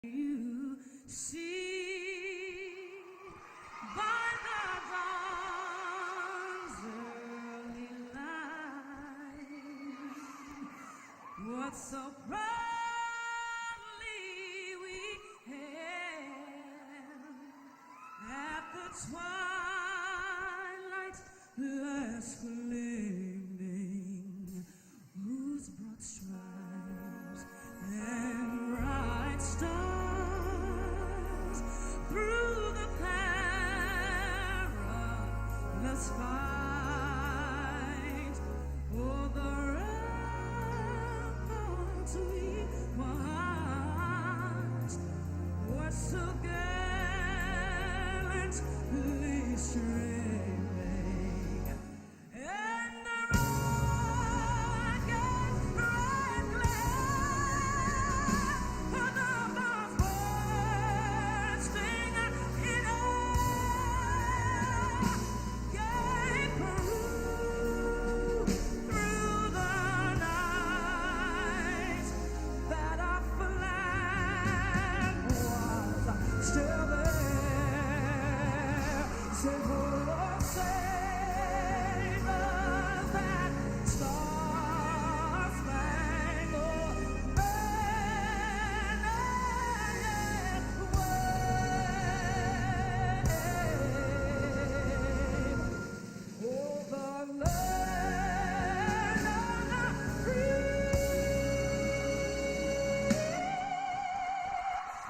You see by the dawn's early light what so proudly we hailed at the twilight's last gleaming, whose broad stripes and bright stars through the perilous fight o'er the ramparts we watched were so gallantly streaming, and the rocket's red glare, the bombs bursting in air, gave proof through the night that our flag was still there. Say, oh, say does that star-spangled banner yet wave o'er the land of the free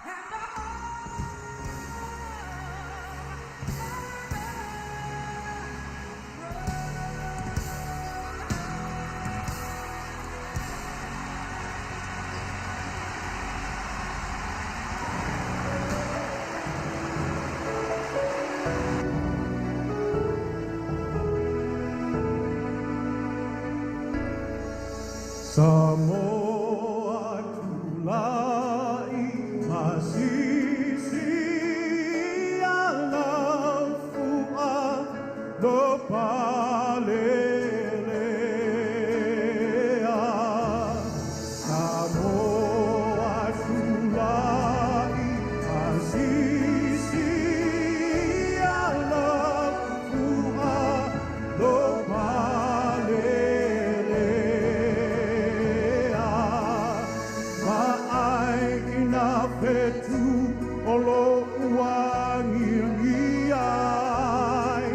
and the home of the Samoa tulai masisi alafua lo palelea. Samoa tulai masisi alafua lo palelea. Ma'ai ina fetu o lo uagiagi ai,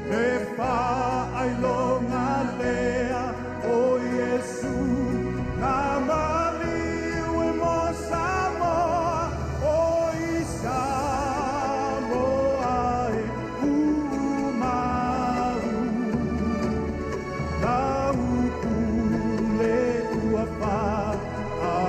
le faailoga lea o Iesu na maliu e mo Samoa, o i Samoa e umau. Lau pule ua faavavau.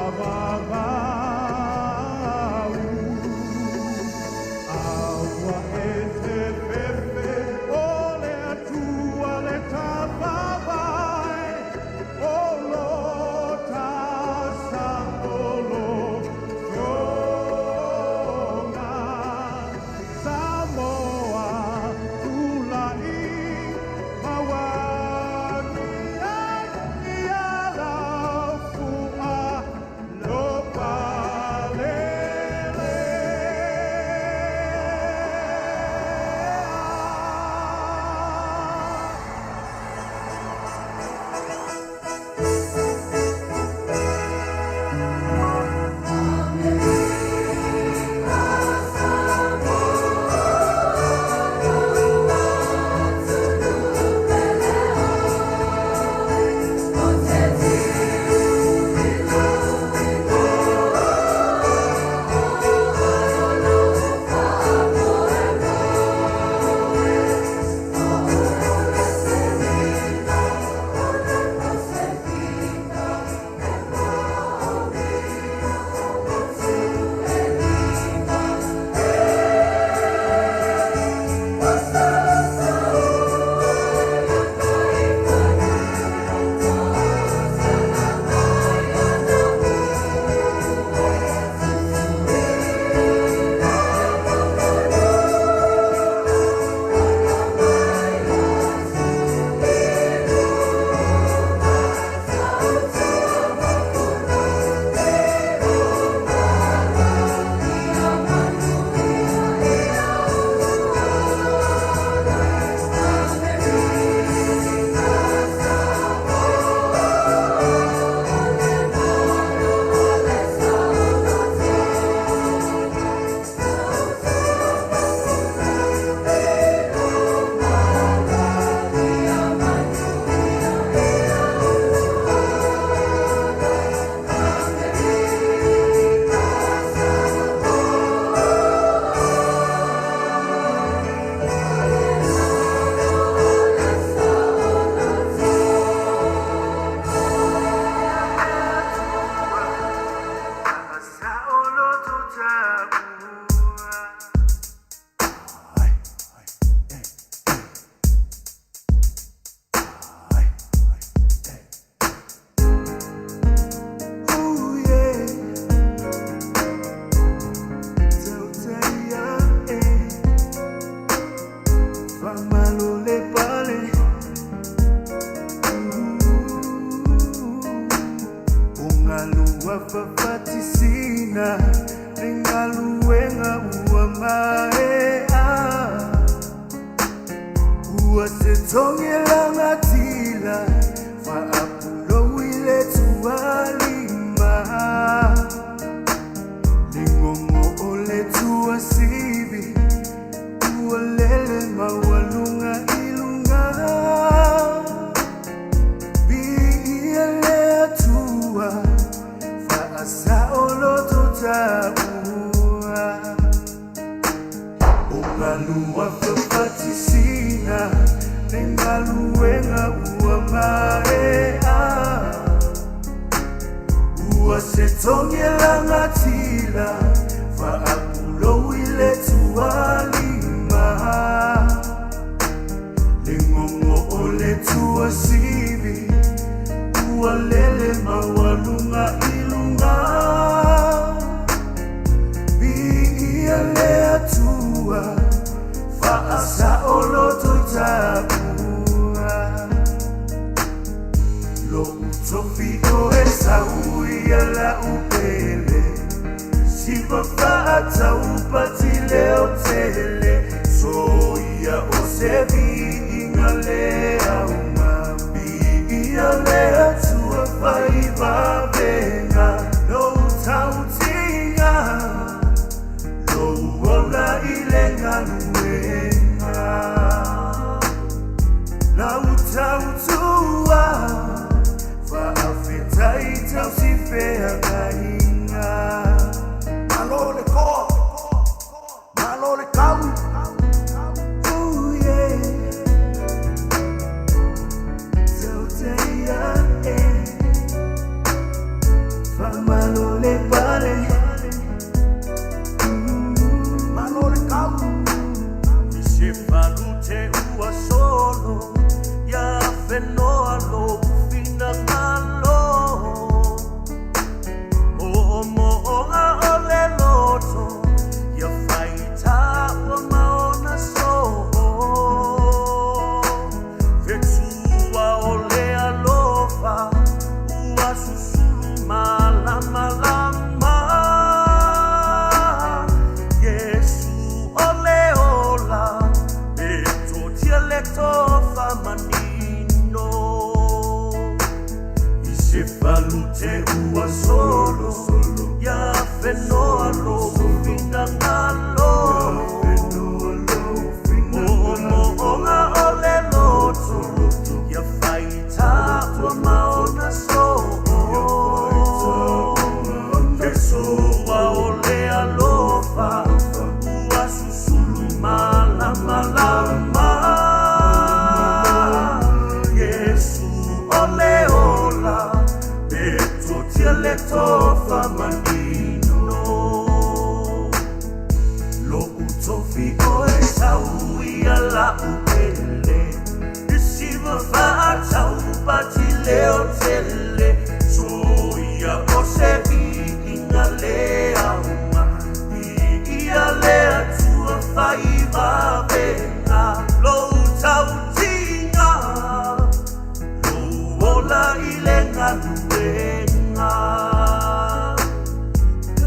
Uasetogela tila Faapulou i le tualima Ligogo o le tuasivi Ua lele maualuga i luga Viia le Atua Faasaoloto taua O galua fafatisina Le galuega ua maea Ua se togi lagatila Faapulou i le tualima Ligogo o le tuasivi Ua lele maualuga i luga Viia le Atua Faasaoloto taua Lo'u tofi o Esau ia la'u pele Siva fa'ataupati leo tele Soia o se vi'iga le auga Vi'ia le Atua faivavega Lou tautiga Lou ola i le galuega Lau tautua Fa'afetai tausifeagaiga Malo le koa Malo le kau. Oh yeah. Tauteia e Faamalo le pale. Malo le kau. Isefalute ua solo ia fenoa lou finagalo Mo'omo'oga o le loto ia faitā ua maona so'o Fetua o le alofa ua susulu malamalama Iesu o le ola e totia le tofa manino Isefalute ua solo ia fenoa lou finagalo Mo'omo'oga o le loto ia faitā ua maona so'o Fesoa o le alofa ua susulu malamalama Iesu o le ola e totia le tofa manino Lo'u tofi o Esau ia la'u pele Isiva fa'ataupati leo tele Soia o se vi'iga le auga Vi'ia le Atua faivavega Lou tautiga Lou ola i le galuega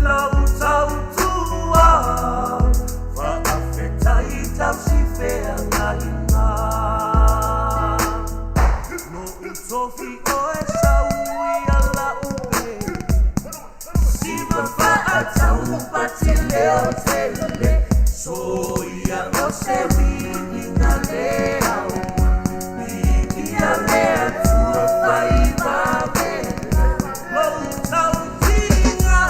Lau tautua Fa'afetai tausifeagaiga Lo'u tofi o Esau ia la'u pele Siva fa'ataupati leo tele Soia o se vi'iga le auga Vi'ia le Atua faivavega Lou tautiga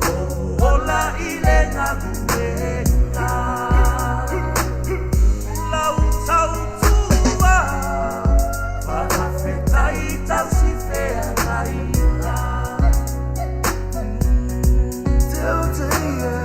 Lou ola i le galuega Lau tautua Fa'afetai tausifeagaiga Tauteia.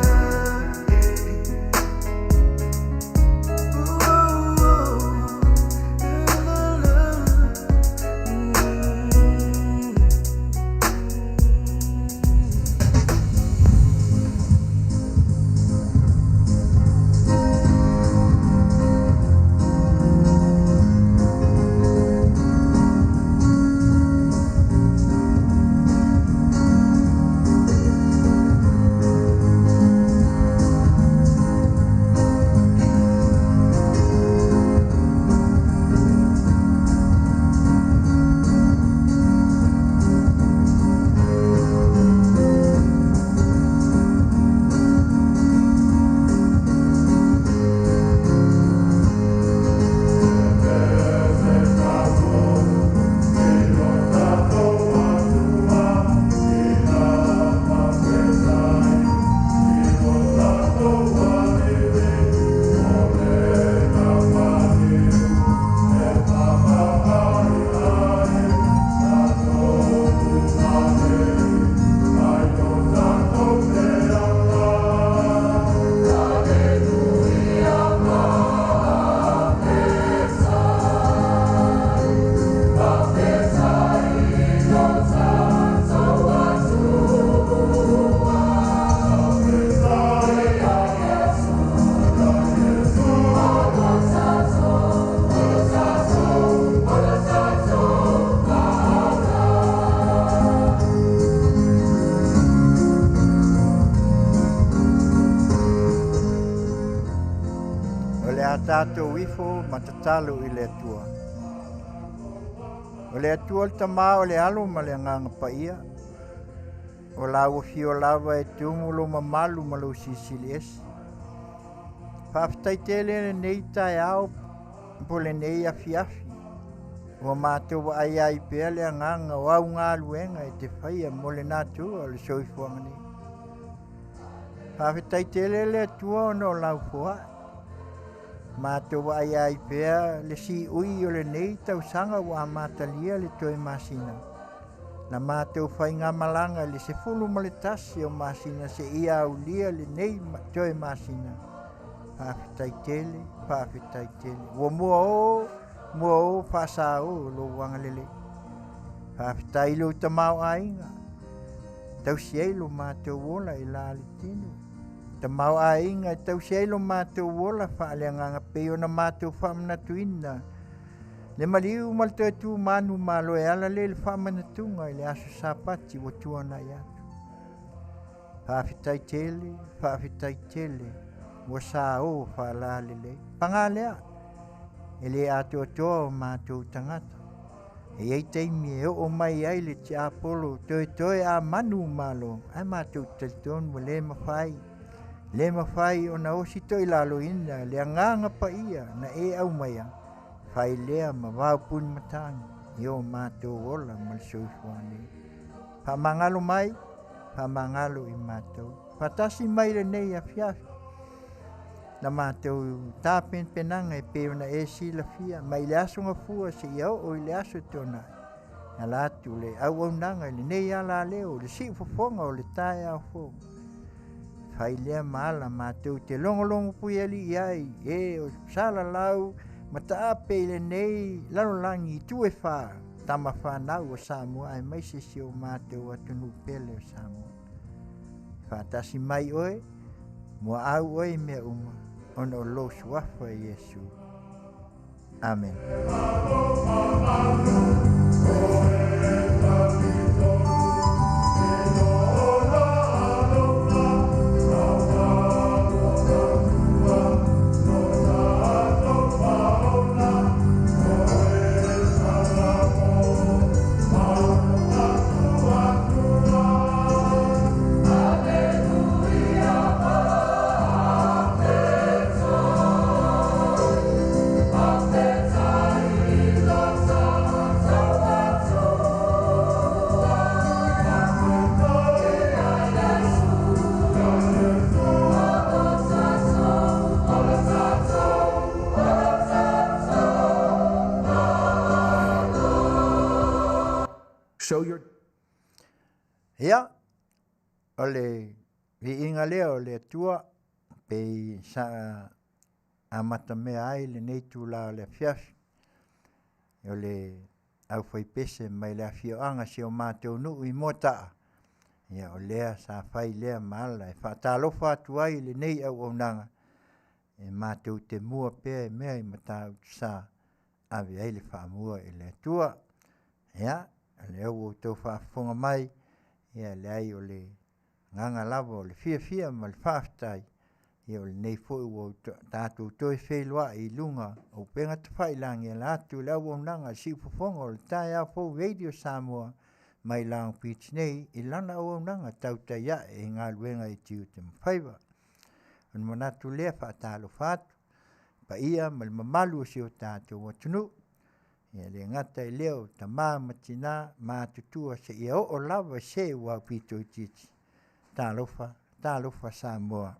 tatou ifo ma tatalo i le Atua. O le Atua le Tama o le Alo ma le Agaga Paia, o lau afio lava e tumu lou mamalu ma lou silisili ese. Faafetai tele lenei taeao po o lenei afiafi ua matou vaai ai pea le agaga o au galuega e te faia mo le natura o le soifuaga nei. Faafetai tele le Atua ona o lau foai. Matou vaai ai pea le siui o lenei tausaga ua amatalia le toe masina. Na matou faigamalaga i le 11 o masina seia aulia lenei toe masina. Faafetai tele, faafetai tele. Ua mua o, mua o faasa o lou agalelei. Faafetai i lou tamaoaiga, tausi ai lo matou ola i la le tino. Tamaoaiga e tausi ai lo matou ola faaleagaga pei ona matou faamanatuina le maliu ma le toe tumanu malo e ala lea i le faamanatuga i le aso Sapati ua tuanai atu. Faafetai tele, faafetai tele, ua sa o faalalelei. Paga lea, e le atoatoa o matou tagata. E i ai taimi e oo mai ai le tiapolo toetoe a manu malo, ae matou te talitonu ua le mafai, le mafai ona osi toilaloina le agaga paia na e aumaia, fai lea ma vaopuni matagi i o matou ola ma le soifua nei. Faamagalo mai, faamagalo i matou. Faatasi mai lenei afiafi, na matou tapenapenaga e pei ona e silafia mai le aso Gafua seia oo i le aso Toonai. E ala atu le auaunaga i lenei alaleo, le siufofoga o le taeao fou. Fai lea ma ala matou te logologo puialii ai, e o salalau ma taape i lenei lalolagi i itu e fa, tama fanau o Samoa aemaise si o matou atunuu pele o Samoa. Faatasi mai oe, muaau oe i mea uma, ona o lou suafa Iesu. Amen. Show your Ia, o le viiga lea o le Atua pei sa amatamea ai lenei itula o le afiafi, o le aufaipese mai le afioaga o si o matou nuu i Moataa, ia o lea sa fai lea ma ala e faatalofa atu ai i lenei auaunaga e matou te mua pea i mea i Matautusa ave ai le faamua i le Atua. Ia, o lea ua outou faafofoga mai, ia leai o le agaga lava o le fiafia ma le faafetai, ia o lenei foi ua tatou toe feiloai i luga o upega tafailagi e ala atu i le auaunaga a le Siufofoga o le Taeao Fou Radio Samoa mai Long Beach nei i lana auaunaga tautai ae i galuega i tiute ma faiva. Ona manatu lea faatalofa atu i paia ma le mamalu o si o tatou atunuu, ia le gata i lea o tama ma tina matutua seia oo lava i se ua aupito itiiti. Talofa, talofa Samoa.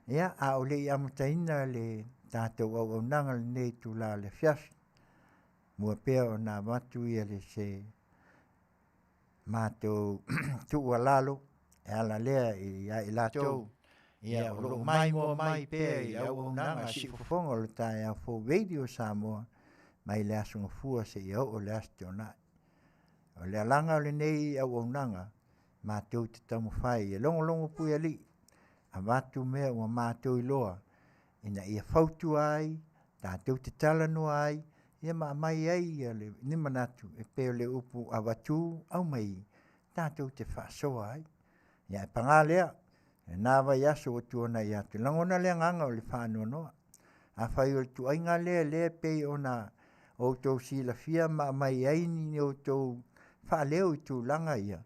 Ia, a o le i amataina le tatou auaunaga i lenei itula o le afiafi, mua pea ona avatu ia le se matou tuualalo e ala lea ia i latou ia o lo o maimoa mai pea i le auaunaga a Siufofoga o le Taeao Fou Radio Samoa mai le Aso Gafua seia oo i le Aso Toonai. O le alaga o lenei auaunaga, matou te taumafai e logologo puialii, avatu mea ua matou iloa ina ia fautua ai, tatou te talanoa ai, ia ma aumai ai ni manatu e pei o le upu avatu aumai tatou te faasoa ai. Ia ae paga lea, i lena vaiaso ua tuanai atu, e lagona le agaga o le faanoanoa. Afai o le tuaiga lea lea e pei ona outou silafia ma aumai ai ni outou faaleo i tulaga ia,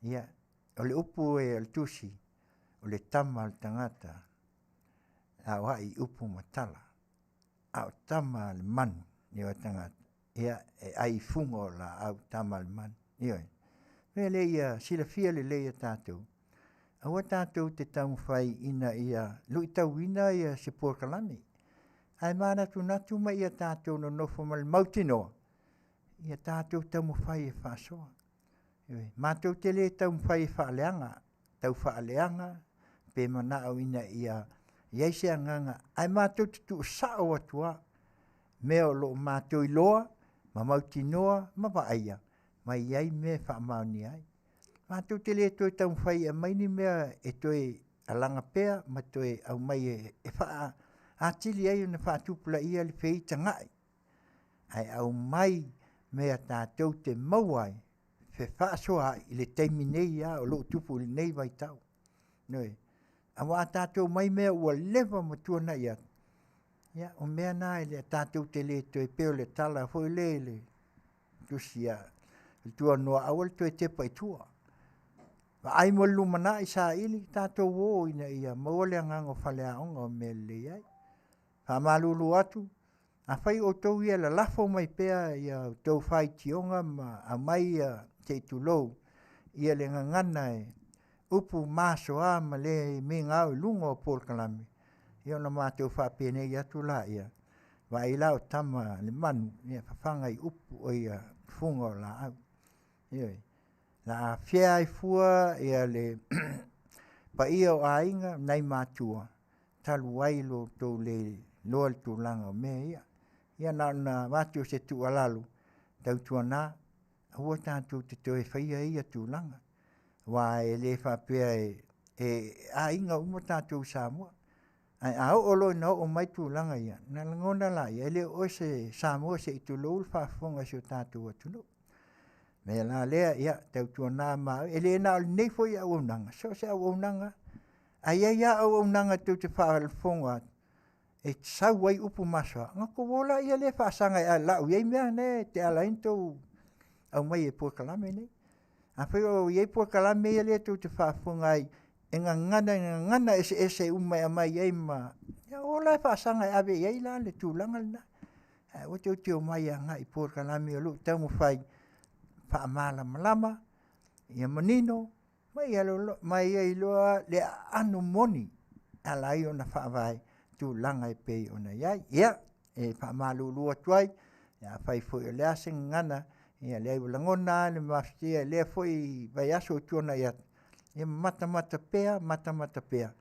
ia o le upu e o le tusi, o le tama a le tagata e aoai i upu ma tala, a o tama a le manu o tagata, ia e ai i fuga o laau tama a le manu. Ioe. O le mea lea ia silafia lelei e tatou, aua tatou te taumafai ina ia luitauina ia se polokalame, ae manatunatu ma ia tatou nonofo ma le mautinoa, ia tatou taumafai e faasoa. Ioe. Matou te le taumafai e faaleaga, tau faaleaga pe manao ina ia i ai se agaga, ae matou te tuusao atu lava mea o lo o matou iloa ma mautinoa ma vaaia ma i ai mea e faamaonia ai. Matou te le toe taumafai e aumai ni mea e toe alaga pea ma toe aumai e atili ai ona faatupulaia le feitagai, ae aumai mea tatou te maua ai, fefaasoaai i le taimi nei lava o lo o tupu i lenei vaitau. Ioe. Aua a tatou omai mea ua leva ma tuanai atu, ia o mea na e tatou te le toe pei o le tala foi lea i le tusi a le Tuanoa, aua le toe tepa i tua. Vaai mo le lumanai, saili, tatou o ina ia maua le agaga o faleaoga o mea e lelei ai. Faamalulu atu, afai o outou ia e lalafo mai pea ia outou faitioga ma aumai ia se i tulou ia le gagana e upu masoa ma le migao i luga o polokalame, ia ona matou faapenei atu laia, vaai la o tama a le manu, ia fafaga i upu fuga o laau. Ioe. O le a afea ai fua ia le paia o aiga, nai matua, talu ai lo outou le iloa le tulaga o mea ia. Ia na ona avatu o se tuualalo, tautuana, aua tatou te toe faia ia tulaga, aua e le faapea e aiga uma tatou i Samoa. Ae a oo loa ina oo mai tulaga ia, ona lagona lea, e le o oe o se Samoa se i tulou le faafofoga a si o tatou atunuu. O le mea la lea, ia tautuana ma oe, e le na o lenei foi auaunaga, so o se auaunaga lava. A i ai lava auaunaga tou te faafofoga atu e sau ai upu masoa, ona outou o lea faasaga e lau i ai mea na e ala ai ona outou aumaia i polokalame nei. Afai o i ai polokalame ia tou te faafofoga ai e gagana i gagana eseese uma e aumai ai ma… ia o la e faasaga e ave i ai la le tulaga lena. Ae aua tou te omai agai i polokalame o lo o taumafai e faamalamalama, ia manino ma ia iloa le aano moni e ala ai ona faavae tulaga e pei ona i ai. Ia, e faamalulu atu ai, afai foi o le a se gagana, ia leai ua lagona lava le mafatia i lea foi vaiaso ua tuanai atu, ia matamata pea, matamata pea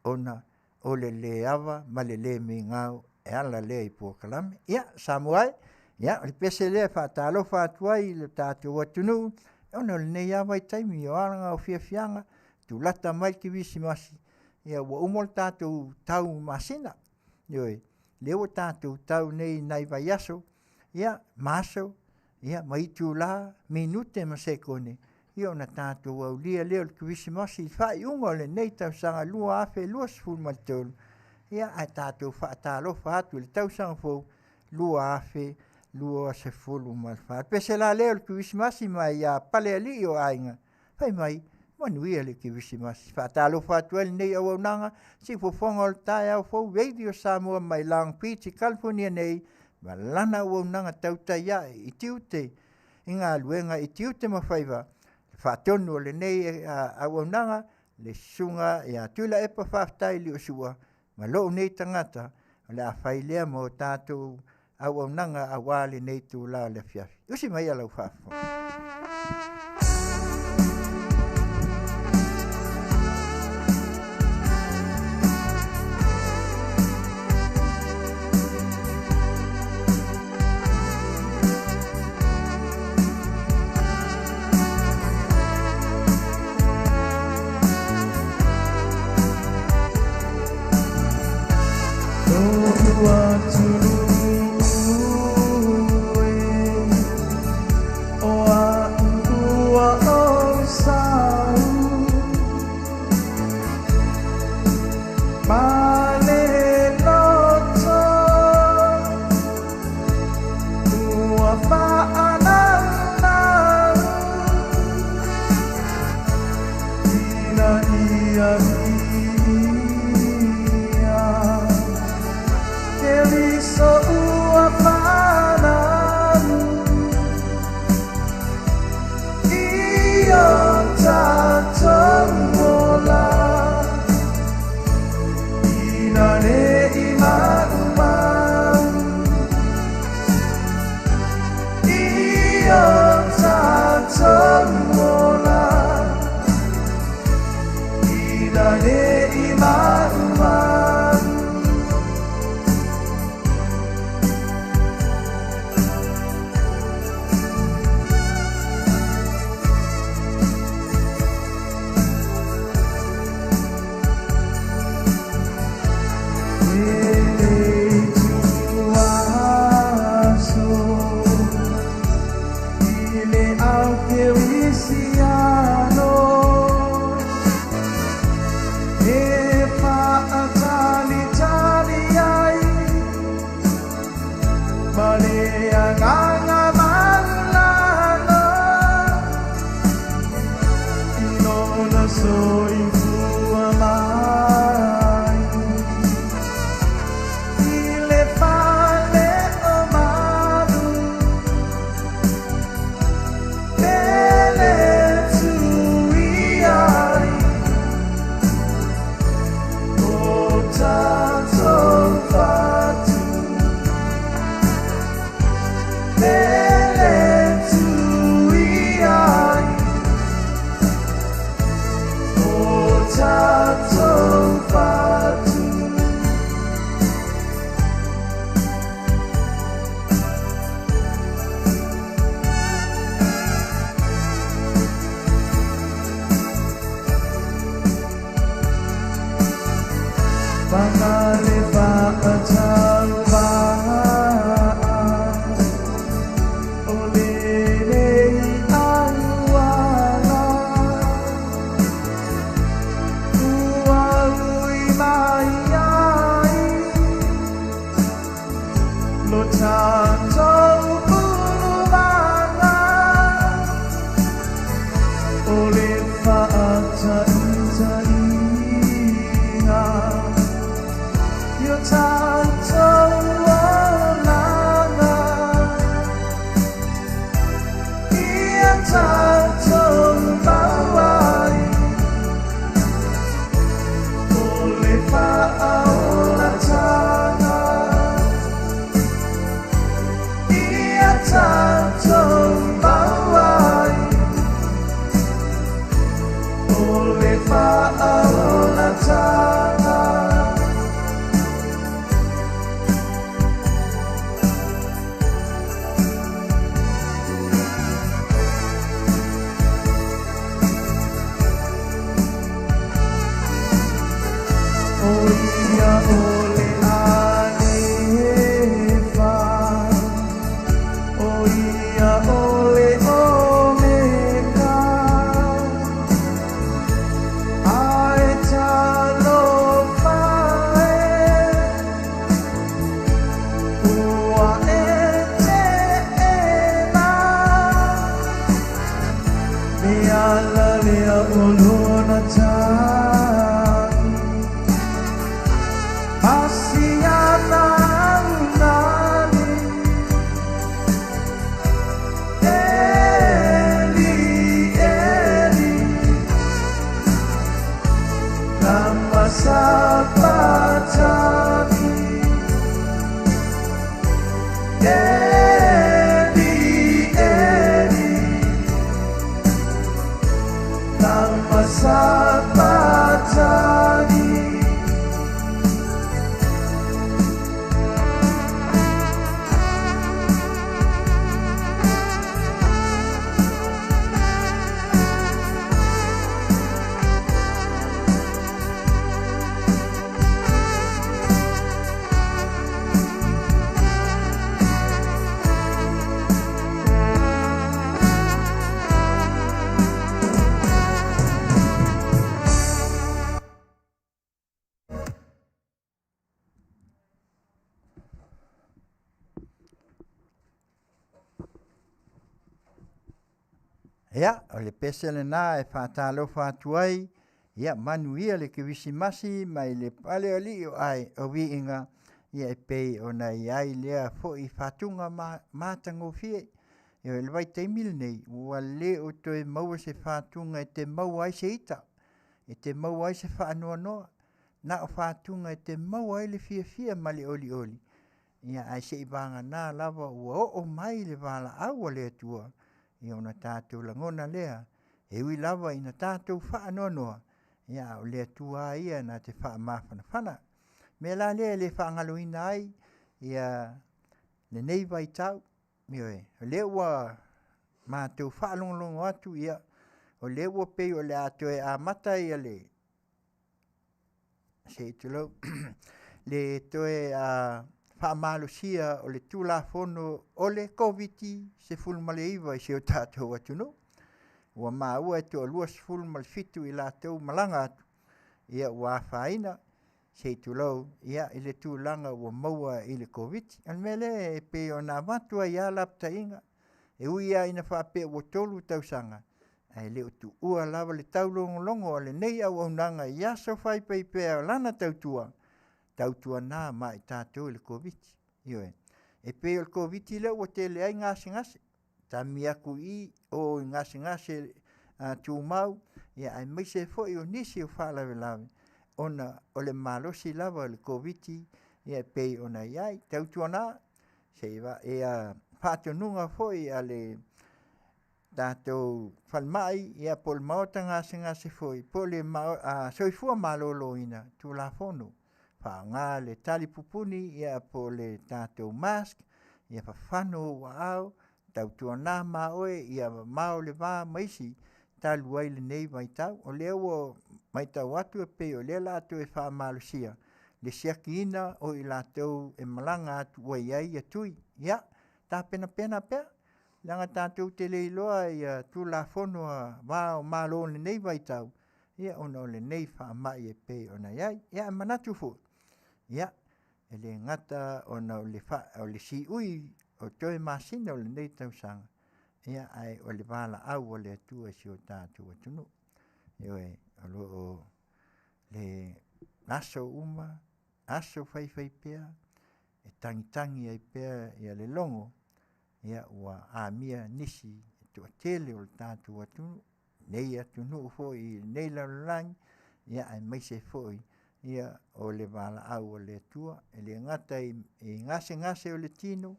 ona o le le ava ma le le migao e ala lea i polokalame. Ia, Samoa e, ia o le pese lea e faatalofa atu ai i le tatou atunuu ona o lenei lava vaitaimi o aga o fiafiaga, tulata mai le kerisimasi, ia ua uma le tatou tau masina. Ioe, lea ua tatou tau nei i nai vaiaso, ia ma aso, ia ma itula, minute ma sekone, ia ona tatou aulia lea o le kerisimasi i le faaiuga o lenei tausaga 2023, ia ae tatou faatalofa atu i le tausaga fou 2024. O le pese la lea o le kerisimasi mai ia Palealii o Aiga, fai mai, manuia le kerisimasi. E faatalofa atu ai lenei auaunaga, siufofoga o le taeao fou Radio Samoa mai Long Beach i Kalifonia nei, ma lana auaunaga tautai ae i tiute i galuega i tiute ma faiva, le faatonu o lenei auaunaga, le susuga ia Tuilaepa Faafetai Liosua, ma lou nei tagata o le a fai lea mo tatou auaunaga aua lenei itula o le afiafi. Usi maia lau faafofoga. Atunuu e o Ina ne i maumau. Ia, o le pese lena e faatalofa atu ai, ia manuia le kerisimasi mai le palealii o ai o viiga, ia e pei ona i ai lea foi fatuga matagofie. Ia le vaitaimi lenei, ua le o toe maua se fatuga e te maua ai se ita, e te maua ai se faanoanoa, na o fatuga e te maua ai le fiafia ma le olioli, ia ae se'i vagana lava ua oo mai le valaau a le Atua, ia ona tatou lagona lea, e ui lava ina tatou faanoanoa, Ia, a o le Atua lava ia na te faamafanafana. O le mea la lea e le faagaloina ai ia lenei vaitau, ioe, o lea ua matou faalogologo atu, ia, o lea ua pei o le a toe amata ia le se i tulou, le toe faamalosia o le Tulafono o le Koviti-19 i si o tatou atunuu. Ua maua e toa-27 i latou malaga atu, ia ua afaina, se i tulou, ia, i le tulaga ua maua i le Koviti. O le mea lea e pei ona avatu ai lava lapataiga, e ui lava ina faapea ua 3 tausaga, ae le o tuua lava le taulogologo a lenei auaunaga i aso faifaipea o lana tautua, tautuana ma i tatou i le Koviti. Ioe. E pei o le Koviti lea ua tele ai gasegase, tami atu i i, o i gasegase tumau, aemaise ai foi o nisi o faalavelave ona o le malosi lava o le Koviti e pei ona i ai. Tautuana, ia faatonuga foi a le tatou falemai po o le maota gasegase foi po o le Soifua Maloloina, Tulafono, faaaoga le talipupuni po o le tatou mask, ia fafano ou aao, tautuana ma oe ia mamao le va ma isi talu ai lenei vaitau. O lea ua matau atu e pei o lea o le a toe faamalosia le siakiina o i latou e malaga atu ua i ai tui. Ia, tapenapena pea, leaga tatou te le iloa Tulafono va o Malo i lenei vaitau ona o lenei faamai e pei ona i ai. Ae manatu foi, ia, e le gata ona o le siui o toe masina o lenei tausaga, ae o le valaau a le Atua i si o tatou atunuu. Ioe, o lo o aso uma, aso faifaipea, e tagitagi ai pea le logo ua amia nisi e toatele o le tatou atunuu, nei atunuu foi i lenei lalolagi, aemaise foi o le valaau a le Atua, e le gata i gasegase o le tino,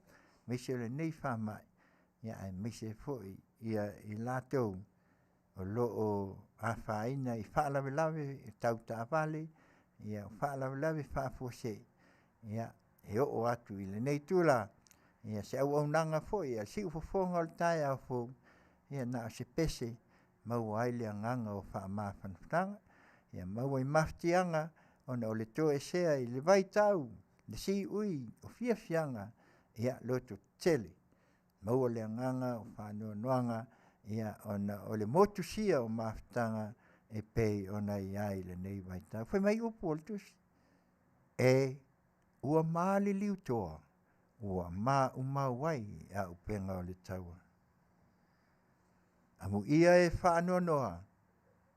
aemaise o lenei faamai, aemaise foi i latou o lo o afaina i faalavelave tau taavale, o faalavelave faafuasei, e oo atu i lenei itula, se auaunaga foi a le siufofoga o le taeao fou, ia na o se pese e maua ai le agaga o faamafanafanaga, ia maua i mafatiaga ona o le toesea i le vaitau i siui o fiafiaga, ia lototetele, maua le agaga o faanoanoaga ona o le motusia o mafutaga e pei ona i ai i lenei vaitau. Fai mai upu o le Tusi, “E ua maliliu toa, ua maumau ai auupega o le taua. Amuia e faanoanoa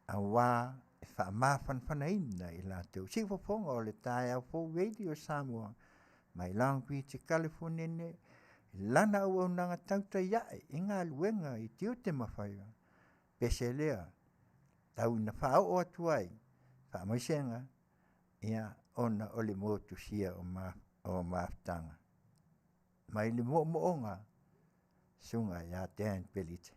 aua e faamafanafanaina i latou.” Siufofoga o le taeao fou Radio Samoa mai Long Beach, Kalifonene, lana auaunaga tautai ae i galuega i tiute ma faiva, pese lea tau ina faaoo atu ai faamaisega ona o le motusia o mafutaga. Mai le moomooga, susuga ia Dan Pelletier.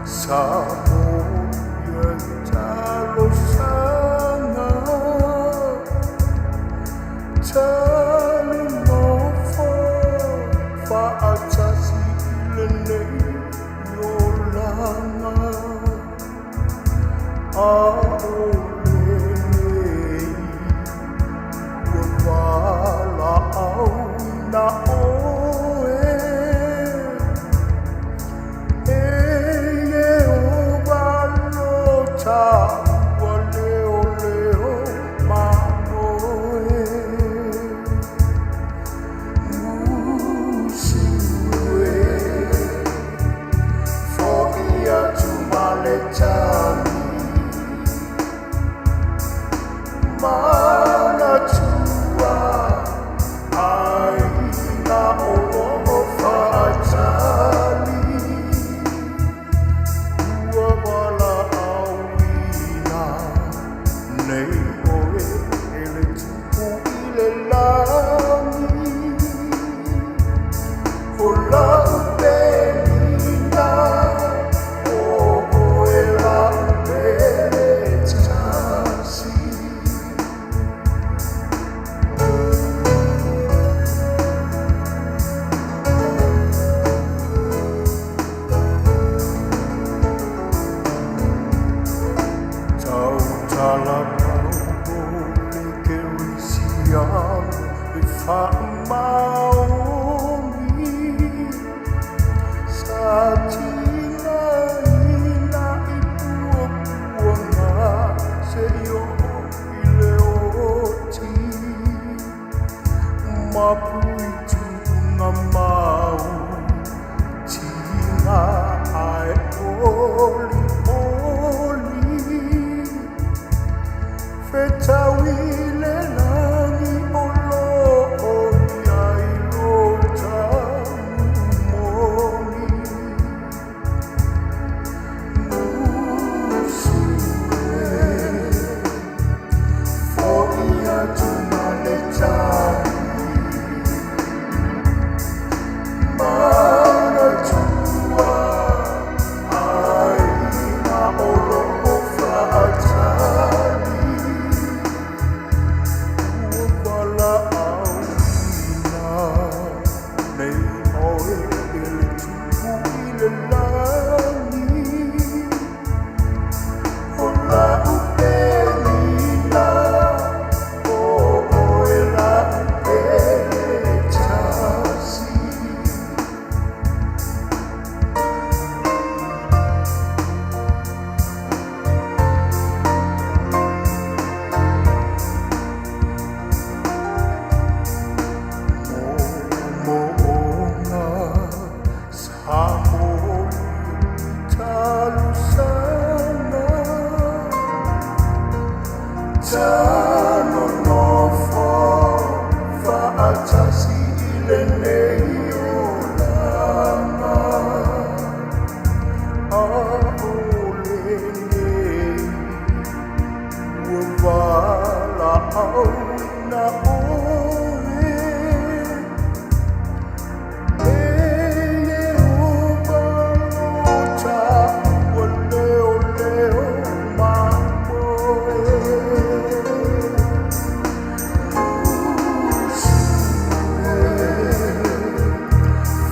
Sa mau tiga ae oli oli Fetau i le lagi o lo o i ai lo tau moni Musu e Fo'i atu ma le tagi Manatua aiga o lo o faatali Ua valaauina nei oe e le Tupu i le lagi O la'u penina o oe la'u pele e tasi. Moomooga sa moli talosaga Tanonofo faatasi i lenei olaga A'ole nei ua valaauina oe E Ieova lo taua leoleo mamoe Musu e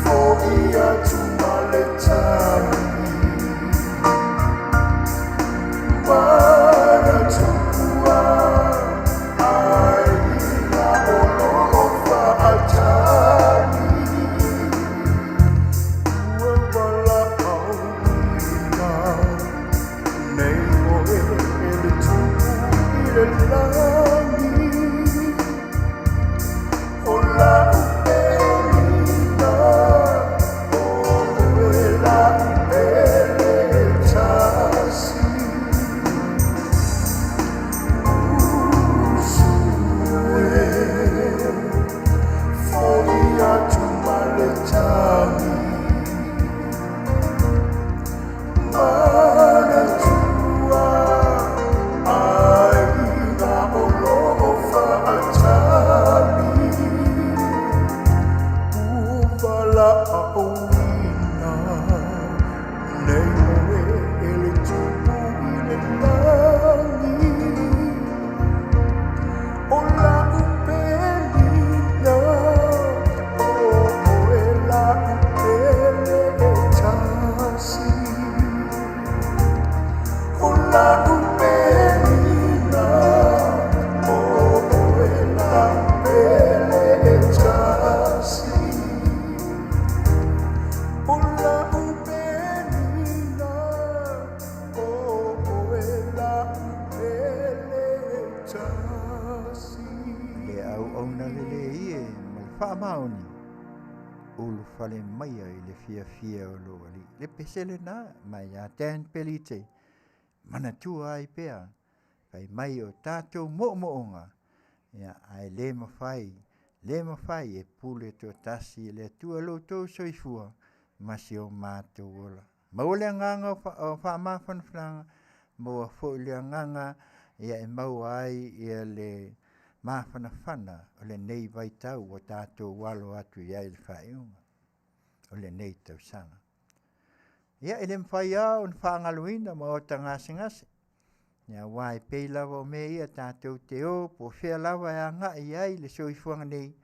Fo'i atu ma le tagi Manatua aiga o lo o faatali Ua valaauina nei oe e le Tupu i le lagi O la'u penina o oe la'u pele e tasi Musu e Fo'i atu ma le tagi Manatua aiga o lo o faatali Ua valaauina nei oe e le Tupu i le lagi O la'u penina o oe la'u pele e tasi O la'u penina o oe la'u pele e tasi O la'u penina o oe la'u pele e tasi. Le auauna lelei e ma le faamaoni, ulufale maia i le fiafia o lou Alii. Le pese lena mai ia Dan Pelite, manatua ai pea, fai mai o tatou moomooga, ia, ae le mafai, le mafai e pule toatasi e le Atua lo outou soifua ma si o matou ola. Maua le agaga o faamafanafanaga, maua foi le agaga ia e maua ai ia le mafanafana o lenei vaitau ua tatou alo atu i ai i le faaiuga o lenei tausaga. Ia e le mafai lava ona faagaloina maota gasegase, ia aua e pei lava o mea ia tatou te o po o fea lava e agai i ai le soifuaga nei,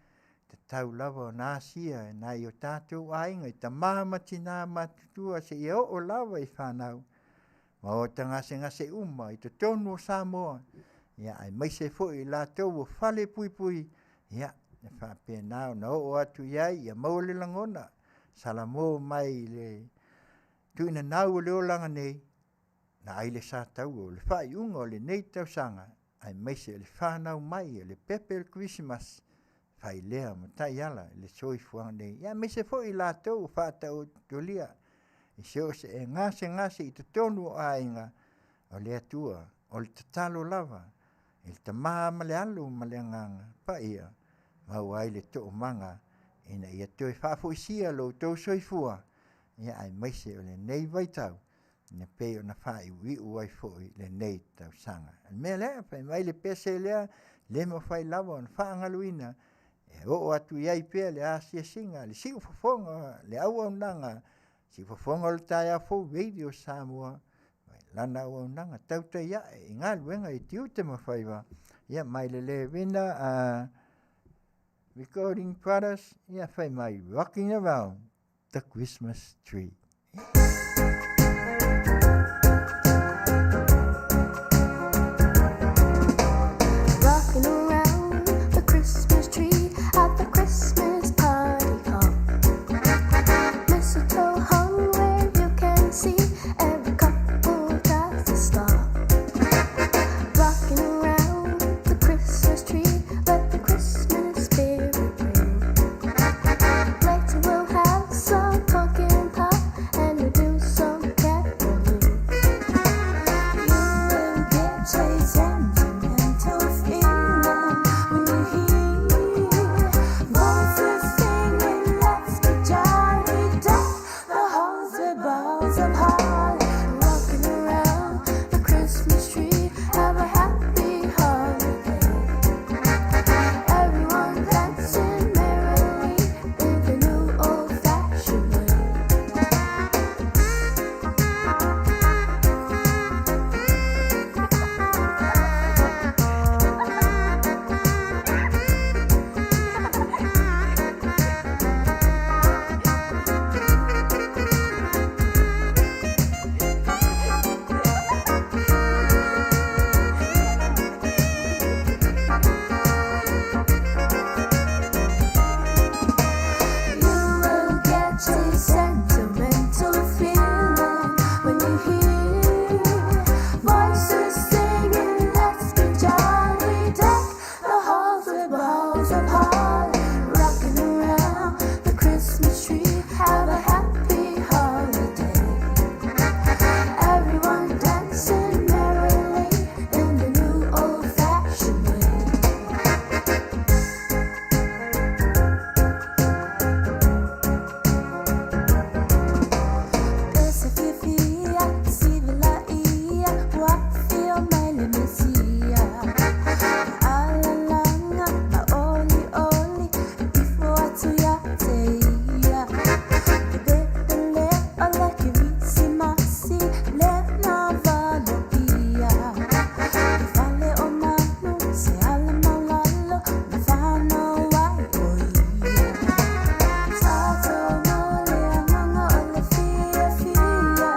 tatau lava ona asia e nai o tatou aiga i tama ma tina matutua seia oo lava i fanau maota gasegase uma i totonu o Samoa, ia aemaise foi i latou ua falepuipui, ia e faapena ona oo atu i ai ia maua le lagona salamo mai i le tuuinanau o le olaga nei, na ai le sataua o le faaiuga o lenei tausaga aemaise o le fanau mai o le pepe o le Kerisimasi. Failea ma taiala i le soifuaga nei, ia aemaise foi i latou ua faataotolia i so o se e gasegase i totonu o aiga, o le Atua, o le tatalo lava i le Tama ma le Alo ma le Agaga Paia, maua ai le toomaga ina ia toe faafoisia lo outou soifua, ia aemaise o lenei vaitau e pei ona faaiuiu ai foi lenei tausaga. O le mea lea, fai mai le pese lea, le mafai lava ona faagaloina, e oo atu i ai pea le asiasiga i le siufofoga o le auaunaga, siufofoga o le taeao fou Radio Samoa mai lana auaunaga tautai ae i galuega i tiute ma faiva, ia mai le Levina Recording Products, ia fai mai, Rocking Around the Christmas Tree. Rocking around the Christmas tree at the Christmas party hop. Mistletoe hung where you can see every couple tries to stop. Rocking around the Christmas tree, let the Christmas spirit ring. Later we'll have some pumpkin pie and we'll do some caroling. You will get a sentimental feeling when you hear voices singing, "Let's be jolly, deck the halls with boughs of holly." Rocking around the Christmas tree, have a happy holiday. Everyone dancing merrily in the new old-fashioned way. You will get a sentimental feeling when you hear voices singing, "Let's be jolly, deck the halls with boughs of holly." Rocking around the Christmas tree, have a happy holiday. Everyone dancing merrily in the new old-fashioned way. E se fiafia, si velaia, ua afio mai le Mesia. Alalaga ma olioli, ifo atu ia te ia. E pepele o le Kerisimasi, le navaloia. I fale o manu, se ala maulalo, na fanau ai o ia. Tatou mo le agaga o le fiafia,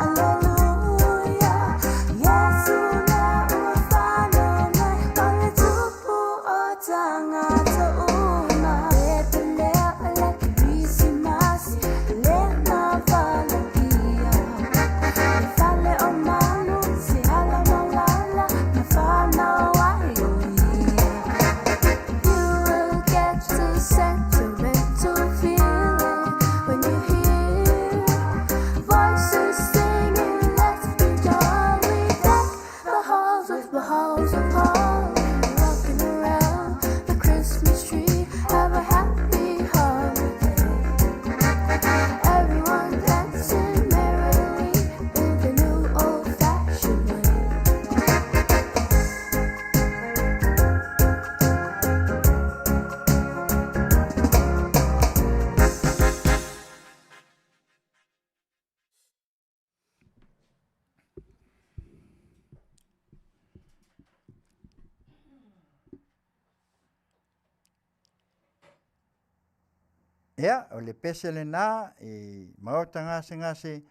Aleluia. Iesu lea ua fanau mai, o le tupu o tagata uma. Pepele o le Kerisimasi, le navaloia. I fale o manu, se ala maulala, na fanau ai o ia. You will get a sentimental feeling when you hear voices singing, "Let's be jolly, deck the halls with boughs of holly." Rocking around the Christmas tree, have a happy holiday. Everyone dancing merrily in the new old-fashioned way. Ia, o le pese lena i maota gasegase,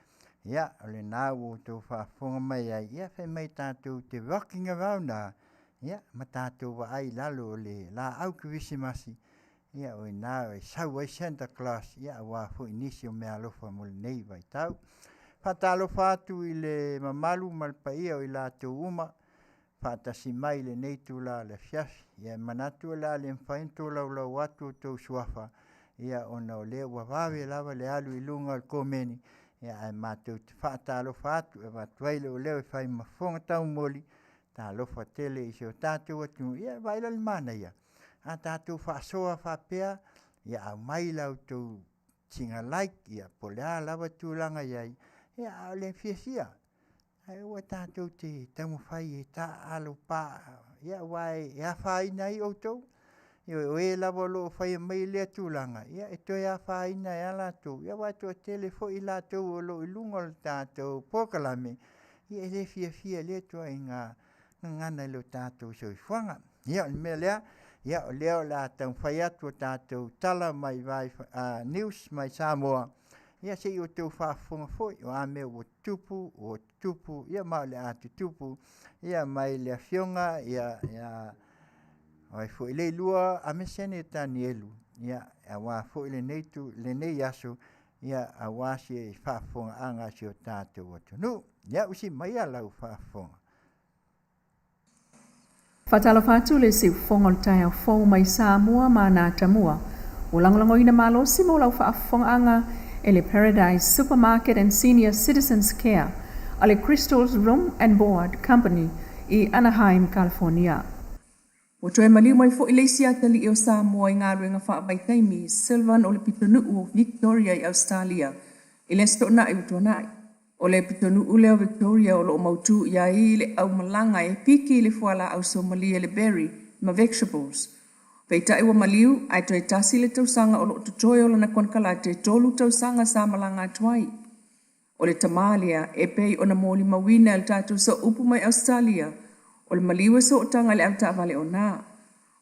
ia, o lena ua outou faafofoga mai ai, ia fai mai tatou te rocking around a, ia, ma tatou vaai i lalo o le laau kerisimasi, ia o i ina e sau ai Santa Claus, ia aua foi nisi o meaalofa mo lenei vaitau. Faatalofa atu i le mamalu ma le paia o i latou uma. faatasi mai i lenei itula o le afiafi. Ia e manatu o le a le mafai ona tolaulau atu outou suafa, ia ona o lea ua vave lava le alu i luga o le komeni, ia ae matou te faatalofa atu e avatu ai lou leo e fai ma fofoga taumoli, talofa tele i si o tatou atunuu. Ia vaai la i le manaia, a tatou faasoa faapea, ia aumai la outou sina like ia po o le a lava tulaga e i ai, ia a o le fiafia. Ae aua tatou te taumafai e taaalo ia aua e afaina ai outou. Ioe, o e lava o lo o faia mai lea tulaga, ia e toe afaina ai lava latou, aua e toatele foi i latou o lo o i luga o le tatou polokalame, ia e le fiafia i lea ituaiga gagana i lo tatou soifuaga. Ia o le mea lea, ia o lea o le a taumafai atu a tatou tala mai vai news mai Samoa, ia se i outou faafofoga foi o a mea ua tutupu, ua tutupu, ia ma o le a tutupu, ia mai le afioga ia ia ai foi Leilua Amesene Tanielu, ia aua foi lenei tu lenei aso, ia aua se faafofogaaga a si o tatou atunuu. Ia usi maia lau faafofoga. Faatalofa atu le siufofoga o le taeao fou mai Samoa ma ana atamua. Ua lagolagoina malosi mo lau faafofogaaga e le Paradise Supermarket and Senior Citizens Care a le Crystals Room and Board Company i Anaheim, California. Ua toe maliu mai foi le isi atalii o Samoa i galuega faavaitaimi, Sylvan o le pitonuu o Victoria i Ausetalia i le Aso Toonai ua tuanai. O le pitonuu lea o Victoria o lo o mautu i ai le aumalaga e piki i le fualaau somalie le berry ma vegetables. Peitai ua maliu ae toe tasi le tausaga o lo o totoe o lana konekarate 3 tausaga sa malaga atu ai. O le tama lea e pei ona molimauina e le tatou sooupu mai Ausetalia, o le maliu e sootaga i le avetaavale ona.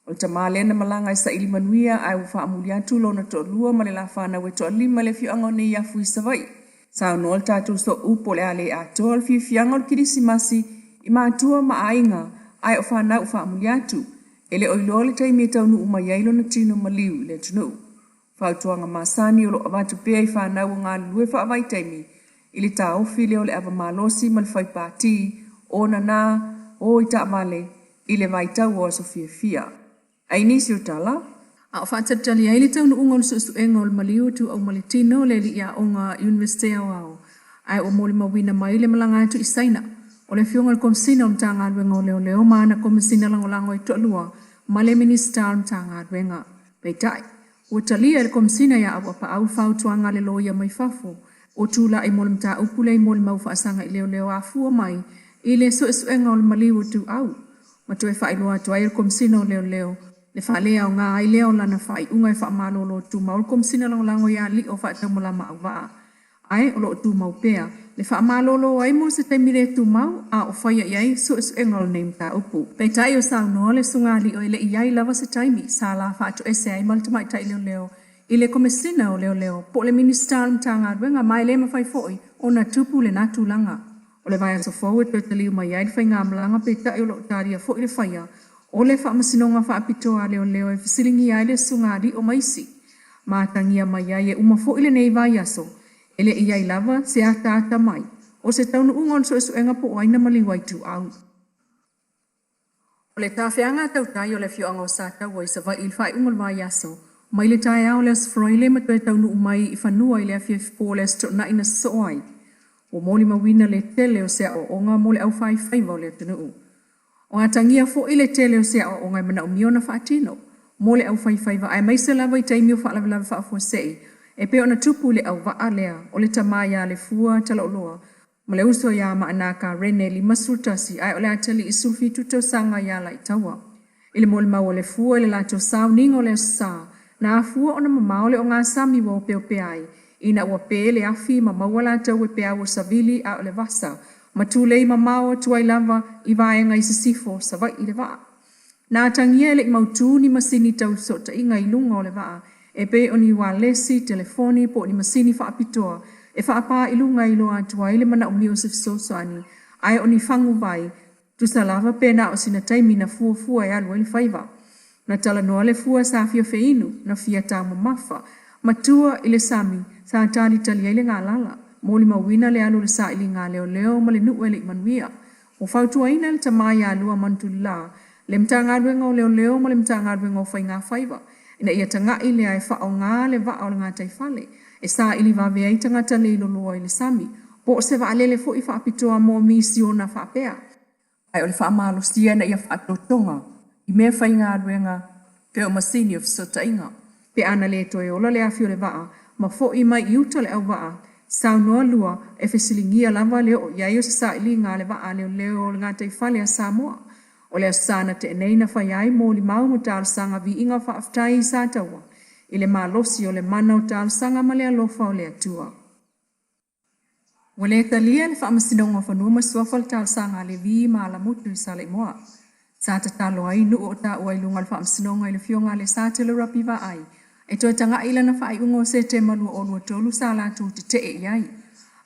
O le tama lea na malaga e saili manuia ae ua faamuli atu lona toalua ma le la fanau e toalima i le afioaga o Neiafu i Savaii. Saunoa le tatou sooupu o le a le atoa le fiafiaga o le Kirisimasi i matua ma aiga ae o fanau ua faamuli atu. E le o iloa le taimi e taunuu mai ai lona tino maliu i le atunuu. Fautuaga masani o lo o avatu pea i fanau o galulue faavaitaimi i le taofi lea o le ava malosi ma le fai pati ona na o i taavale i le vaitau o aso fiafia. Ai nisi o tala, A o faatalitali ai le taunuuga o le suesuega o le maliu o Tuuau ma le Tino, le alii aoga Iunivesite Aoao, ae ua molimauina mai le malaga atu i Saina o le Afioga i le Komesina o le Matagaluega o Leoleo ma ana Komesina Lagolago e toalua ma le Minisita o le Matagaluega. Peitai, ua talia e le Komesina ia Auapaau le fautuaga a le loia mai fafo o tulai mo le mataupu lea i molimau faasaga i leoleo afua mai i le suesuega o le maliu o Tuuau ma toe faailoa atu ai e le Komesina o Leoleo le faaleaoga ai lea o lana faaiuga e faamalolo tumau le Komesina Lagolago ia Lio Faataumalama Auvaa ae o lo o tumau pea le faamalolo ai mo se taimi le tumau a o faia i ai suesuega o lenei mataupu. Peitai o saunoa le Susuga Lio e le i ai lava se taimi sa la faatoese ai ma le tamaitai leoleo i le Komesina o Leoleo po o le Minisita o le Matagaluega ma e le mafai foi ona tupu lena tulaga. O le vaiaso fou e toe taliu mai ai le faigamalaga peitai o lo o talia foi le faia o le Faamasinoga Faapitoa a Leoleo e fesiligia ai le Susuga Lio ma isi ma atagia mai ai e uma foi lenei vaiaso e le i i ai lava se ataata mai o se taunuuga o le suesuega po o ai na maliu ai Ituau. O le tafeaga tautai o le afioaga o Sataua i Savaii i le faaiuga o le vaiaso, mai le taeao o le Aso Faraile ma toe taunuu mai i fanua i le afiafi po o le Aso Toonai na sosoo ai, ua molimauina le tele o se aoaoga mo le aufaifaiva o le atunuu. O atagia foi le tele o se aoaoga e manaomia ona faatino mo le aufaifaiva aemaise lava i taimi o faalavelave faafuasei e pei ona tupu i le auvaa lea o le tama ia Lefua Talaoloa ma le uso ia Maanaa Karene 51 ae o le atalii 17 tausaga ia Laitaua. I le molimau a Lefua i le latou sauniga o le Aso Sa, na afua ona mamao le ogasami ua opeopea ai ina ua pe le afi ma maua latou e peau o savili a o le vasa ma tulei mamao atu ai lava i vaega i sisifo Savaii le vaa. Na atagia e le i mautū ni masini tau fesootaiga i luga o le vaa e pei o ni ualesi, telefoni po o ni masini faapitoa e faapā i luga e iloa atu ai le manaomia o se fesoasoani ae o ni faguvai tusa lava pe na o sina taimi na fuafua e alu ai le faiva. Na talanoa le fua sa fia feinu, na fia taumamafa, matua i le sami sa talitali ai le galala, molimauina le alu o le sailiga leoleo ma le nuu e le i manuia. Ua fautuaina e le Tama ia Lua Manutulila le Matagaluega o Leoleo ma le Matagaluega o Faigafaiva ina ia taga'i lea e faaaoga le vaa o le gataifale e saili vave ai tagata leiloloa i le sami po o se vaalele foi faapitoa mo misiona faapea. Ae o le faamalosia ina ia faatotoga i meafaigaluega pei o masini o fesootaiga. Pe ana le toe ola le afi o le vaa ma fo'i mai i uta le auvaa, saunoa Lua e fesiligia lava le oo i ai o se sailiga a le vaa a leoleo o le gataifale a Samoa. O le Aso Sa na tea nei na faia ai molimau ma talosaga viiga faafetai i Sataua i le malosi o le mana o talosaga ma le alofa o le Atua. Ua le talia e le Faamasinoga o Fanua ma Suafa le talosaga a Levi ma Alamutu i Saleimoa. Sa tatalo ai nuu o taua i luga o le Faamasinoga i le Afioga a le Satelo Rapi Vaai e toe taga'i i lana faaiuga o Setema 2023 sa latou tete'e i ai.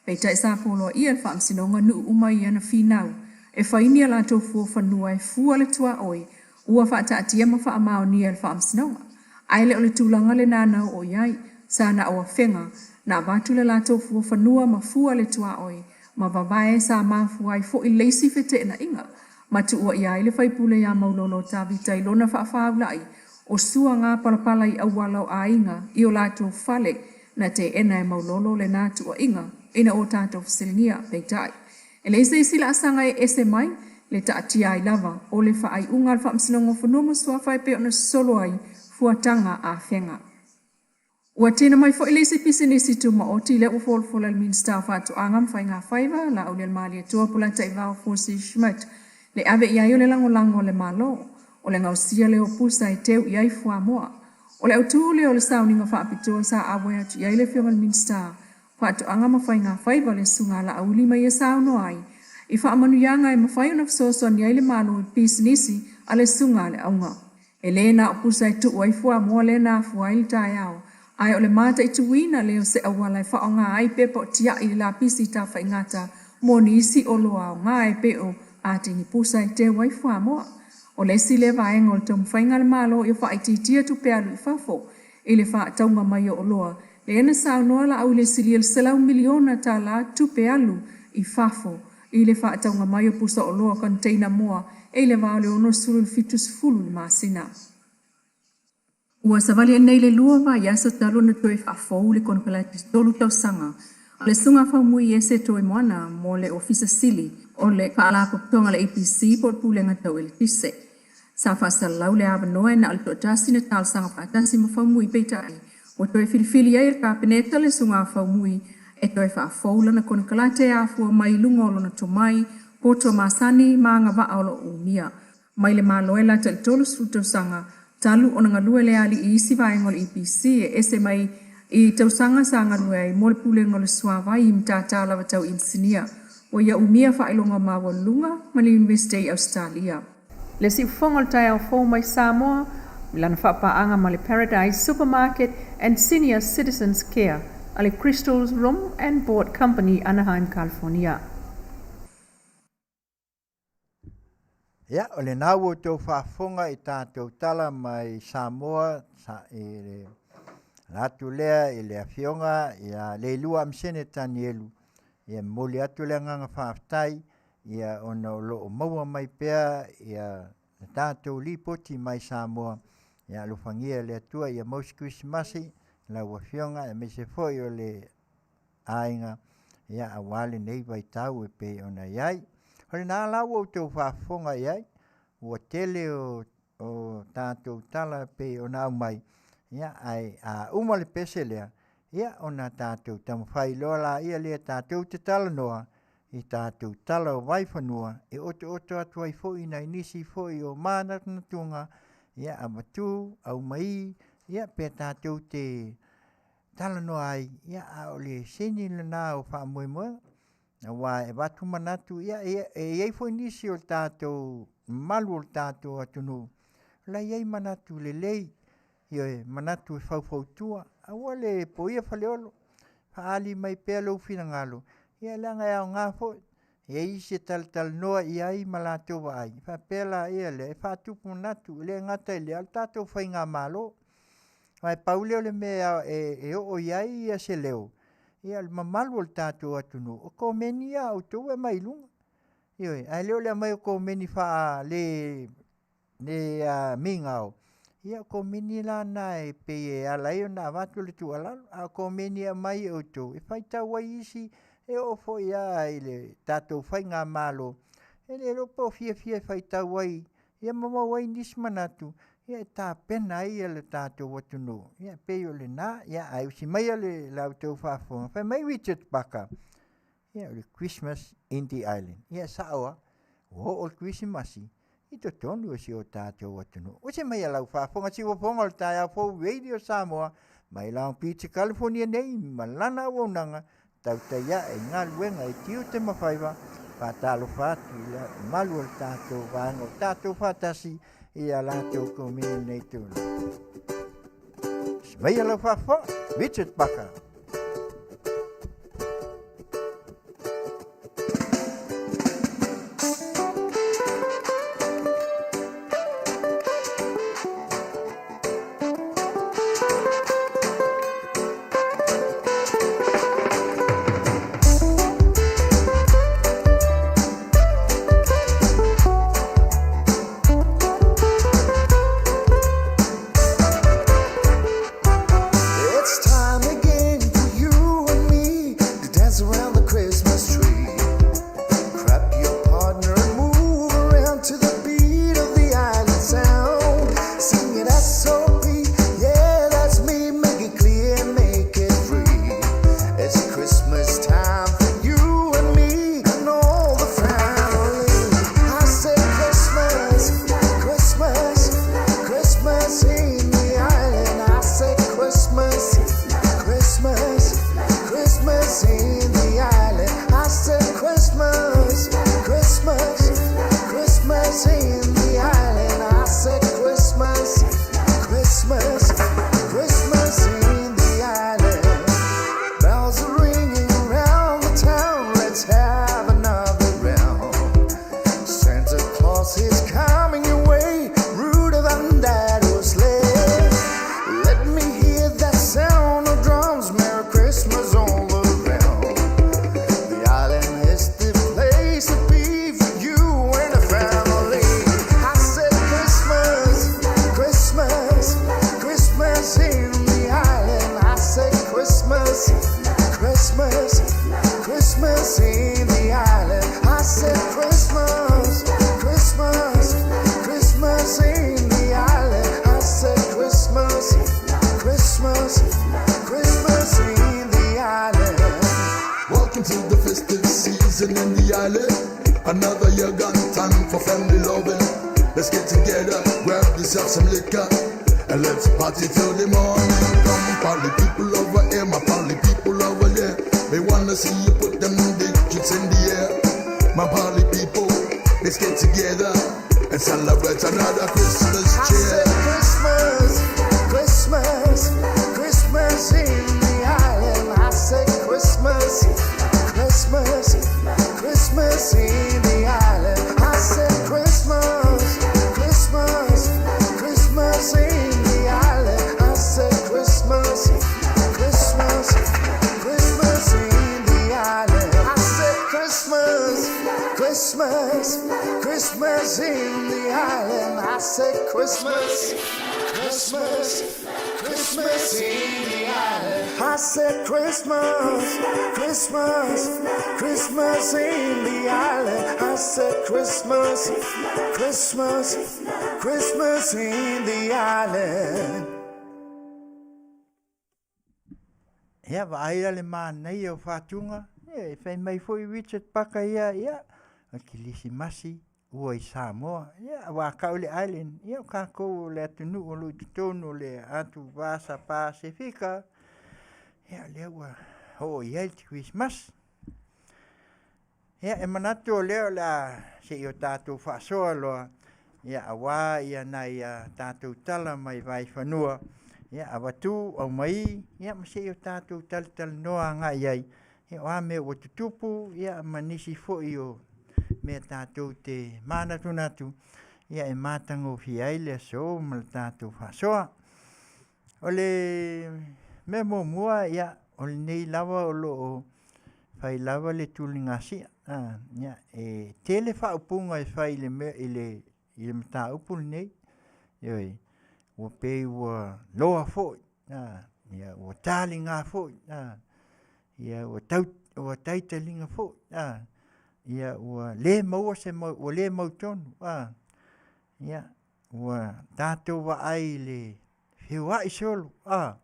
Peitai sa poloaia e le Faamasinoga nuu uma ia na finau e fai ni a latou fua fanua e fua le tuaoi ua faataatia ma faamaonia e le Faamasinoga. Ae le o le tulaga lena na oo i ai, sa na o afega na avatu le latou fua fanua ma fua le tuaoi ma vavae sa mafua ai foi le isi feteenaiga ma tuuaia ai le faipule ia Maulolo Tavita i lona faafāula'i o suaga palapala i auala o aiga i o latou fale na teena e Maulolo lena tuuaiga ina ua tatou fesiligia. Peitai, e leai se isi laasaga e ese mai le taatia ai lava o le faaiuga a le Faamasinoga o Fanua ma Suafa e pei ona sosolo ai fuataga a Afega. Ua tino mai foi le isi pisinisi tumaoti lea ua folafola e le Minisita o Faatoaga ma Faigafaiva, Laaulialemalietoa Polataivao Fosi Schmidt, le ave i ai o le lagolago a le Malo, o le gaosia lea o pusa e teu i ai fuamoa. O le autu lea o le sauniga faapitoa sa auai atu i ai le Afioga i le Minisita Faatoaga ma Faigafaiva, le Susuga a Laauli ma ia saunoa ai i faamanuiaga e mafai ona fesoasoani ai le Malo i pisinisi a le Susuga a le Auga. E le na o pusa e tuu ai fuamoa lea na afua ai le taeao, ae o le mataituina lea o se auala e faaaoga ai pepa o tiai i le lapisi tafaigata mo nisi oloa aoga e pei o atigi pusa e teu ai fuamoa. O le isi lea vaega o le taumafaiga a le Malo ia faaitiitia tupe alu i fafo i le faatauga mai o oloa, lea na saunoa Laauli e silia i le $100 miliona tupe alu i fafo i le faatauga mai o pusa oloa container moa e i le va o le 60 i le 70 i le masina. Ua savali nei le lua vaiaso talu ona toe faafou le konekarate tolu tausaga a le Susuga Faumui Iese Toimoana mo le Ofisa Sili o le Faalapotopotoga a le EPC po o le Pulega Tau Eletise. Sa faasalalau le avanoa e na o le toatasi na talosaga faatasi ma Faumui peitai ua toe filifili ai e le Kapeneta le Susuga Faumui e toe faafou lana konekarate e afua mai i luga o lona tomai, poto masani ma agavaa o lo o umia mai le Malo e lata i le 30 tausaga talu ona galue le alii i isi vaega o le EPC e ese mai i tausaga sa galue ai mo le Pulega o le Suavai i matata lava tau inisinia. Ua ia umia faailoga maualuluga ma le Iunivesite i Ausetalia. Le siufofoga o le taeao fou mai Samoa i lana faapaaga ma le Paradise Supermarket and Senior Citizens Care a le Crystals Room and Board Company, Anaheim, California. Ia, o lena ua outou faafofoga i tatou tala mai Samoa sa, i le ala atu lea i le afioga ia Leilua Amisene Tanielu. Ia momoli atu le agaga faafetai ia ona o lo o maua mai pea ia le tatou lipoti mai Samoa. Ia alofagia e le Atua ia maua se Kerisimasi lau afioga aemaise foi o le aiga ia aua lenei vaitau e pei ona i ai. O lena la ua outou faafofoga i ai, ua tele o, o tatou tala e pei ona aumai, ia ae a uma le pese lea, ia ona tatou taumafai loa laia lea tatou te talanoa i tatou tala o vaifanua e otooto atu ai foi nai nisi foi o manatunatuga, ia avatu, aumai, ia pe tatou te talanoa ai, ia a o le sini lena o faamoemoega. Aua e avatu manatu, ia e i ai foi nisi o le tatou mamalu o le tatou atunuu, o la e i ai manatu lelei, ioe, manatu e faufautua. Aua le poia Faleolo, faaali mai pea lou finagalo, ia leaga e aoga foi. E i ai isi e talatalanoa i ai ma latou vaai, faapea laia lea, e faatupu manatu. E le gata i lea, a o le tatou faigamalo. Aua e pau lea o le mea e oo i ai se leo, ia o le mamalu o le tatou atunuu, o komeni ia a outou e aumai i luga. Ioe, ae le o le aumai o komeni faa le le migao, ia o komeni la na e pei e ala ai ona avatu le tuualalo. A o komeni e aumai e outou e faitau ai isi, e oo foi lava i le tatou faigamalo, e le iloa po o fiafia e faitau ai ia ma maua ai nisi manatu e tapena ai le tatou atunuu. Ia e pei o lena. Ae usi maia la outou faafofoga, fai mai Richard Parker, ia o le Christmas in the Island. Ia e sao lava, ua oo le Kerisimasi i totonu o si o tatou atunuu. Usi maia lau faafofoga siufofoga o le taeao fou Radio Samoa mai Long Beach, California nei ma lana auaunaga tautai ae i galuega i tiute ma faiva. Faatalofa atu i le mamalu o le tatou vaega o tatou faatasi i a latou komini nei tulaga. Usi maia lau faafofoga, Richard Parker. It's time again for you and me to dance around the Christmas tree. Grab your partner and move around to the beat of the island sound. Sing it S.O.P. Yeah, that's me. Make it clear and make it free. It's Christmas time for you and me and all the family. I say Christmas, Christmas, Christmas in the island. I say Christmas, Christmas, Christmas in the island. I said Christmas, Christmas, Christmas in the island. I said Christmas, Christmas, Christmas in the island. Bells are ringing around the town. Let's have another round. Santa Claus is coming your way, Rudolph and that sleigh. Let me hear that sound of drums. Merry Christmas all around. The island is the place to be for you and the family. I said Christmas, Christmas, Christmas in the island. I said Christmas, Christmas, Christmas in the island. I said Christmas, Christmas, Christmas in the island. I said Christmas, Christmas, Christmas in the island. Welcome to the festive season in the island. Another year gone, time for family loving. Let's get together, grab yourself some liquor, and let's party till the morning. Come, party people over here, my party people over there. They wanna see you put them digits in the air. My party people, let's get together and celebrate another Christmas I cheer. said Christmas, Christmas, Christmas in the island. I said Christmas, Christmas, Christmas in the island. I said Christmas, Christmas, Christmas in the island. I said Christmas, Christmas, Christmas in the island. I said Christmas, Christmas, Christmas in the island. I said Christmas, Christmas, Christmas in the island. I said Christmas, Christmas, Christmas in the island. I said Christmas, Christmas, Christmas in the island. Ia, vaai la le manaia o Whātunga, ia, e whai mai foi Richard Parker ia, ia, o le Kilisimasi ua i Samoa, ia, aua kau le island, ia, o kākou o le atunuu o lo o i totonu o le atu Vasa Pasefika, ia, o lea ua oo i ai le Kerisimasi. Ia, e manatu o lea o le a se i o tatou faasoa loa, ia, aua ia nai a tatou tala mai Vaifanua, ia, avatu, aumai, ia, ma se i o tatou talatalanoa agai i ai, ia, o a mea ua tutupu, ia, ma nisi foi o mea tatou te manatunatu, ia, e matagofie ai le aso ma le tatou faasoa. O le mea muamua, ia, o lenei lava o lo o fai lava le tuligasia. A, ia, e tele faaupuga e fai i le mea i le i le mataupu lenei. Ioe, ua pei ua loa foi, a, ia ua taliga foi, a, ia ua tau ua taitaliga foi, a, ia ua le maua se mau ua le mautonu, a, ia ua tatou vaai i le feoai solo, a,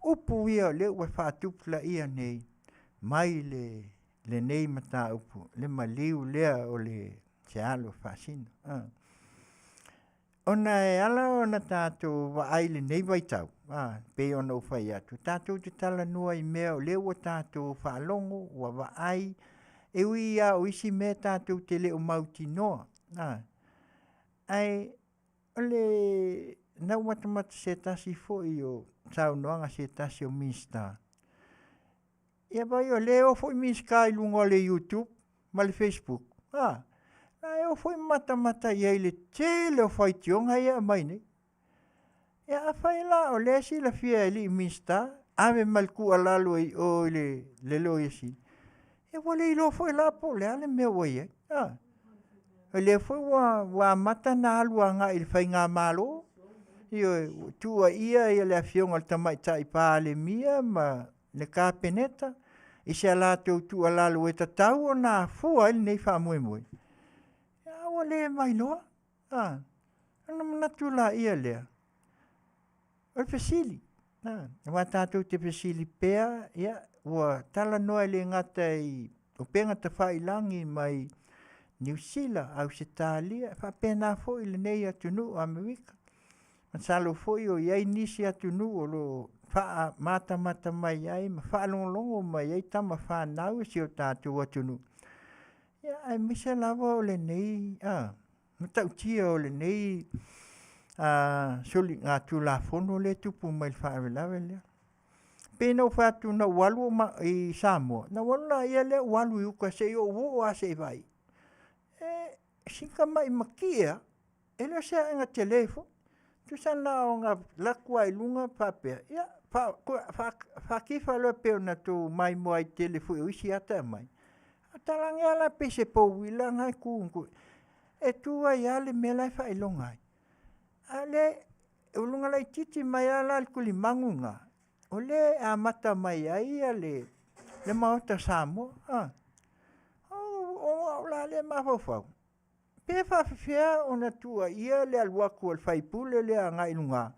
upu ia o lea ua faatupulaia nei mai le lenei mataupu le maliu lea o le se alo e faasino. A. Ona e ala ona tatou vaai i lenei vaitau, a, pei ona ou fai atu, tatou te talanoa i mea o lea ua tatou faalogo, ua vaai, e ui lava o isi mea tatou te le o mautinoa, a, ae o le na ou matamata i se tasi foi o saunoaga a se tasi o Minisita, ia vaai o lea e o foi Minisita i luga o le YouTube ma le Facebook, a, la e o foi ma matamata i ai i le tele o faitioga ia e aumai nei. Ia afai la o lea e silafia e alii Minisita, ave ma le tuualalo i o i le, le Loia Sili, ia ua le iloa foi la po o le a le mea ua i ai. A, o lea foi ua, ua amata ona alu agai i le faigamalo, ioe, ua tuuaia le afioga i le Tamaitai Palemia ma le Kapeneta i se latou tuualalo e tatau ona afua ai lenei faamoemoe, a ua le mailoa. A, ona manatu laia lea, o le fesili, a, aua tatou te fesili pea, ia, ua talanoa e le gata i upega tafailagi mai Niu Sila, Ausetalia, e faapena foi lenei atunuu o Amerika. Masalo foi o i ai nisi atunuu o lo o faamatamata mai ai ma faalogologo mai ai tama fanau a si o tatou atunuu, ia aemaise lava o lenei a matautia o lenei soligatulafono lea e tupu mai i le faalavelave lea. Pei ona ou fai atu na ou alu i Samoa, na ou alu laia lea ou alu i uta se i ou oo lava se i vaai. E sina tamai matie lava, e le o se aega tele foi. Tusa na ona alu atu lava i luga faapea, ia faatifa loa pei ona outou maimoa ai i le tele foi o isi ata e aumai. A talage lava la pei se pou uila lena e tu, e tu ai lava le mea la e faailoga ai. A o lea o luga laitiiti mai lava la o le tulimagu lena, o lea e amata mai ai le Maota o Samoa. A, o au la lea e mafaufau, pe faapefea ona tuuaia le alu atu a le sui usufono lea agai i luga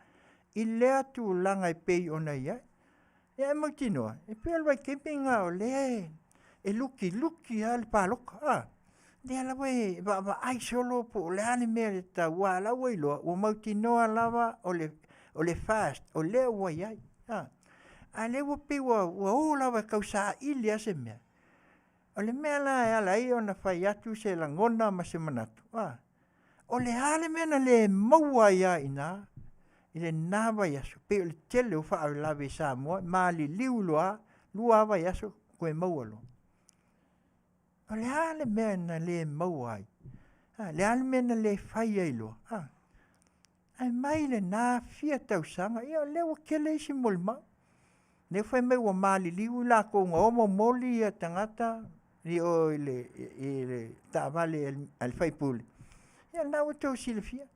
i lea tulaga e pei ona i ai. Ia ae mautinoa, e pei o le vaitaimi lena o lea e lukiluki lava le palota, a, lea lava e vaavaai solo po o le a le mea e tatau, aua o la e ua iloa, ua mautinoa lava o le FAST o lea ua i ai, a. A o lea ua pei ua o lava e tausaili lava se mea. O le mea la e ala ai ona fai atu se lagona ma se manatu, a, o le a le mea na le maua ai lava i ina i lena vaiaso, pei o le tele o faalavelave i Samoa, e maliliu loa lava, 2 lava vaiaso toe maua loa. O le a le mea na le maua ai? A, le a le mea na le fai ai loa? A, ae mai lena fia tausaga, ia o lea ua tele isi molimau. Lea fai mai ua maliliu i latou na o momoli ia tagata i o i le, i le taavale a le faipule. Ia lena ua outou silafia.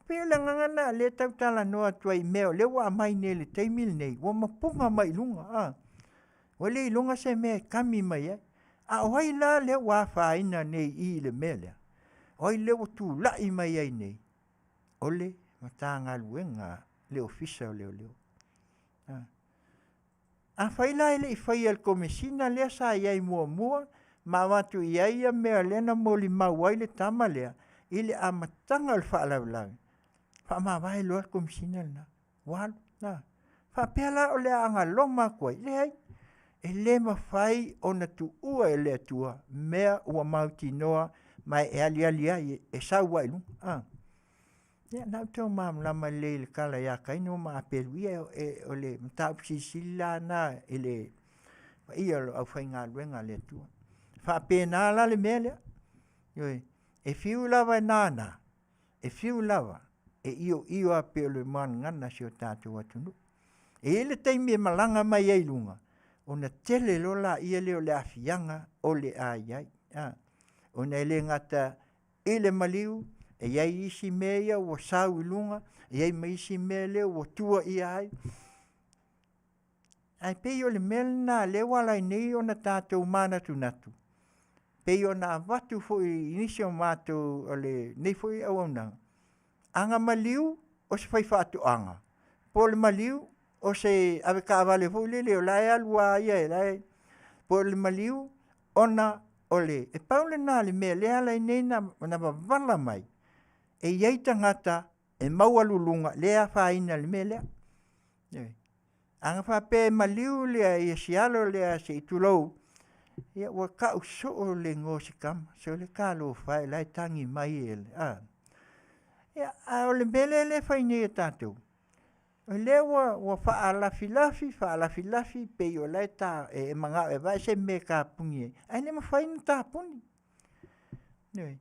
Pei o le agaga lena o lea e tau talanoa atu ai i mea o lea ua aumai nei i le taimi lenei, ua mapuna mai i luga, a. Ua le iloga se mea e kami mai ai. A o ai la lea ua afaina nei i i le mea lea? O ai lea ua tulai mai ai nei? O le Matagaluega, le Ofisa o Leoleo. Afai la e le i faia e le Komesina lea sa i ai muamua ma avatu i ai ia mea lea na molimau ai le tama lea i le amataga o le faalavelave, faamavae loa le Komesina lena, ua alu. Na. Faapea la o le a agaloma atu ai? Leai, e le mafai ona tuua e le Atua mea ua mautinoa ma e aliali ai, e sau ai i luga. A. Ia, na outou malamalama lelei i le tala ia Kaino ma Apelu, ia e, o le mataupu silisili la na i le paia o le aufaigaluega a le Atua. Faapena la le mea lea. Ioe, e fiu lava e nānā, e fiu lava e ioio lava pei o le muagagana a si o tatou atunuu. E i ai le taimi e malaga mai ai i luga, ona tele loa laia lea o le aafiaga o le a i ai. A, ona e le gata i le maliu, e i ai isi mea ia ua sau i luga, e i ai ma isi mea lea ua tuaia ai. Ae pei o le mea lena lea ua ala ai nei ona tatou manatunatu, pei ona avatu foi i nisi o matou o lenei foi auaunaga, a na maliu o se faifaatoaga, po o le maliu o se avetaavale foi lele o la e alu lava ia la e, po o le maliu ona o le… E pau lena o le mea lea e ala ai nei ona mavala mai, e i ai tagata e maualuluga lea e afaina i le mea lea. Ioe. A na faapea e maliu si alo lea se i tulou, ia ua tau soo le igoa o si tama, sole talofa e o la e tagi mai le a. Ia, a o le mea lea e fai nei e tatou, o lea ua faalafilafi faalafilafi pei o la e ta, e manao e vae se mea e tapuni ai, ae le mafai ona tapuni. Ioe.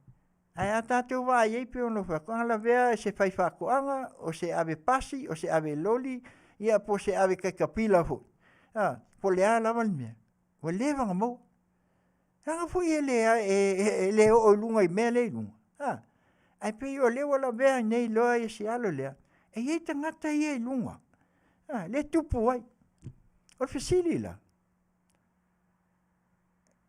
Ae a tatou vaai i ai pei ona ou fai atu, ana lavea e se faifaatoaga, o se ave pasi, o se ave loli, ia po o se ave katapila foi, a, po o le a lava le mea, ua leva ona maua. Leaga foi e le oo i luga i mea lea e i luga, a, ae pei o lea ua lavea nei loa si alo lea, e i ai tagata ia e i luga, a, lea e tupu ai. O le fesili la,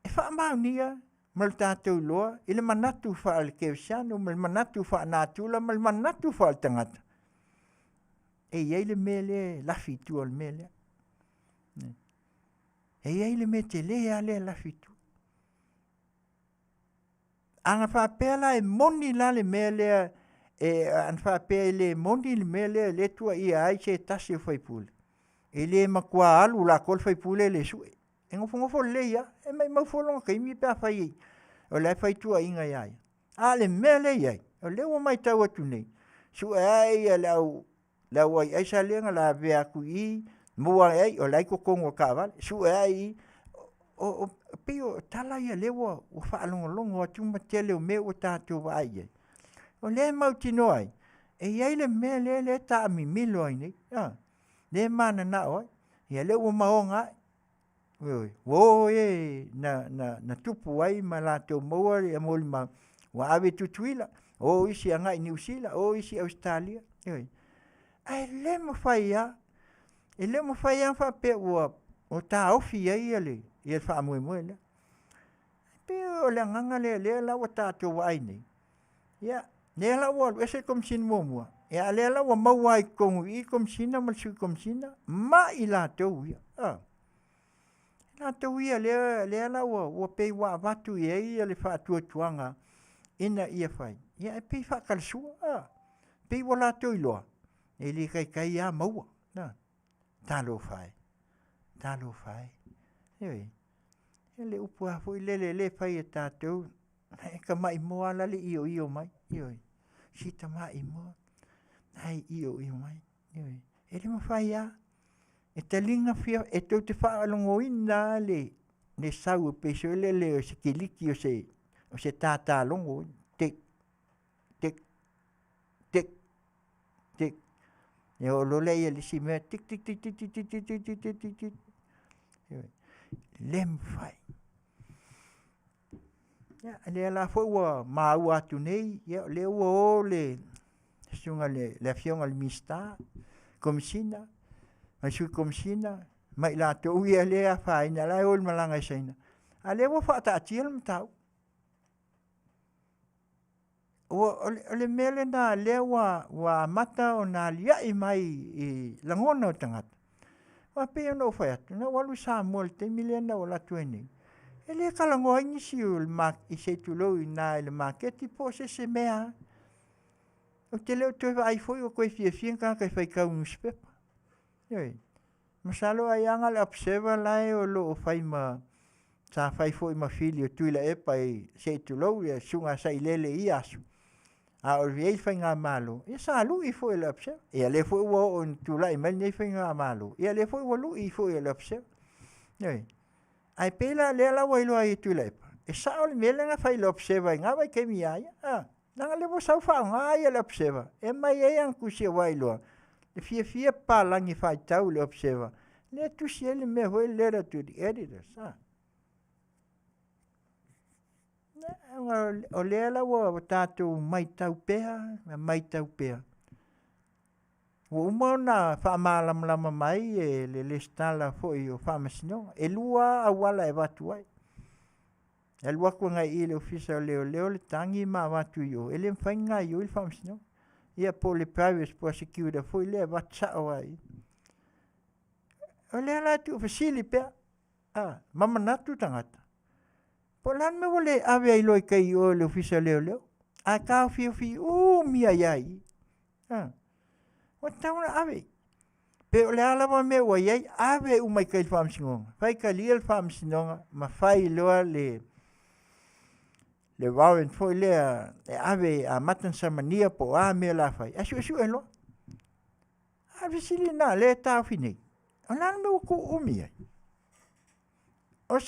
e faamaonia ma le tatou iloa i le manatu faale-kerisiano ma le manatu faale-natura ma le manatu faaletagata, e i ai le mea lea e lafi i tua o le mea lea. E i ai le mea tele lava lea e lafi i tua. A na faapea la e moni la le mea lea, a na faapea e le moni le mea lea e tuuaia ai se tasi o sui usufono, e le matua alu atoa le sui usufono lea e sue, e nofonofo lelei lava, e maumau fua lona taimi pe afai o la e fai tuuaiga ia ia. A o le mea lea e i ai, o lea ua matau atu nei, sue ae le au ai aisa lea na lavea atu i i, maua ane ai o la e i totonu o le taavale, sue ae i i, e pei o tala ia o lea ua faalogologo atu ma le tele o mea ua tatou vaai i ai, o lea e mautinoa ai, e i ai le mea lea e taamimilo ai nei, lea e mananao ai. Ia lea ua maona ae, ioe, ua o e na tupu ai ma latou maua molimau, ua ave i Tutuila, o isi agai i Niu Sila, o isi i Ausetalia, ioe. Ae le mafai lava, e le o mafai lava ona faapea ua taofi ai le faamoemoe lea. E pei o le agaga lea o lea la ua tatou vaai nei, ia, lea la ua alu ese le Komesina muamua, a o lea la ua maua lava i totonu i i le Komesina ma le Sui Komesina ma i latou ia, a. Latou ia lea la ua pei ua avatu i ai le faatuatuaga ina ia fai, ia e pei e faatalasua, a, pei ua latou iloa, e le taitai lava maua. Talofa e, talofa e. Ioe. O le upu lava foi lele lea e fai e tatou, e tamai moa lava la e ioio mai. Ioe. Si tamai moa la e ioio mai. Ioe. E le mafai lava. E taliga fia, e tou te faalogoina lava le sau e pei foi lele o se kiliki o se tatalogo, tik, tik, tik, tik. Ia oo loa lea i le isi mea, tik tik tik tik tik tik tik tik tik tik tik. Le mafai. Ia, lea la foi ua maua atu nei, ia o lea ua o le susuga i le Afioga i le Minisita, Komesina ma le Sui Komesina ma i latou ia lea e afaina la e o i le malaga i Saina, a o lea ua faataatia le mataupu. O le mea lena lea ua amata ona aliae mai i lagona o tagata. Aua pei ona ou fai atu, na ou alu i Samoa i le taimi lea na ou alu atu ai nei, e le talanoa ai nisi se i tulou i ina i le maketi po o se isi mea lava. Ou te le o toe vaai foi o toe fiafia ni tagata e faitau i nusipepa. Ioe. Masalo ai lava na o le Observer la e o lo o fai ma sa fai foi ma fili o Tuilaepa i se i tulou le susuga ia Sailele i ia aso, a o i ai le faigamalo, ia sa lui foi e le Observer. Ia lea foi ua oo ina tulai mai lenei faigamalo, ia lea foi ua lui foi e le Observer. Ioe. Ae pei la o lea la ua iloa ai e Tuilaepa, e sao le mea lea na fai e le Observer i na vaitaimi ia ia. A, leaga o lea ua sau faaaoga ia le Observer e aumai ai ana tusi aua e iloa, e fiafia papalagi e faitau i le Observer. Lea e tusi ai le mea foi lea, letter to the editors. A. O lea la ua tatou matau pea ma matau pea, ua uma ona faamalamalama mai e le Resitala foi o Faamasinoga, e 2 lava auala e avatu ai. E alu atu agai i le Ofisa o Leoleo le tagi ma avatu i o, e le mafai ona gaoioi le Faamasinoga. Ia po o le private prosecutor foi lea e avatu sao lava i i. O lea la e tuufesili pea, ma manatu tagata, po o le a le mea ua le ave ai loa i tai i o i le Ofisa o Leoleo, ae taofiofi umi ai lava i i. Ua tatau ona ave. Pe o le a lava mea ua i ai, ave uma i tai i le faamasinoga, faitalia le faamasinoga ma fai loa le warrant foi lea e ave e amata ona samania po o a mea o le a fai, ae suesue loa. A o le fesili lena o lea e taofi nei, o le a le mea ua tuu umi ai? O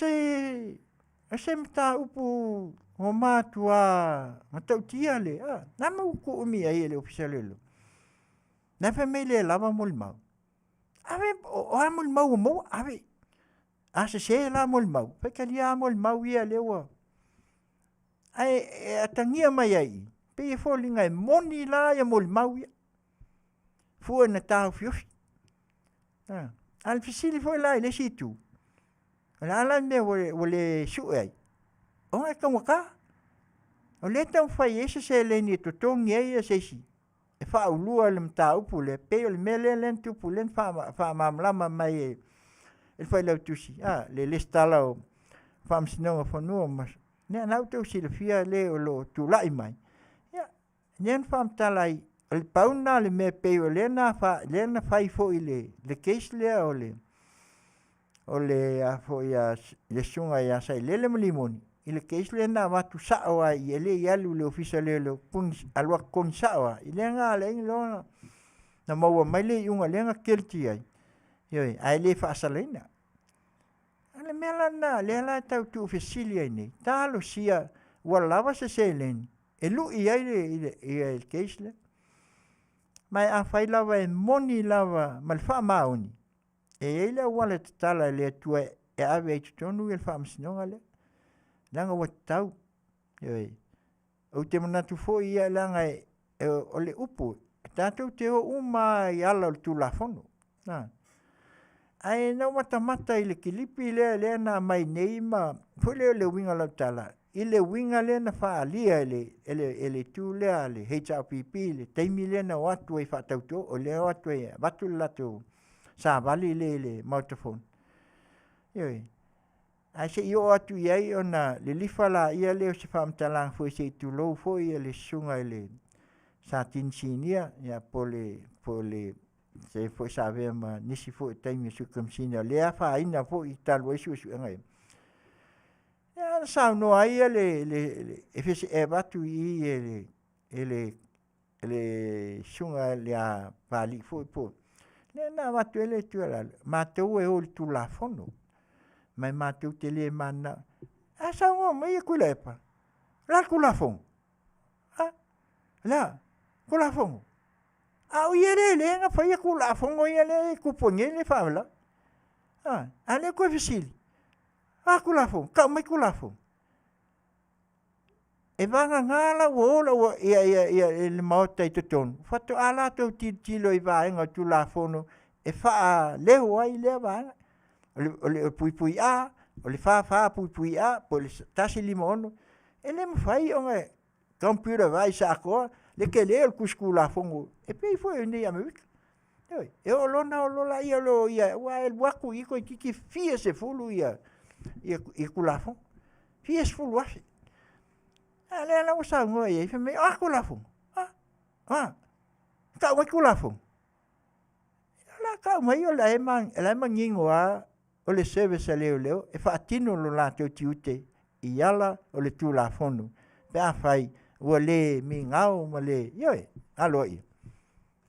se mataupu ua matua matautia le, a, le a le mea ua tuu umi ai e le Ofisa o Leoleo? La e fai mai e le lava molimau. Ave, o a molimau ua maua, ave. A sese la molimau, faitalia lava molimau ia lea ua... Ae e atagia mai ai i i, pei e foliga e moni la ia molimau ia, fua ina taofiofi. A o le fesili foi la i le isi itu, o le a la le mea ua le sue ai? Ona e taugata. O lea e taumafai ai se seleni e totogi ai se isi e faaulua le mataupu lea, pei o le mea lea na tupu lea na faamalamalama mai e le Failautusi, le Resitala o Faamasinoga o Fanua ma Suafa. Lena ua outou silafia le o lo o tulai mai, ia, lea na faamatala ai, o le pau lena o le mea pei o lea na fai foi i le case lea o le susuga ia Sailele ma Limoni, i le case lea na avatu sao lava i i, e le i alu i le Ofisa o Leoleo, alu atu tonu sao lava, lea na ala ai ona maua mai le iuga lea na guilty ai, ioe, ae le faasalaina. O le mea la lena o lea la e tau tuufesili ai nei, talosia ua lava se seleni e lui ai le case lea. Ma afai lava e moni lava ma le faamaoni, e i ai le auala e tatala e le Atua e ave ai i totonu le faamasinoga lea, leaga ua tatau. Ioe. Ou te manatu foi ia leaga o le upu, tatou te o uma lava i ala o le Tulafono. Ae na ou matamata i le kilipi lea lea na aumai nei ma foi lea o le uiga o lau tala, i le uiga lea na faaalia e le itu lea a le HRPP i le taimi lea na o atu ai faatauto, o lea o atu ai e avatu le latou savali lea i le Maota Fono. Ioe. Ae se i oo atu i ai ona lilifa laia lea o se faamatalaga foi se i tulou foi le susuga i le Satini Sinia ia po o le se foi sa avea ma nisi foi o taimi o Sui Komesina o lea e afaina foi talu ai suesuega ia. Ia na saunoa ai le e avatu i i e le susuga ia Papalii foi po o lea na avatu ai le tuualalo, matou e o i le Tulafono, ma e matou te le mananao. Ae saunoa mai Tuilaepa, o le a le Tulafono? A, o le a? Tulafono? A o ia lea lea na faia Tulafono ia lea e tupu ai nei le faalavelave. A, a o lea e toe fesili, o a Tulafono? Tau mai Tulafono. E vagana la ua o le Maota i totonu, faatoa latou tilotilo i vaega o Tulafono e faaleo ai lea vaega. O le puipui A, o le 44(A) po o le 156, e le mafai ona computerise atoa le tele o le tusi Tulafono e pei foi o i inei i Amerika. Ioe, e oo loa ona o loa lea, aua e alu atu i i toeitiiti fia sefulu Tulafono, fia sefulu afe. A o lea la ua saunoa i ai, fai mai, o a Tulafono? A, o a? Tau mai Tulafono. O le a tau mai o la e manino lava o le service a leoleo e faatino lo latou tiute i ala o le Tulafono pe afai ua le migao ma le, ioe, aloaia.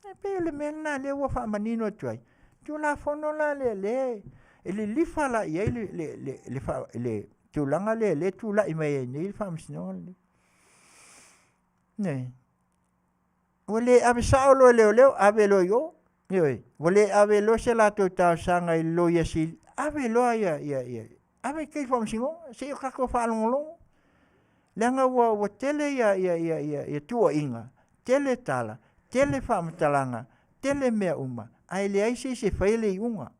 E pei o le mea lena o lea ua faamanino atu ai, Tulafono la lea lea e lilifa la i ai le tulaga lea lea e tulai mai ai nei le faamasinoga lenei. Ioe. Ua le ave sao loa e leoleo, ave loa i o. Ioe, ua le ave loa se latou talosaga i le Loia Sili, ave loa ia, ia, ia, ave i tai i le Faamasinoga, se i o tatou faalogologo. Leaga ua, ua tele ia, ia, ia, ia, ia tuuaiga, tele tala, tele faamatalaga, tele mea uma, ae leai se isi e faia le iuga,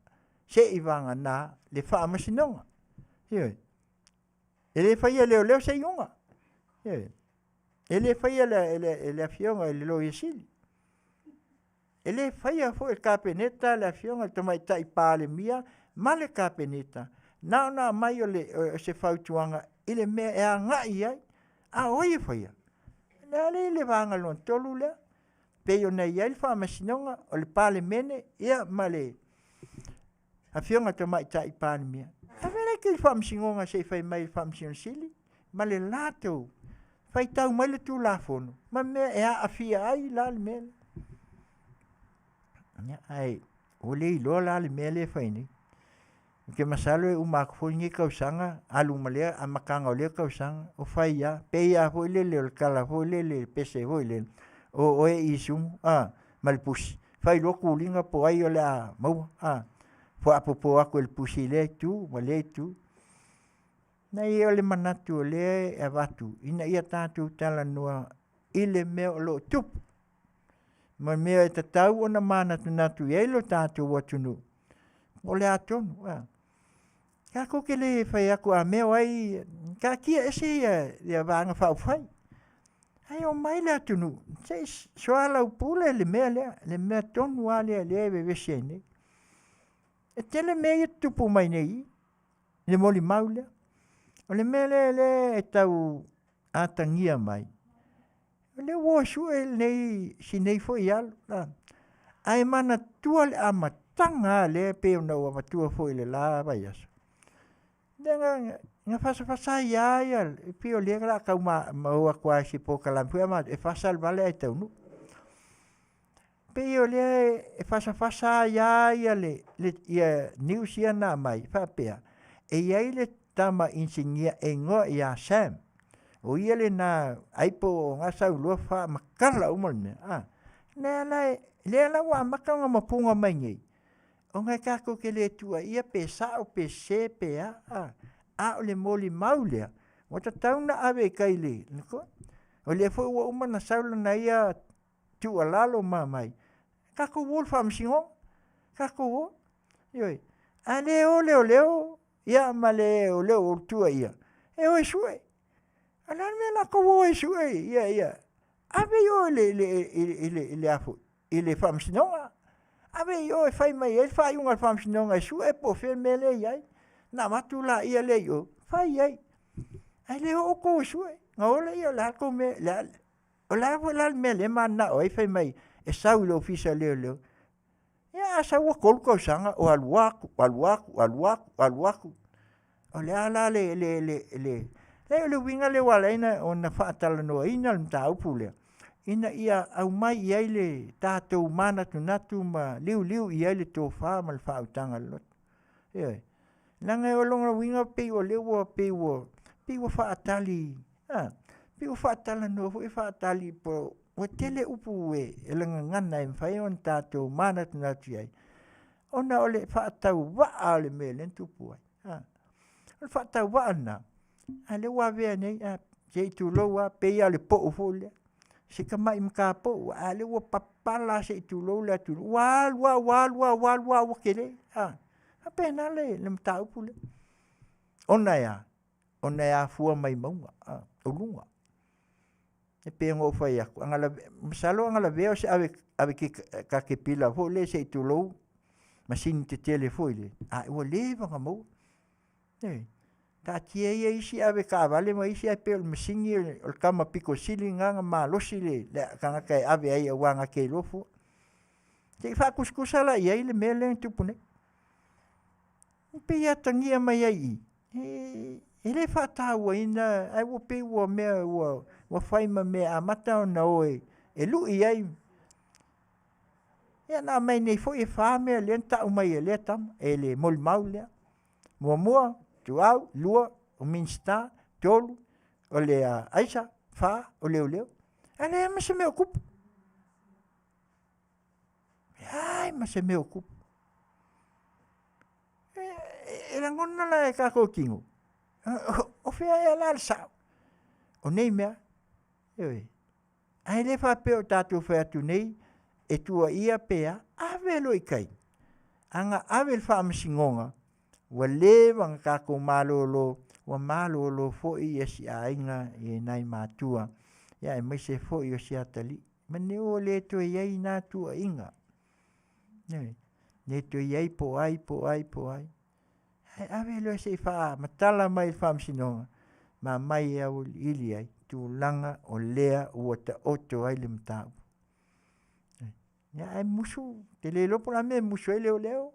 seivagana le Faamasinoga. Ioe. E le faia e leoleo se iuga. Ioe. E le faia e le, e le afioga i le Loia Sili. E le faia foi e le Kapeneta le afioga i le Tamaitai Palemia ma le Kapeneta, na ona aumai o, le, o se fautuaga i le mea e agai i ai. A o ai e faia? Le lea le vaega lona tolu lea, pei ona i ai le faamasinoga, o le Palemene ia ma le afioga Tamaitai Palemia. Ave la i faamasinoga se i fai mai le Faamasino Sili ma le latou faitau mai le Tulafono ma mea e aafia ai la le mea lea. Ia, ae ua le iloa la le mea lea e fai nei. Ou te masalo e uma atu foi lenei tausaga, alu ma lea amataga o lea tausaga, o fai lava. Pei lava foi lele o le tala foi lele, le pese foi lele, o oe Isumu a, ma le pusi, fai loa tuliga po o ai o le a maua, a, faapopo atu e le pusi i lea itu ma lea itu. Leai o le manatu o lea e avatu ina ia tatou talanoa i le mea o lo o tupu ma mea e tatau ona manatunatu i ai lo tatou atunuu, o le a tonu. A. Tatou te le fai atu a mea o ai, taatia ese ia, ia Vaega Faaupufai. Ae omai le atunuu se i soalaupule le mea lea, le mea tonu lava lea lea e vevesi ai nei. E tele mea ia e tutupu mai nei i le molimau lea. O le mea lea lea e tau atagia mai, o lea ua o e sue lenei, si nei foi alu, a. Ae manatua le amataga lava lea pei ona ou avatua foi i le la vaiaso, lea na, na fasafasa ai lava ia, e pei o lea o le a tau maua atu lava i se polokalame foi lea a matou, e fasa le vale ae taunuu. Pei o lea e fasafasa ai lava ia le, le, ia news ia na aumai faapea, e i ai le tama inisinia e igoa ia Sam, o ia lena ai po o na sau loa faamatala uma le mea, a. Lea la, lea la ua amata ona mapuga mai nei, ona e tatou te le tuuaia pe sao pe sese pe a, a, a o le molimau lea, ua tatau ona ave i tai i le, o lea foi ua uma ona sau lana ia tuualalo ma aumai, tatou o i le faamasinoga, tatou o. Ioe. A le o leoleo ia ma le o lo o tuuaia e o e sue. A o le a le mea o le a tou o ai e sue ia, ia, ave i o i le, i le, i le, i le, a foi, i le faamasinoga. Ave i o e fai mai ai le faaiuga a le faamasinoga e sue po o fea le mea lea e i ai. Ona avatu laia lea i o, fai ai. Ae le o outou e sue, ona o lea o le a le tou mea, o le a foi la le mea lea e mananao ai fai mai e sau i le Ofisa o Leoleo. Ia a sau ua 3 tausaga o alu atu, alu atu, alu atu, alu atu. O le a la le, le, le, le, leai o le uiga lea ua ala ai ona faatalanoaina le mataupu lea, ina ia aumai i ai le tatou manatunatu ma liuliu i ai le tofa ma le faautaga loloto. Ioe. Leaga o lona uiga pei o lea ua pei ua pei ua faatali, a, pei ua faatalanoa foi faatali po ua tele upu e le gagana e mafai ona tatou manatunatu i ai, ona o le faatauvaa o le mea lea na tupu ai. A, o le faatauvaa lena, a o lea ua avea nei, a, se i tulou lava, pei lava o le pou foi lea, si tamai matapou lava, a o lea ua papala se i tulou le atunuu, ua alu lava ua alu lava ua alu lava ua tele. A, faapena le, le mataupu lea. Ona e a? Ona e afua mai mauga, a, o luga. E pei ona ou fai atu, masalo a na lavea o se ave, ave katepila foi lea se i tulou, masini tetele foi lea, a ua leva ona maua. Ioe. Taatia ia isi avetaavale ma isi ae pei o le masini o le tama pito sili lena ona malosi le tagata e ave ai aua na te iloa fua. Se i faatusatusa la i ai le mea lea na tupu nei. E pei e atagia mai ai i i, e le faatauaina ae ua pei ua mea ua, ua fai ma mea e amata ona o e, e lui ai. Ia na aumai nei foi e fa mea lea na tau mai e lea tama, e le molimau lea. Muamua, Tuau, lua, o Minisita, tolu, o le aisa, fa, o leoleo. Ae leai ma se mea o tupu. Leai ma se mea o tupu. E, e lagona la e tatou tino, o fea ea la le sao o nei mea. Ioe. Ae le faapea o tatou fai atu nei e tuuaia pe a, ave loa i tai. A na ave i le faamasinoga, ua leva ona tatou malolo, ua malolo foi ia si aiga i nai matua, ia aemaise foi o si atalii. Manu ua le toe i ai na tuuaiga. Ioe. Le toe i ai po o ai, po o ai, po o ai. Ae ave loa se i faamatala mai i le faamasinoga ma aumai e auiliili ai tulaga o lea ua taoto ai le mataupu. Ia ae musu, ou te le iloa po o le a le mea e musu ai leoleo,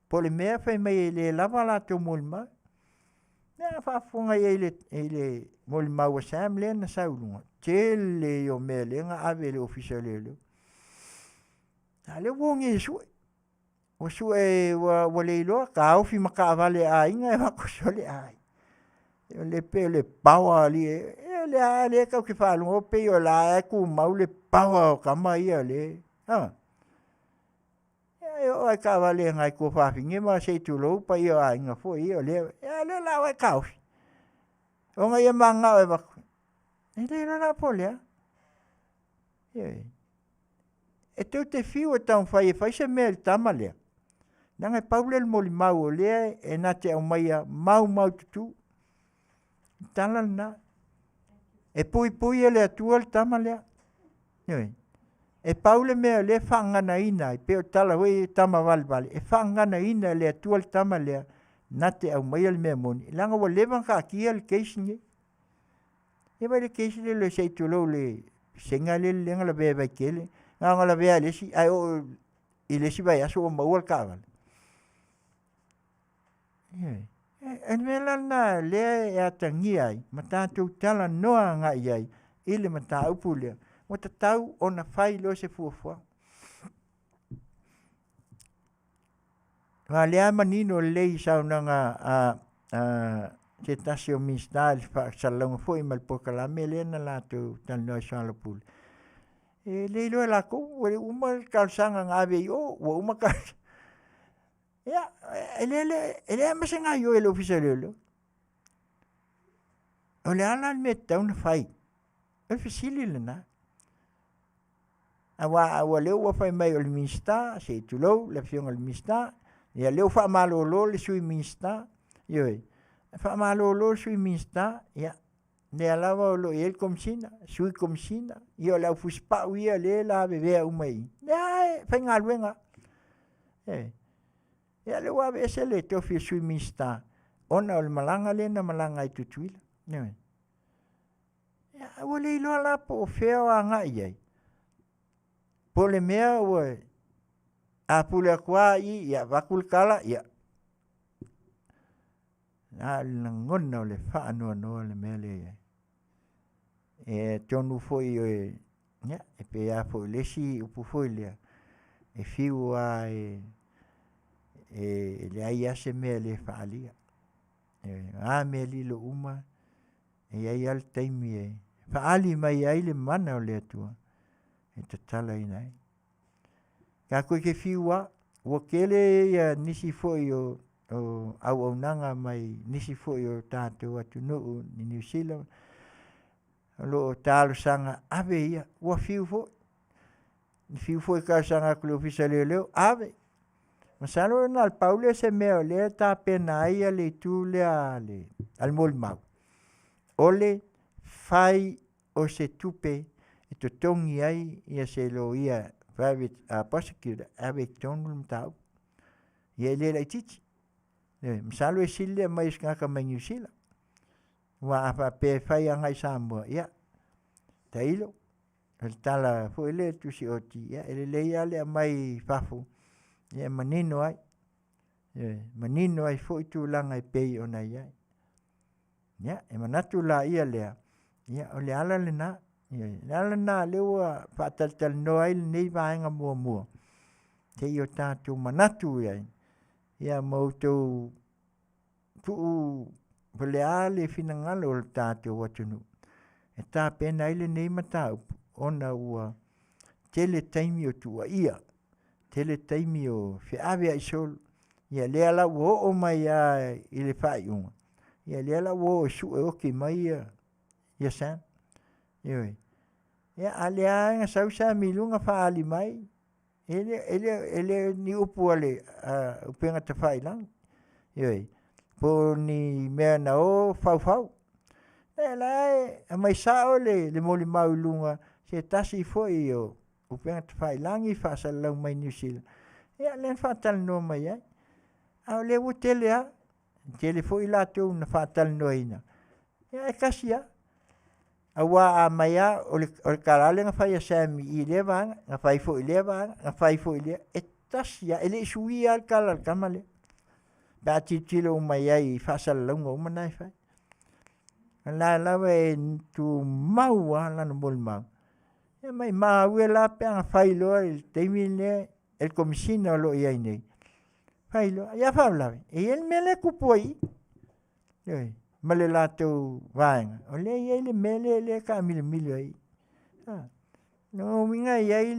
po o le mea fai mai e le lava a latou molimau. Ia a faafofoga i ai i le molimau a Sam lea na sau i luga, tele ia o mea lea na ave i le Ofisa o Leoleo. A o lea ua oge e sue, ua sue ua le iloa, taofi ma taavale a aiga e avatu sole, ai, o le pei o le power a alii e, ia o lea tatou te faalogo pei o la e tumau le power o tama ia o lea e, a. Ia e oo lava i taavale a nai tuafafine ma se i tulou paia o aiga foi ia o lea, a o lea o le a o ae taofi ona ia mananao e avatu. E le iloa la po o le a. Ioe. E tou te fiu e taumafai e fai se mea i le tama lea, leaga e pau lea o le molimau o lea e na te aumaia maumaututu. O le tala lena. E puipui e le Atua le tama lea. Ioe. E pau le mea o lea e faaganaina ai, pei o le tala foi lea tama valevale, e faaganaina e le Atua le tama lea na te aumaia le mea moni, leaga ua leva ona taatia le case lenei. Ia vaai i le case lea se i tulou le pesega lea na lavea ai i Vaitele, na ona lavea lava i le isi ae oo i le isi vaiaso ua maua le taavale. Ioe. O le mea la lena o lea e atagia ai ma tatou talanoa agai i ai i le mataupu lea, ua tatau ona fai loa se fuafuaga. Aua o lea lava e manino lelei i saunoaga a se tasi o Minisita i le faasalalauga foi ma le polokalame lea na latou talanoa ai e soalaupule, e le iloa e latou ua uma le talosaga na ave i o, ua uma talosaga. Ia, e leai lava ma se gaoioi a le Ofisa o Leoleo. O le a la le mea e tatau ona fai? O le fesili lena. Aua o lea ua fai mai o le Minisita, se i tulou le Afioga i le Minisita, ia lea ua faamalolo le Sui Minisita, ioe, faamalolo le Sui Minisita, ia lea lava o lo o i ai le Komesina, Sui Komesina, ia o le au fusipau ia lea e lavevea uma i i, lea e faigaluega lava. Ioe. Ia lea ua aveese le tofi o le Sui Minisita ona o le malaga lea na malaga ai i Tutuila. Ioe. Ia, ua le iloa la po o fea o agai i ai, po o le mea ua a pule atu lava i i, ia avatu le tala, ia a o le lagona o le faanoanoa le mea lea e i ai. E atonu foi ia, e pei lava foi o le isi upu foi lea, e fiu lava e leai lava se mea e le faaalia. O a mea lilo uma, e i ai lava le taimi e faaali mai ai le mana o le Atua e tatalaina ai. Tatou te fiu lava, ua tele ia nisi foi o auaunaga mai nisi foi o tatou atunuu i Niu Sila o lo o talosaga ave ia, ua fiu foi, fiu foi e talosaga atu i le Ofisa o Leoleo, ave. Masalo na o le pau lea o se mea o lea e tapena ai le itu lea a le molimau, o le fai o se tupe e totogi ai ia se loia private prosecutor e ave i totonu le mataupu. Ia e le laitiiti. Ioe, masalo e sili le aumai o se tagata mai Niu Sila. Aua a faapea e fai agai i Samoa, ia tailo, o le tala foi lea i le tusi oti, ia e lelei lava le aumai i fafo e manino ai, ioe, manino ai foi tulaga e pei ona i ai. Ia, e manatu laia lea, ia o le ala lena, ioe, o le ala lena lea ua faatalatalanoa ai lenei vaega muamua, se i o tatou manatu i ai, ia ma outou tuu po o le a le finagalo o le tatou atunuu e tapena ai lenei mataupu ona ua tele taimi o tuuaia. Tele taimi o feaveai solo. Ia lea la ua oo mai lava i le faaiuga, ia lea la ua o e sue oti mai ia ia Sam. Ioe. Ia a o lea lava na sau Sammy i luga faaali mai, e le o ni upu a le upega tafailagi, ioe, po o ni mea na o faufau. O la e aumai sao le molimau i luga i se tasi foi o upega tafailagi faasalalau mai Niu Sila, ia lea na faatalanoa mai ai. A o lea ua tele lava, tele foi latou na faatalanoaina, ia ae tasi lava. Aua a aumai lava, o le tala lava lea na fai e Sammy i lea vaega, na fai foi i lea vaega, na fai foi i lea, e tasi lava, e le i suia lava le tala a le tama lea pe a tilotilo uma i ai i faasalalauga uma na e fai. O la e lava e tumau lava lana molimau. Ia maumau e la pe ana fai loa i le taimi lea e le Komesina o lo o i ai nei, fai loa, a o le faalavelave, e i ai le mea lea e tupu ai i i, ioe, ma le latou vaega, o lea e i ai le mea lea e taamilomilo ai i i. O lona uiga e i ai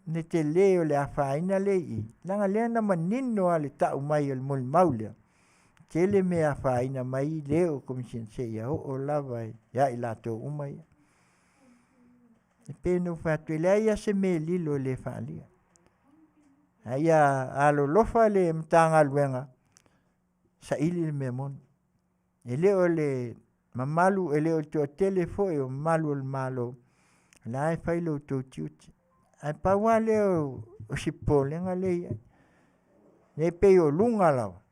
le tele o le afaina lea e i i, leaga o lea na manino lava i le tau mai o le molimau lea, tele mea e afaina mai le o Komesina seia oo lava ia i latou uma ia. E pei ona ou fai atu, e leai lava se mea e lilo e le faaalia. A ia alolofa le Matagaluega, saili le mea moni. E le o le mamalu, e le o le toatele foi o mamalu o le Malo, o la e fai lo outou tiute. Ae pau lava lea o si popolega lea e i ai, e pei o luga lava,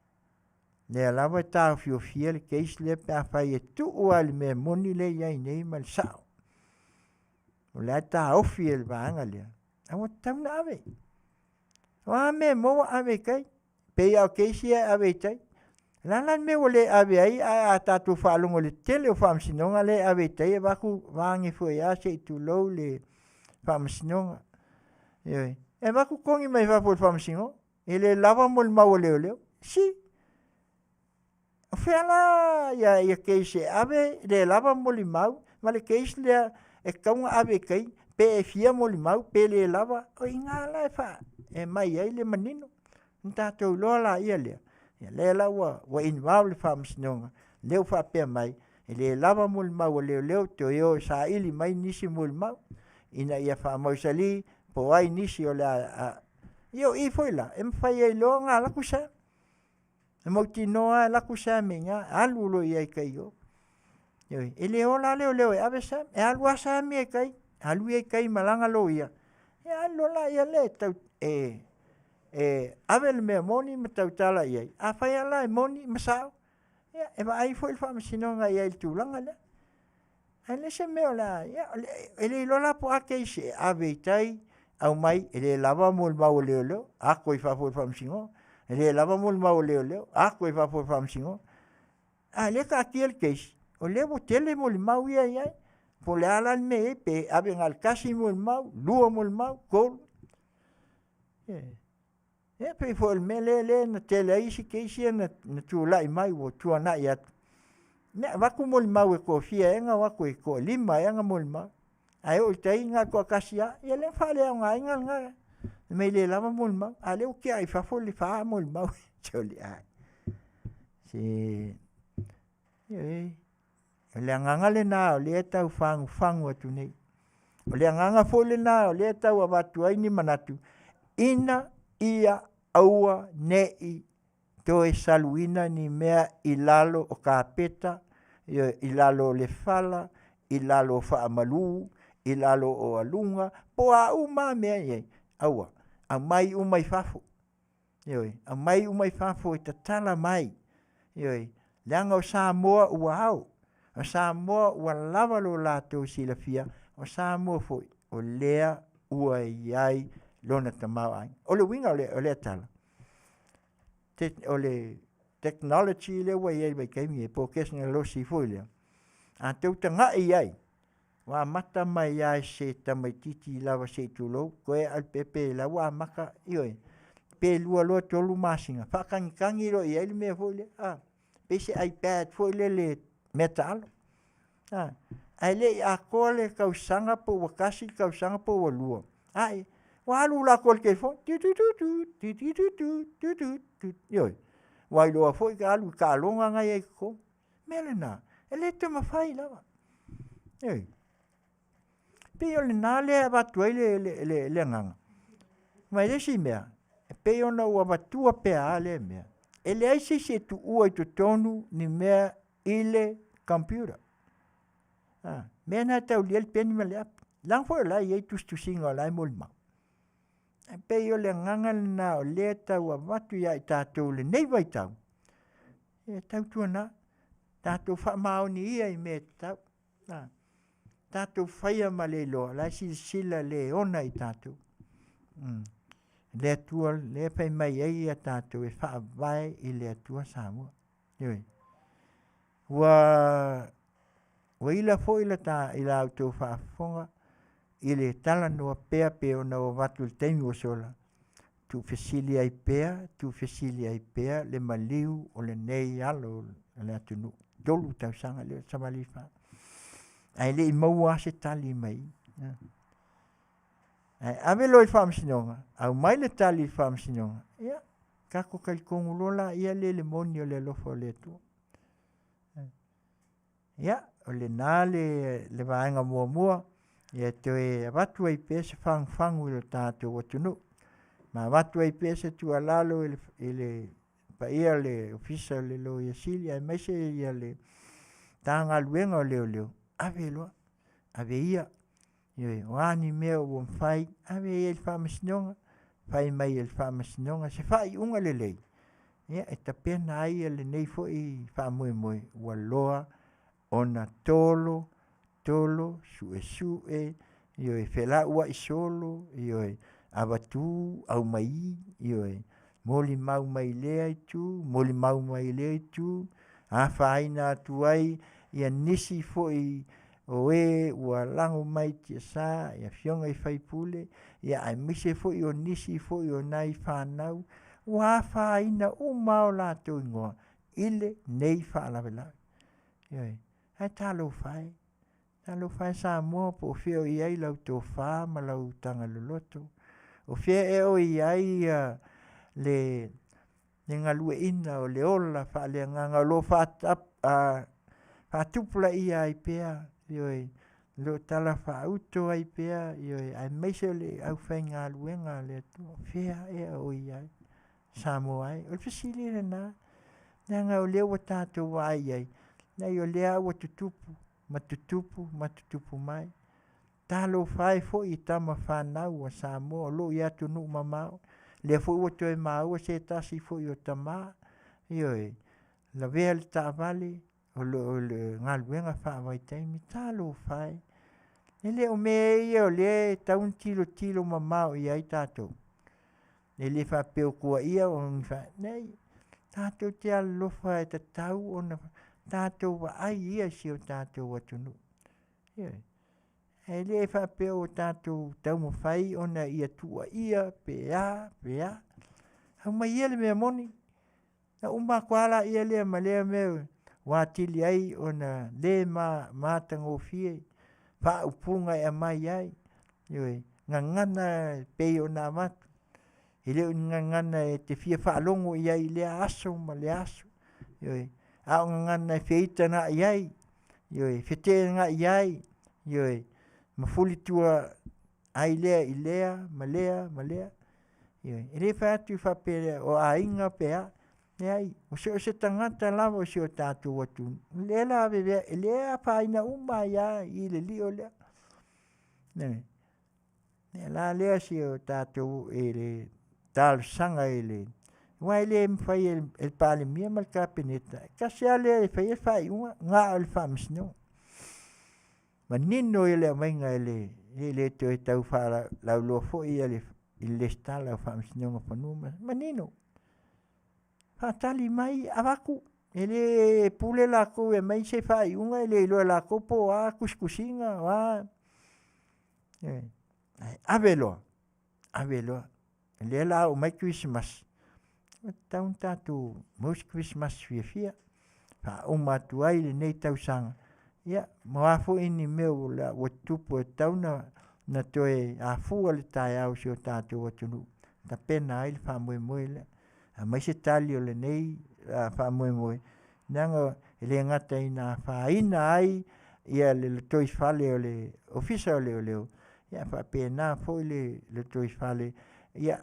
lea lava e taofiofia le case lea pe afai e tuu lava i le mea moni lea e i ai nei ma le sao, o la e taofi e le vaega lea, ae ua tatau ona ave. O a mea e maua, ave i tai. E pei lava o case ia e ave i tai. O le a la le mea ua le ave ai ae a tatou faalogo i le tele o faamasinoga lea e ave i tai e avatu vaeane foi lava se i tulou le faamasinoga. Ioe. E avatu togi mai fafo e le faamasinoga, e le lava molimau a leoleo. Si, o fea la ia case e ave le lava molimau ma le case lea e tatau ona ave i tai pe e fia molimau pe le lava, o i ina la e aumai ai le manino. Ona tatou iloa laia lea, ia lea la ua involve le faamasinoga, lea ua faapea mai, e le lava molimau a leoleo, toe o e saili mai nisi molimau ina ia faamausali po o ai nisi o le a... Ia o i foi la, e mafai ai loa ona alu atu Sam, e mautinoa lava e alu atu Sam i ina, alu loa i ai i tai i o. Ioe. E le o la leoleo e ave Sam, e alu lava Sam ia i tai, alu ia i tai ma lana loia, ia alu loa lea e ave le mea moni ma tautala i ai. Afai lava la e moni ma sao, ia e vaai foi le faamasinoga i ai i le tulaga lea. Ae le o se mea o le a… ia e le iloa la po o a case e ave i tai, aumai e le lava molimau a leoleo, ato i fafo e le faamasinoga. E le lava molimau a leoleo, ato i fafo e le faamasinoga. A o lea e taatia le case, o lea ua tele molimau ia e i ai. Po o le a la le mea e i ai, pe ave na o le tasi molimau, lua molimau, tolu. Ia pei foi o le mea lea na tele ai isi case ia na tulai mai ua tuanai atu, e avatu molimau e toafia ea na o atu e toalima ea na molimau, ae oo i tai na o le toatasi lava. Ia lea na faaleaogaina lena, fai mai e le lava molimau, a o lea ua tiai i fafo le fa molimau. Sole ai, se ioe, o le agaga lena o lea e tau fagufagu atu nei. O le agaga foi lena o lea e tau avatu ai ni manatu, ina ia aua ne i toe saluina ni mea i lalo o kapeta, ioe, i lalo o le fala, i lalo o faamalu, i lalo o aluga, po o a uma lava mea e i ai, aua, aumai uma i fafo. Ioe, aumai uma i fafo e tatala mai, ioe, leaga o Samoa ua ao, o Samoa ua lava lo latou silafia, o Samoa foi o lea ua i ai lona tamaoaiga. O le uiga o lea tala, o le technology lea ua i ai i le vaitaimi lenei po o tekonolosi foi lea, a outou tagai i ai, ua amata mai lava i se tamaitiiti lava se i tulou, toe lava o le pepe o la e ua amata, ioe, pe 2 loa 3 masina faatagitagi loa i ai le mea foi lea, a, pei se ipad foi lele meataalo. Ae le i atoa le tausaga po ua tasi le tausaga po ua lua, ae Ua alu latou i le telefoni, tu tu tu tu, tu tu tu tu, tu tu tu, ioe. Ua iloa foi ka alu i taaloga na e i ai i totonu. Mea lena, e le toe mafai lava. Ioe. Pei o lena lea e avatu ai le, le, le, le agaga. Ma e le isi mea, e pei ona ou avatua pea lava lea mea, e leai se isi e tuua i totonu ni mea i le computer. A, mea na e taulia ai le peni ma le api. Leaga foi o la e i ai tusitusiga o la e molimau. E pei o le agaga lena o lea e tau avatu ia i tatou i lenei vaitau, e tautuana, tatou faamaoni ia i mea e tatau. A, tatou faia ma le iloa o la e silasila le e ona i tatou. Le Atua lea e fai mai ai a tatou e faavae i le Atua Samoa. Ioe. Ua ua ila foi la ta, i la outou faafofoga i le talanoa pea pei ona ou avatu i le taimi ua sola, tuufesili ai pea, tuufesili ai pea le maliu o lenei alo o le atunuu. 3 tausaga lea ua savali ae le i maua lava se tali mai i. Ae ave loa i le faamasinoga, aumai le tali i le faamasinoga, ia tatou talitonu loa laia lea i le moni o le alofa o le Atua. Ia, o lena le, le vaega muamua e toe avatu ai pea se fagufagu i lo tatou atunuu ma avatu ai pea se tuualalo i le, i le paia o le Ofisa o le Loia Sili aemaise ia le Matagaluega o Leoleo, ave loa, ave ia, ioe, o a ni mea ua mafai, ave ia i le faamasinoga, fai mai e le faamasinoga se faaiuga lelei ia e tapena ai lenei foi faamoemoe ua loa ona tolo, tolo, suesue, ioe, felauai solo, ioe, avatu, aumai, ioe, molimau mai lea itu, molimau mai lea itu, afaina atu ai ia nisi foi o e ua lago mai i tiasa i afioga i faipule ia aemaise foi o nisi foi o nai fanau ua afaina uma lava o latou igoa i lenei faalavelave. Ioe. Ae talofa e, talofa e Samoa po o fea o i ai lau tofa ma lau utaga loloto, o fea ea o i ai ia le le galueaiina o le ola faaleagaga o lo o faatupulaia ai pea, ioe, o lo o talafaauto ai pea, ioe, aemaise o le aufaigaluega a le Atua. O fea ea o i ai Samoa e? O le fesili lena, leaga o lea ua tatou vaai i ai, leai o lea lava ua tutupu ma tutupu ma tutupu mai. Talofa e foi i tama fanau a Samoa o lo o i atunuu mamao, lea foi ua toe maua se tasi foi o tama, ioe, lavea le taavale, o le galuega faavaitaimi. Talofa e, e le o mea ia o lea e tatau ona tilotilo mamao i ai tatou. E le faapea o tuuaia, leai, tatou te alolofa e tatau ona tatou vaai ia i si o tatou atunuu. Ioe. E le faapea ua tatou taumafai ona ia tuuaia pe a pe a. Aumai ia le mea moni, na uma atu lava laia lea ma lea mea ua atili ai ona le matagofie faaupuga e aumai ai, ioe, gagana e pei ona avatu. E le o ni gagana e te fia faalogo i ai i lea aso ma lea aso, ioe, a o gagana e feitagai ai, ioe, feteenai ai, ioe, ma fulitua ai lea i lea ma lea ma lea. Ioe. E le fai atu faapea o aiga pe a, leai, o so o se tagata lava o si o tatou atunuu, lea la e le afaina uma ai lava i le lio lea. Ioe. O le la lea si o tatou i le talosaga i le aua e le mafai e le Palemia ma le Kapeneta, e tasi lava le e faia le faaiuga, na o le Faamasinoga. Manino le aumaiga e le, e le toe tau faalauiloa foi i le resitala o Faamasinoga o Fanua ma Manino. Faatali mai avatu, e le pule latou e aumai se faaiuga e le iloa e latou po o a tusitusiga o a, ae ave loa, ave loa. O lea o le a oo mai le kerisimasi, ua tatau ona tatou maua se kerisimasi fiafia, faauma atu ai lenei tausaga, ia ma o a foi ni mea ua tutupu e tatau ona na toe afua le taeao o si o tatou atunuu tapena ai le faamoemoe lea. Aumai se tali o lenei faamoemoe leaga e le gata ina afaina ai ia le lotoifale o le Ofisa o Leoleo, ia ae faapena foi le lotoifale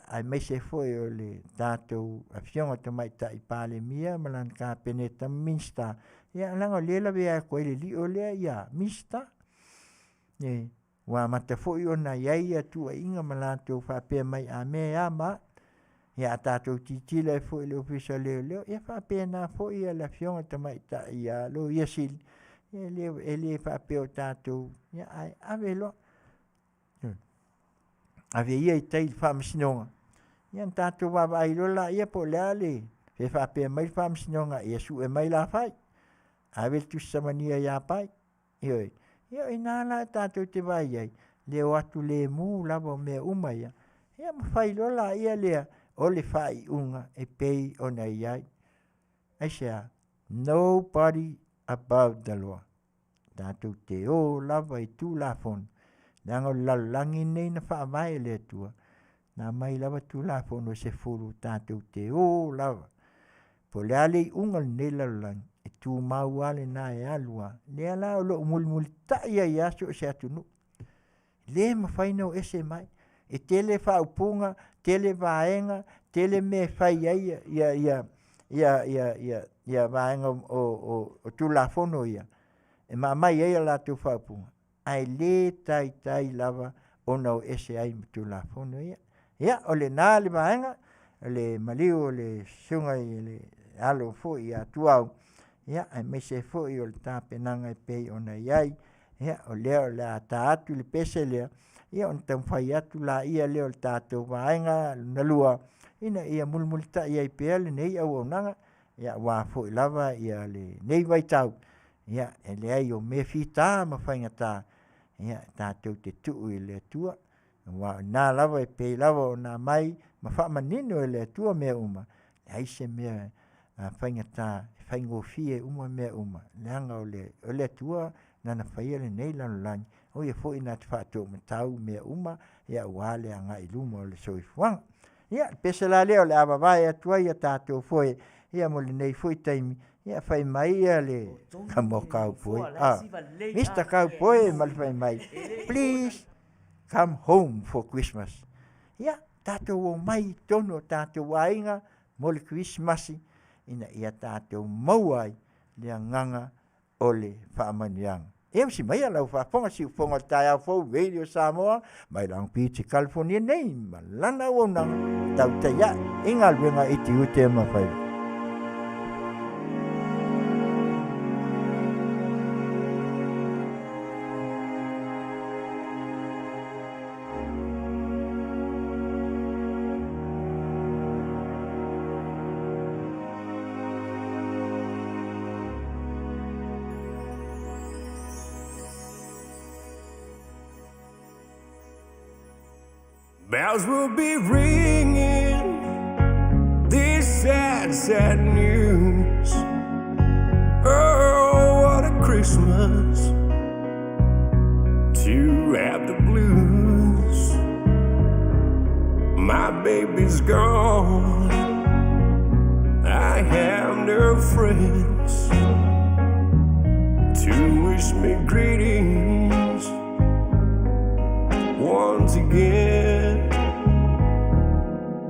aemaise foi o le tatou Afioga i le Tamaitai Palemia ma lana Kapeneta ma Minisita, ia leaga o lea e lavea atu ai i le lio lea ia Minisita. Ua amata foi ona i ai tuuaiga ma latou faapea mai a mea e a ma a. Ia a tatou tilotilo ai foi i le Ofisa o Leoleo, ia e faapena foi le Afioga i le Tamaitai Loia Sili, e le faapea o tatou, ae ave loa, ave ia i tai i le Faamasinoga, ia ona tatou vaavaai loa lea po o le a le… pe faapea mai le Faamasinoga ia sue mai Lafai, ave le tusi samania ia Pai. Ioe. Ia o i ina la tatou te vaai ai le o atu lemu lava o mea uma ia, ia ma fai loa lea o le faaiuga e pei ona i ai. Aisea? Nobody above the law. Tatou te o lava i Tulafono leaga o le lalolagi lenei na faavae e le Atua, na aumai lava Tulafono e 10 tatou te o lava. Po o le a le iuga o lenei lalolagi, e tumau lava lena e alu lava. Lea la o lo o mulimulitai ai lava so o se atunuu, le mafai ona o ese mai. E tele faaupuga, tele vaega, tele mea e fai ai vaega o Tulafono ia ma aumai ai a latou faaupuga, ae le taitai lava ona o ese ai ma Tulafono ia. Ia, o lena le vaega, o le maliu o le susuga i le alo foi ia Tuau, aemaise ai foi o le tapenaga e pei ona i ai. Ia, o lea o le a ta atu le pese lea, ia ona taumafai atu lea o le tatou vaega lona lua ina ia mulimulitai ai pea lenei auaunaga aua foi lava lenei vaitau, e leai o mea fita ma faigata, tatou te tuu i le Atua, aua o i ina lava e pei lava ona aumai ma faamanino e le Atua mea uma, e leai se mea e faigata, e faigofie uma mea uma, leaga o le Atua na Ia faia lenei lalolagi, o Ia foi na te faataumatatau mea uma aua le agai i luma o le soifuaga. Ia, o le pese la lea o le a vavae atu ai a tatou foe mo lenei foi taimi, fai mai le tama o Cowboy, Mr Cowboy ma le fai mai, please come home for Christmas. Ia, tatou omai i totonu o tatou aiga mo le Kerisimasi ina ia tatou maua ai le agaga o le faamanuiaga. Ia usi maia lau faafofoga siufofoga o le taeao fou Radio Samoa mai Long Beach, California nei ma lana auaunaga tautai ae i galuega i tiute ma faiva. Bells will be ringing this sad, sad news. Oh, what a Christmas to have the blues. My baby's gone. I have no friends to wish me greetings once again.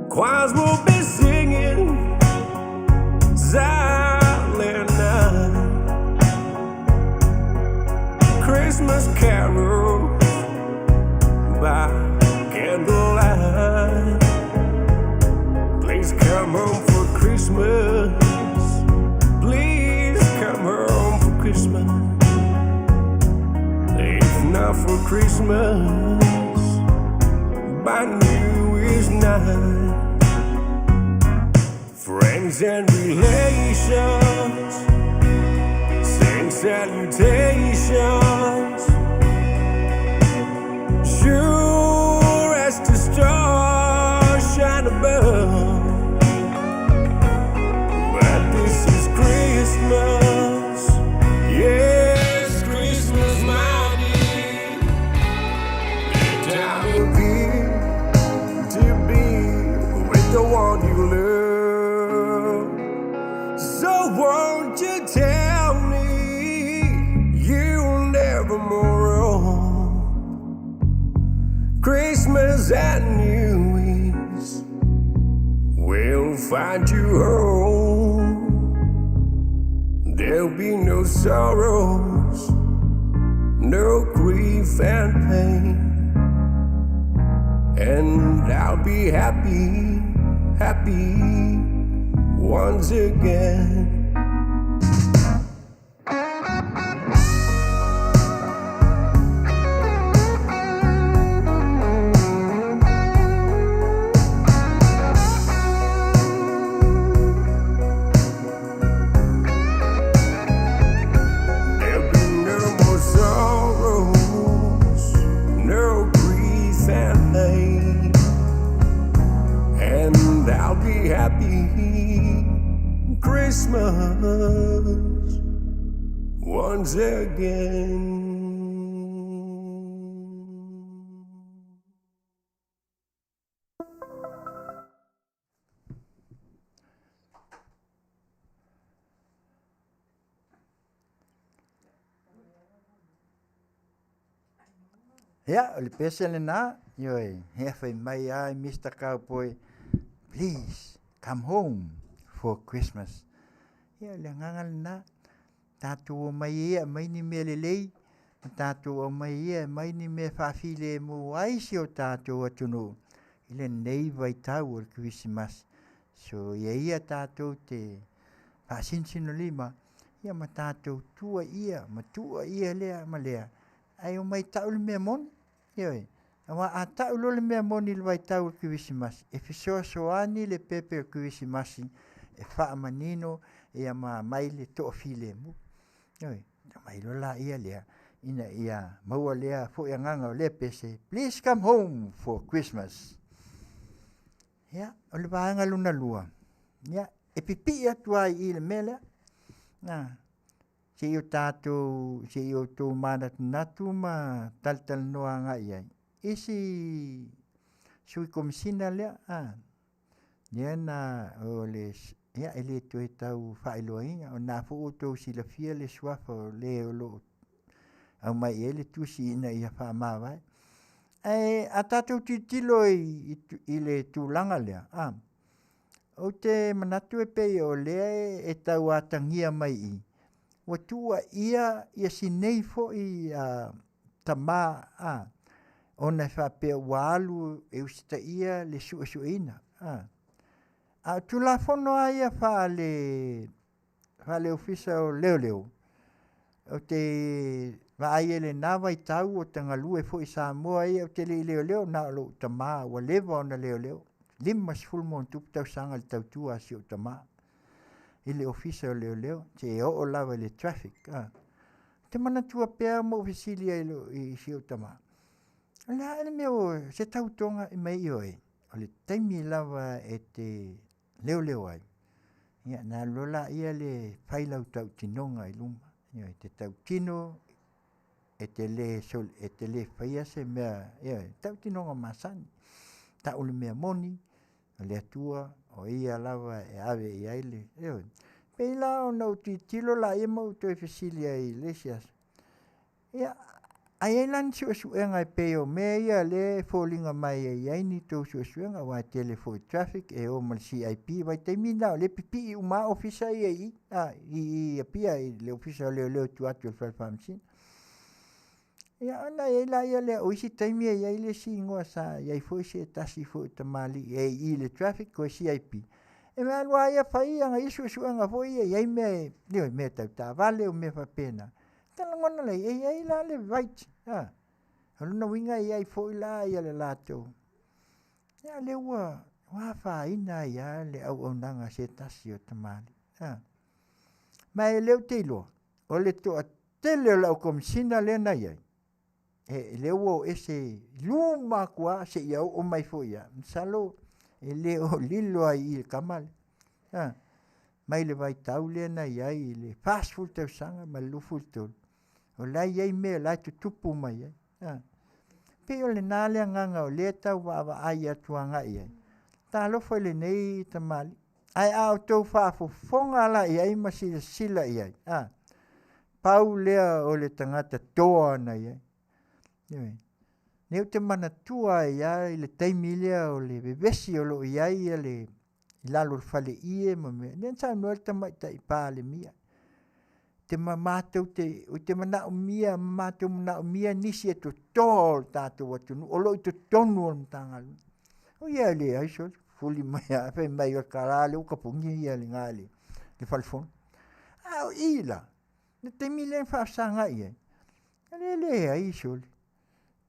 Choirs will be singing Silent Night, Christmas carols by candlelight. Please come home for Christmas. Please come home for Christmas. If not for Christmas, by New Year's night. Friends and relations send salutations. Sure as the stars shine above. But this is Christmas. Yes, Christmas, my dear. Christmas and New Year's will find you home. There'll be no sorrows, no grief and pain. And I'll be happy, happy once again. There'll be no more sorrows, no grief and pain. And I'll be happy Christmas once again. Ia, o le pese lena, ioe, he fai mai ai Mr. Cowboy, please come home for Christmas. Ia, o le agaga lena, tatou omai ia e aumai ni mea lelei, ma tatou aumai ia e aumai ni mea e faafilemu ai si o tatou atunuu i lenei vaitau o le Kerisimasi. So ia ia tatou te faasinosinolima, ia ma tatou tua ia ma tua ia lea ma lea, ae omai tau le mea moni. Ioe. Aua a tau loa le mea moni i le vaitau o le Kerisimasi, e fesoasoani le pepe o le Kerisimasi e faamanino ia ma aumai le toafilemu. Ioe. Aumai loa laia lea ina ia maua lea foi agaga o lea pese, please come home for Christmas. Ia, o le vaega lona lua, ia, e pipii atu ai i le mea lea. Na, se i o tatou, se i outou manatunatu ma talatalanoa agai i ai. Isi sui komisina lea, a, lea na o le, ia e le toe tau faailoaina, o na foi ua outou silafia le suafa o le o lo o aumai i ai le tusi ina ia faamavae. Ae a tatou tilotilo i, i le tulaga lea, a, ou te manatu e pei o lea e tau atagia mai i, ua tuuaia ia si nei foi a, tamā a, ona e faapea ua alu e usitaia le suesueina a. A o Tulafono lava ia faale faale Ofisa o Leoleo, ou te vaai i lena vaitau o ta galue foi i Samoa ia, ou te le i leoleo, na o lou tama ua leva ona leoleo, 50+ tausaga i le tautua a si ou tama i le Ofisa o Leoleo, seia oo lava i le traffic. A. Ou te manatua pea ma ou fesili ai i si ou tama, o le a ea le mea o se tautoga mai ioe, o le taimi lava e te leoleo ai, ia ona alu loa lea le fai lau tautinoga i luma. Ioe, e te tautino, e te le, e te le faia se mea, ioe, tautinoga masani. Tau le mea moni, o le Atua, o ia lava e ave i ai le, ioe. Pei la ona ou tilotilo laia ma ou toe fesili ai i le isi aso, ia, a i ai la ni suesuega e pei o mea ia lea e foliga mai e i ai ni tou suesuega aua e tele foi traffic e o ma le CIP vaitaimi na o lea e pipii uma lava ofisa ia i i, a, i i Apia i le ofisa o leoleo i tua atu o le fale faamasino. Ia ona i ai laia lea, o isi taimi e i ai le isi igoa sa i ai foi se tasi foi o tamalii e i i le traffic koe CIP, e alu lava ia fai ana ia suesuega foi ia e i ai mea e, ioe, mea tau taavale o mea faapena. Ta lagona lea, e i ai la le right, a. O lona uiga e i ai foi la ia le latou. Ia lea ua ua afaina ai lava le auaunaga a se tasi o tamalii. A. Ma e lea ou te iloa, o le toatele o le au Komesina lea na i ai, e, lea ua o ese i luma atu lava seia oo mai foi ia, masalo e le o lilo lava i i le tama lea. A, mai le vaitau lea na i ai i le 40 tausaga ma le 23, o la e i ai mea o la e tutupu mai ai. A, pei o lena le agaga o lea e tau vaavaai atu agai i ai. Talofa i lenei tamalii. Ae a outou faafofoga la i ai ma silasila i ai, a, pau lea o le tagata toa na i ai. Ioe. Nei ou te manatua ai lava i le taimi lea o le vevesi o lo o i ai le i lalo o le faleie ma mea, lea na saunoa ai le Tamaitai Palemia, te ma matou te, ou te manaomia, matou manaomia nisi e totoa o le tatou atunuu o lo o i totonu o le Matagaluega. O ia e leai sole, fuli mai lava fai mai o le tala lea ua tapuni ia le na i le fale fono. A o i la, le taimi lea na faafesagai ai, o lea e leai sole,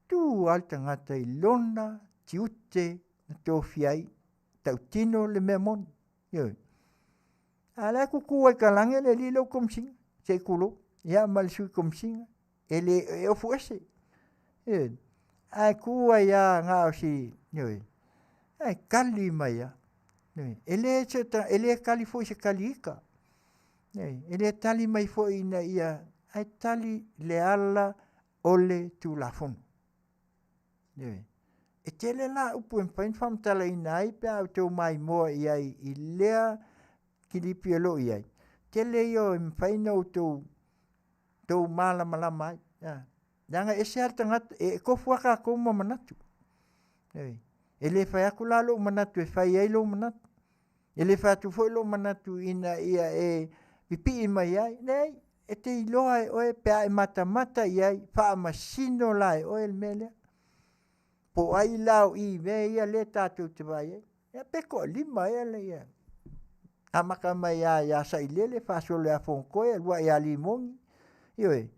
tu lava le tagata i lona tiute na tofia ai, tautino le mea moni. Ioe. A o la e tutu lava i talaane le alii lea ua Komesina, se i tulou, ia ma le Sui Komesina, e le, e ofu ese. Ioe. Ae tu ai lava na o si, ioe, ae tali mai lava. Ioe. E le e le tali foi i se tali ita. Ioe. E le tali mai foi ina ia, ae tali le ala o le Tulafono. Ioe. E tele la upu e mafai ona faamatalaina ai pe a outou maimoa i ai i lea kilipi o lo o i ai, tele ia e mafai ona outou malamalama ai. Leaga e ese lava le tagata, e tofu lava tatou ma manatu. Ioe. E le fai atu la lou manatu e fai ai lou manatu, e le fai atu foi lou manatu ina ia e pipii mai ai, leai, e te iloa e oe pe a e matamata i ai, faamasino la e oe le mea lea. Po o ai la o i i mea ia lea tatou te vaai ai. Ia pe toalima ea le amata mai lava ia Sailele faasolo ia Fonotoe, alu ae ia Rimoni, ioe,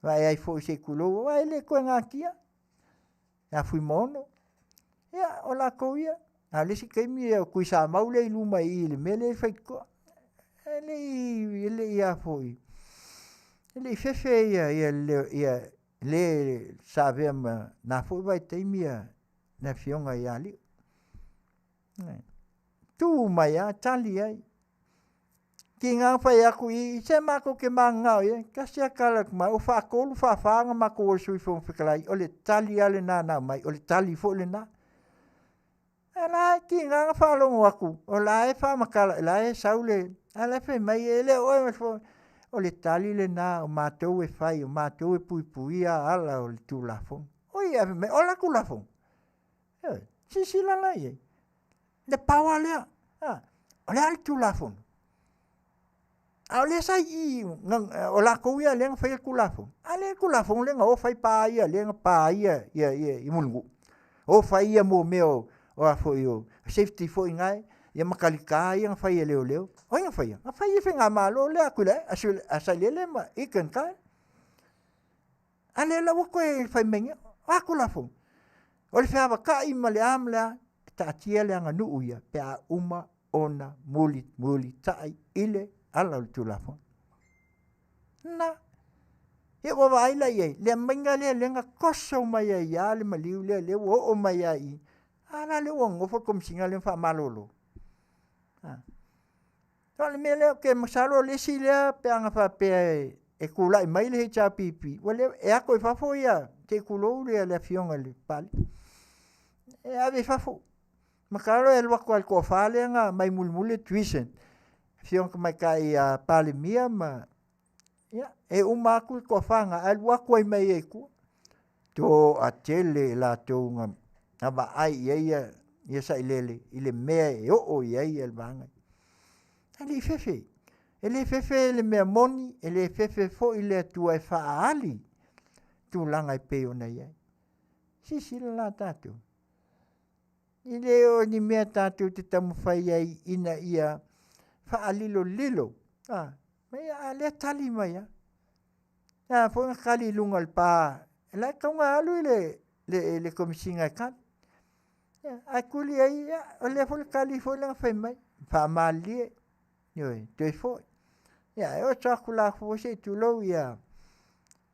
vaai ai foi se i tulou, aua e le toe natia ia Fuimaono, ia o latou ia. A o le isi taimi o Tuisamau lea e i luma i i i le mea lea e i ai le faitotoa. E le i, e le i a foi, e le i fefe ia le sa avea ma na foi vaitaimi le afioga ia Lio. Tu mai lava tali ai. Tiga ona fai atu i i, se matou te mananao i ai. Tasi lava tala atu mai, ua faatolu faafa ona matou o i le Sui Fofoga Fetalai, o le tali lava lena na aumai, o le tali foi lena. A la e tiga ona faalogo atu o la e faamatala, o la e sau le, a o la e fai mai e le o oe. O le tali lena o matou e fai, o matou e puipuia ala o le Tulafono. Oi ae fai mai, o le a le Tulafono? Ioe, silasila la i ai, le power lea, a, o le a le Tulafono? A o lea sa i i, o latou ia lea na faia le Tulafono, a lea le Tulafono lea na o fai pa ia lea na pa ai ia Mulinuu. O fai ia mea o a foi o safety foi na ia ma talita ia na fai e leoleo. O ai na faia? Na fai e faigamalo lea a Tuilaepa, a Sailele ma Ethan Kyle. A lea la ua toe fai mai nei, o a Tulafono? O le feavatai ma le a ma le a, e taatia le aganuu ia pe a uma ona mulimulitai i le ala o le Tulafono. Na. Ia ua vaai la i ai, le aumaiga lea lea na toso mai ai lava le maliu lea, lea ua oo mai lava i i. A la lea ua nonofo le Komesina lea ma faamalolo. A. O le mea lea, ou te masalo o le isi lea pe ana faapea e tulai mai le HRPP, ua leva, e ato i fafo ia, se i tulou le afioga i le Palemia, e ave i fafo. Masalo e alu atu lava i le toafa lea na aumai mulimuli le treason, afioga tamaitai ia Palemia ma, ia, e uma atu le toafa lena ae alu atu ai ma ia i tua. Toatele i latou na vaai i ai ia Sailele i le mea e oo i ai le vaega. E le i fefe. E le fefe le mea moni, e le fefe foi le Atua e faaali tulaga e pei ona i ai. Silasila la tatou, e le o ni mea tatou te taumafai ai ina ia faalilolilo, a, a o lea e tali mai lava. A foi na tali i luga o le pa, o la e tatau ona alu le Komesina e tali. Ae tuli ai, ia, o lea foi le tali foi lea na fai mai, faamalilie, ioe, toe foi. Ia, e oso atu la foi se i tulou ia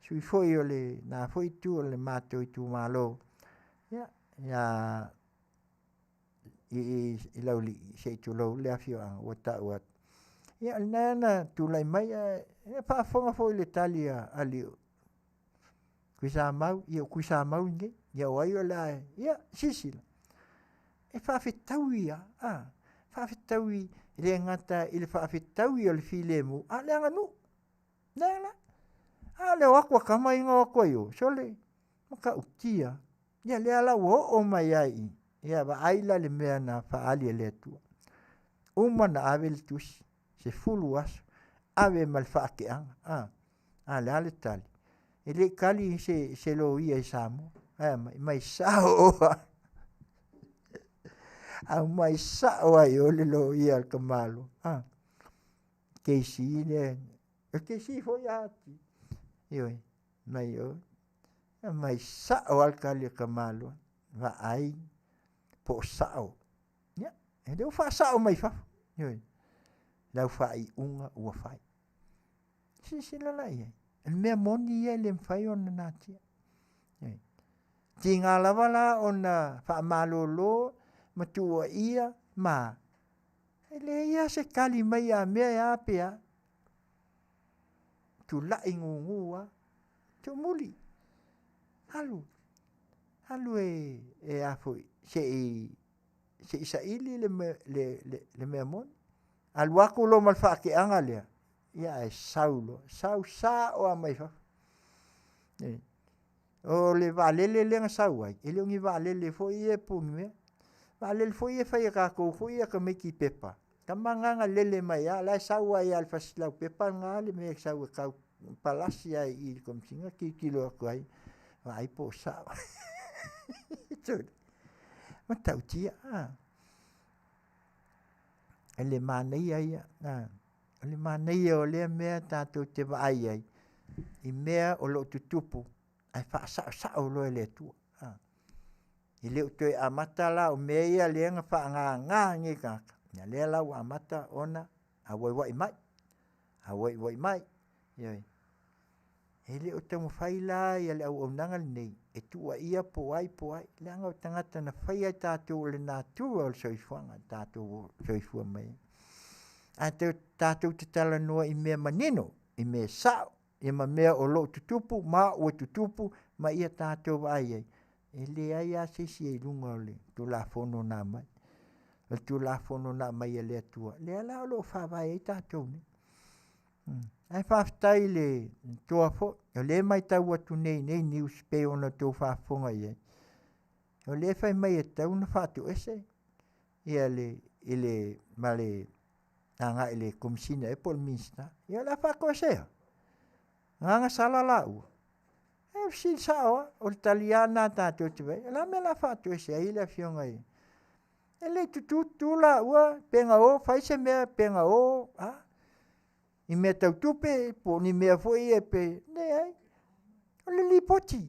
sui foi o lena foi itu o le matou itumalo, ia, ia i Laulii se i tulou le afioaga ua tau atu. Ia o lena na tulai mai ae faafofoga foi i le tali a Lio, Tuisamau, ia o Tuisamau lenei, ia o ai o le a e… Ia, silasila, e faafetaui lava, a, faafetaui e le gata i le faafetaui o le filemu, a o le aganuu. Lea la. A o le o atu a tama ia na o atu ai i o, sole, e matautia. Ia lea la ua oo mai ai i, ia vaai la le mea na faaali e le Atua. Uma na ave le tusi, 10 aso, ave ma le faateaga, a, a le a le tali? E le i tali se, se loia i Samoa. Ae mai, mai sao lava. Aumai sao lava i o le loia a le tamaloa. A, keisi lea, o le keisi foi a, ioe, mai o, aumai sao lava le tali a le tamaloa, vaai po o sao. Ia, e le o faasao mai fafo, ioe, lau faaiuga ua fai. Silasila la i ai, o le mea moni ia e le mafai ona natia. Ioe. Tiga lava la ona faamalolo ma tuuaia ma e leai lava se tali mai a mea e a pe a. Tulai gugu lava, tuumuli, alu, alu e, e a foi, se i se i saili le mea, le, le, le mea moni. Alu atu loa ma le faateaga lea, ia ae sau loa, sau sao lava mai fafo. O le vaalele lea na sau ai, e le o ni vaalele foi ia po o ni mea. Vaalele foi ia e fai e tatou foi ia tamaiti i pepa, tama na na lele mai lava, o la e sau ai lava i le fasi laupepa lena le mea e sau e tau palasi lava i i i le Komesina tilotilo atu ai, vaai po o sao. Matautia, a. O le manaia ia, a. O le manaia o lea mea tatou te vaai ai i mea o lo o tutupu ae faasaosao loa e le Atua. A. E le o toe amata la o mea ia lea na faagaga nei tagata, ia lea la ua amata ona auaiuai mai, auaiuai mai, ioe. E le o taumafai la ia le auaunaga lenei e tuuaia po o ai po o ai, leaga o tagata na faia i tatou o le natura o le soifuaga tatou soifua mai ai. Ae tatou te talanoa i mea manino, i mea sao, ia ma mea o lo o tutupu ma ua tutupu ma ia tatou vaai ai, e leai lava se isi e i luga o le Tulafono na aumai. O le Tulafono na aumai e le Atua, lea la o lo o faavae ai tatou nei. Ae faafetai i le toa foi, o lea e matau atu nei i nei news pei ona outou faafofoga i ai, o lea e fai mai e tatau ona faatoese ia le, i le, ma le agai i le Komesina ea po o le Minisita. Ia o le a faatoesea? Gagasala laua? E fesili sao lava, o le tali lava lena tatou te vaai. O le a le mea o le a faatoese ai le afioga i... E le i tutu tutu laua, pe na o fai se mea, pe na o a, i mea tau tupe, po o ni mea foi ia pe... Leai. O le lipoti.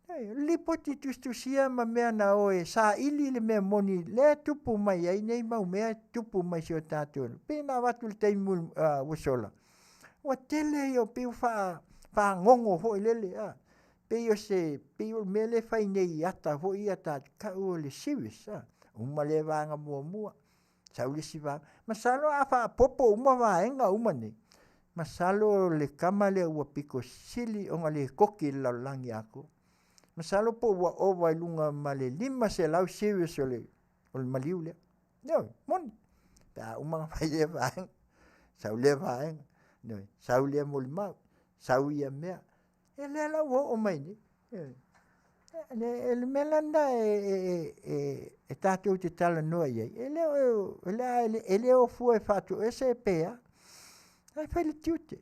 O le lipoti tusitusia ma mea na o e saili le mea moni lea e tupu mai ai nei mau mea e tupu mai si o tatou atunuu. Pei ona avatu i le taimi ua sola, ua tele ia, pei ua fagogo foi lele, a, pei o se, pei o le mea lea e fai nei i ata foi ia ta te tau o le series, a. Uma lea vaega muamua, sau le isi vaega. Masalo a faaopoopo uma vaega uma nei, masalo o le tama lea ua pito sili ona lekoti i le lalolagi atoa. Masalo po ua ova i luga ma le 500 series o le maliu lea. Ioe, moni. Pe a uma ona fai lea vaega, sau lea vaega, ioe, sau lea molimau, sau ia mea. Ia lea la ua oo mai nei. Ioe. O le mea la lena e tatou te talanoa i ai, e le o, e le o fua e faatoese pe a, ae fai le tiute.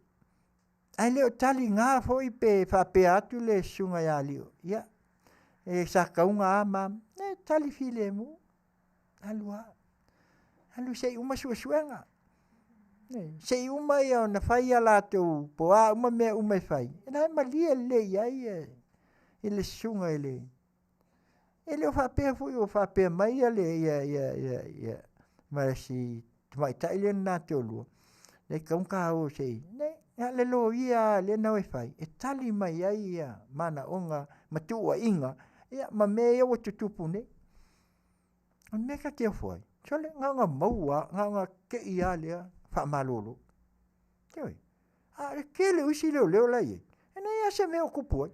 Ae le o taliga foi pe faapea atu le susuga ia Lio, ia, e sa tatau ona a ma a. E tali filemu, alu lava, alu se i uma suesuega. Se i uma ona fai a latou po o a uma mea uma e fai, o la e malie lelei i ai i le susuga i le... E le o faapea foi o faapea mai ia le ia ia ia ia ma si tamaitai lea na toalua, e tatau ona ta o se i... Leai, na o le loia lava lea na o e fai, e tali mai ai ia manaoga ma tuuaiga ia ma mea ia ua tutupu nei. O le mea ta te ofo ai, sole, na ona maua lava, na ona te i lava lea faamalolo. Ioe. A o le tele o isi leoleo la e i ai, e leai lava se mea o tupu ai.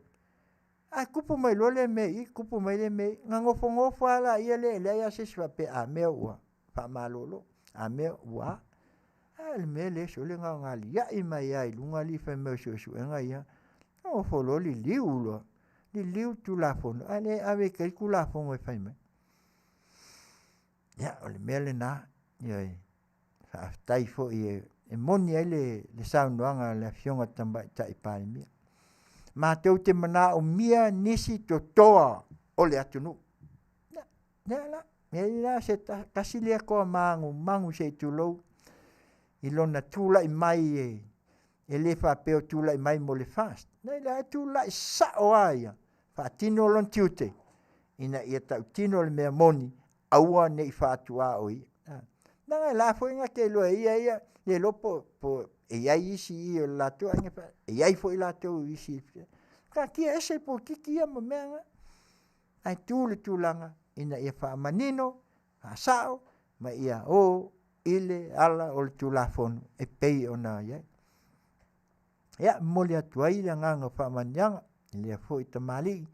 Ae tupu mai loa lea mea i i, tupu mai lea mea i i, ona nofonofo lava lea e leai lava se isi faapea a mea ua faamalolo, a mea ua a. A o le mea lea sole na ona aliae mai lava i luga alii fai mai o suesuega ia, nofo loa liliu loa. Liliu le Tulafono, ae le ave i tai le Tulafono e fai mai. Ia, o le mea lena, ioe, faafetai foi e moni ai le saunoaga a le Afioga i le Tamaitai Palemia. Matou te manaomia nisi totoa o le atunuu. Ia, lea la, e i ai la se tasi lea toa magumagu se i tulou i lona tulai mai e le faapea o tulai mai mo le FAST. Leai la e tulai sao lava ia, faatino lona tiute ina ia tautino le mea moni, aua ne i faatuaoia. Leaga o la foi na te iloa e ia ia, le iloa po o i ai isi i i o le latou aiga, e i ai foi latou i isi, taatia ese le polokiki ia ma mea na, ae tu le tulaga ina ia faamanino, faasao ma ia o i le ala o le Tulafono e pei ona i ai. Ia, e momoli atu ai le agaga o faamanuiaga i lea foi tamalii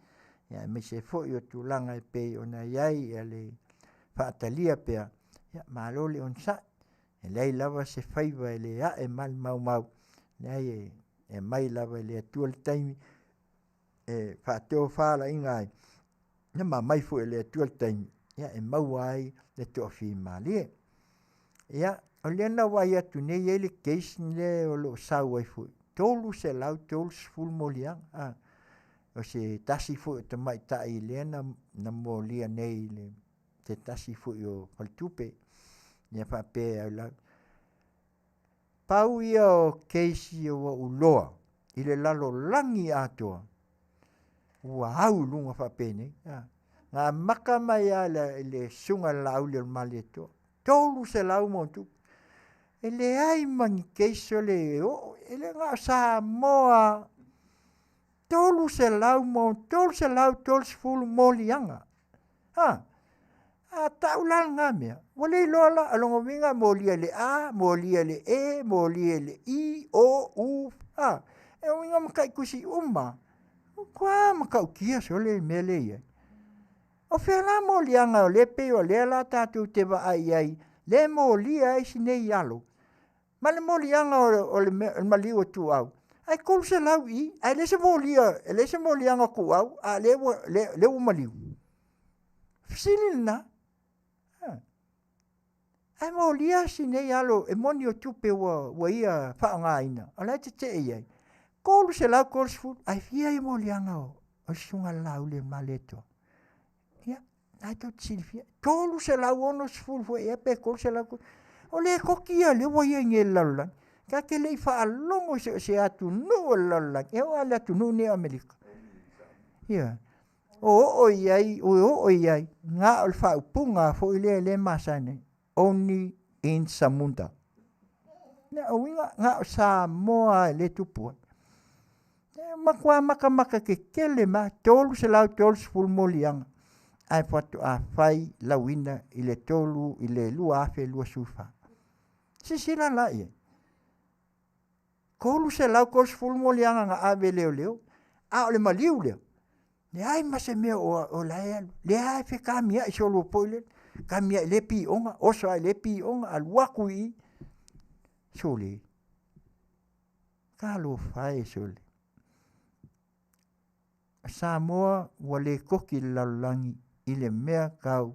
aemaise foi o tulaga e pei ona i ai le faatalia pea, ia malo le onosai. E leai lava se faiva e le ae ma le maumau, e leai e aumai lava e le Atua le taimi e faatofalaiga ai, ma aumai foi e le Atua le taimi e maua ai le toafimalie. Ia, o lea na ou vaai atu nei e i ai le case lea o lo o sau ai foi, 330 moliaga. O se tasi foi o tamaitai lea na molia nei i se tasi foi o faletupe, lea faapea e pau ia o case ua ou iloa i le lalolagi atoa ua au i luga faapenei. Na amata mai lava i le susuga i le Laauli o le Malietoa, 300+. E leai ma ni case o le oo, e le na o Samoa lava, 330 moliaga. A, a tau la lena mea, ua le iloa la, o lona uiga e molia i le A, molia i le E, molia i le I, O, U, a, o lona uiga e mataitu uma lava. E matua matautia sole le mea lea e i ai. O fea la moliaga o lea e pei o lea la tatou te vaai i ai, lea e molia ai si nei alo, ma le moliaga o le maliu o Ituau, ae 300 i i, ae leai se molia, e leai se moliaga o Ituau a o lea ua maliu. O le fesili lena. Ae molia si nei alo, e moni o tupe ua ia faaaogaina, o la e tetee i ai, 330, ae fia ia moliaga o le susuga i le Laauli o le Malietoa? Ia, lena tou te silafia, 360 foi ea pe 300. O lekoti ia o lea ua i ai nei i le lalolagi, ta te le i faalogo i so o se atunuu o le lalolagi, e oo lava i le atunuu lenei o Amerika, ioe, o oo i ai, o oo i ai, na o le faaupuga lava foi lea e masani ai, only in Samuda. O lona uiga na o Samoa lava lea e tupu ai. E matua matamata tetele mai 330 moliaga ae faatoa fai lauina i le 2024. Silasila la i ai, 330 moliaga na ave e leoleo, a o le maliu lea, leai ma se mea o la e alu, lea lava e fetamiai solo foi lele, kami lava i lea pioga, oso lava i lea pioga, alu atu i i. Sole, talofa e sole. O Samoa ua lekoti i le lalolagi i le mea tau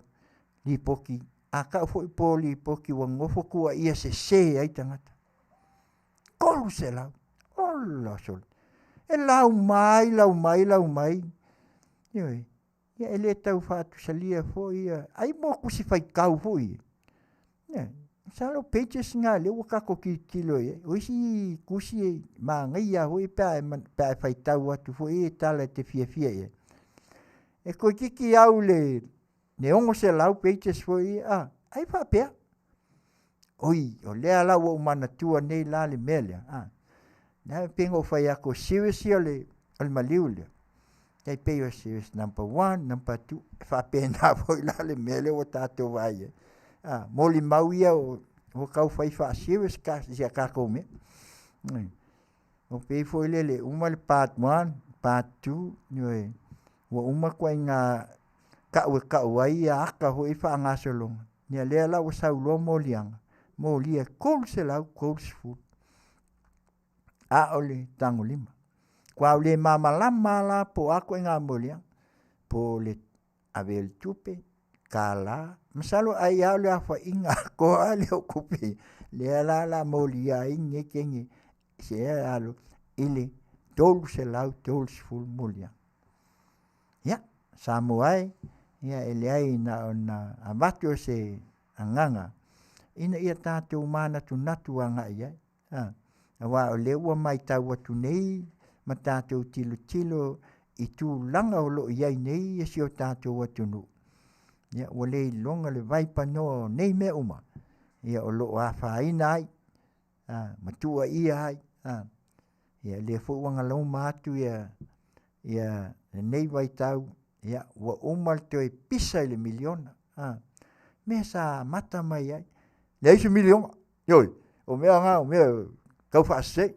lipoti, a tau foi po o lipoti ua nonofo tuuaia sese ai tagata. 300, ola sole! E lau mai, lau mai, lau mai, ioe, ia e le tau faatusalia foi ia, ai mo tusi faitau foi ia. Ioe, masalo o pages na lea ua tatou tilotilo i ai. O isi tusi e manaia lava foi pe a e faitau atu foi e tala e te fiafia i ai. E toeitiiti au i le 600 pages foi ia, a, ai faapea, oi, o lea la ua ou manatua nei la le mea lea, a, lea pei ona ou fai atu o series ia o le maliu lea, tai pei o series number one, number two, e faapena foi la le mea lea ua tatou vaai i ai. A, molimau ia ua tau fai faa-serious si a tatou mea. Ua pei foi lele, uma le part one, part two, ioe, ua uma ituaiga tau e tau ai ata foi ia faagasologa, ia lea la ua sau loa moliaga, molia e 330 a o le tagolima. Kuau le malamalama la po o a ituaiga moliaga, po o le ave o le tupe, $1, masalo ai lava o le aofaiga atoa lea o tupe lea la o le a molia ai nei teine se alu i le 330 moliaga. Ia, Samoa e, ia e leai na ona avatu o se agaga ina ia tatou manatunatu agai i ai, aua o lea ua matau atu nei ma tatou tilotilo i tulaga o lo o i ai nei si o tatou atunuu, ia ua le iloga le vaipanoa o nei mea uma o lo o afaina ai ma tuuaia ai. Ia lea foi ua galoma atu lenei vaitau, ia ua uma le toe pisa i le miliona, mea sa amata mai ai, leai se miliona, ioe, o mea na o mea e tau faasese.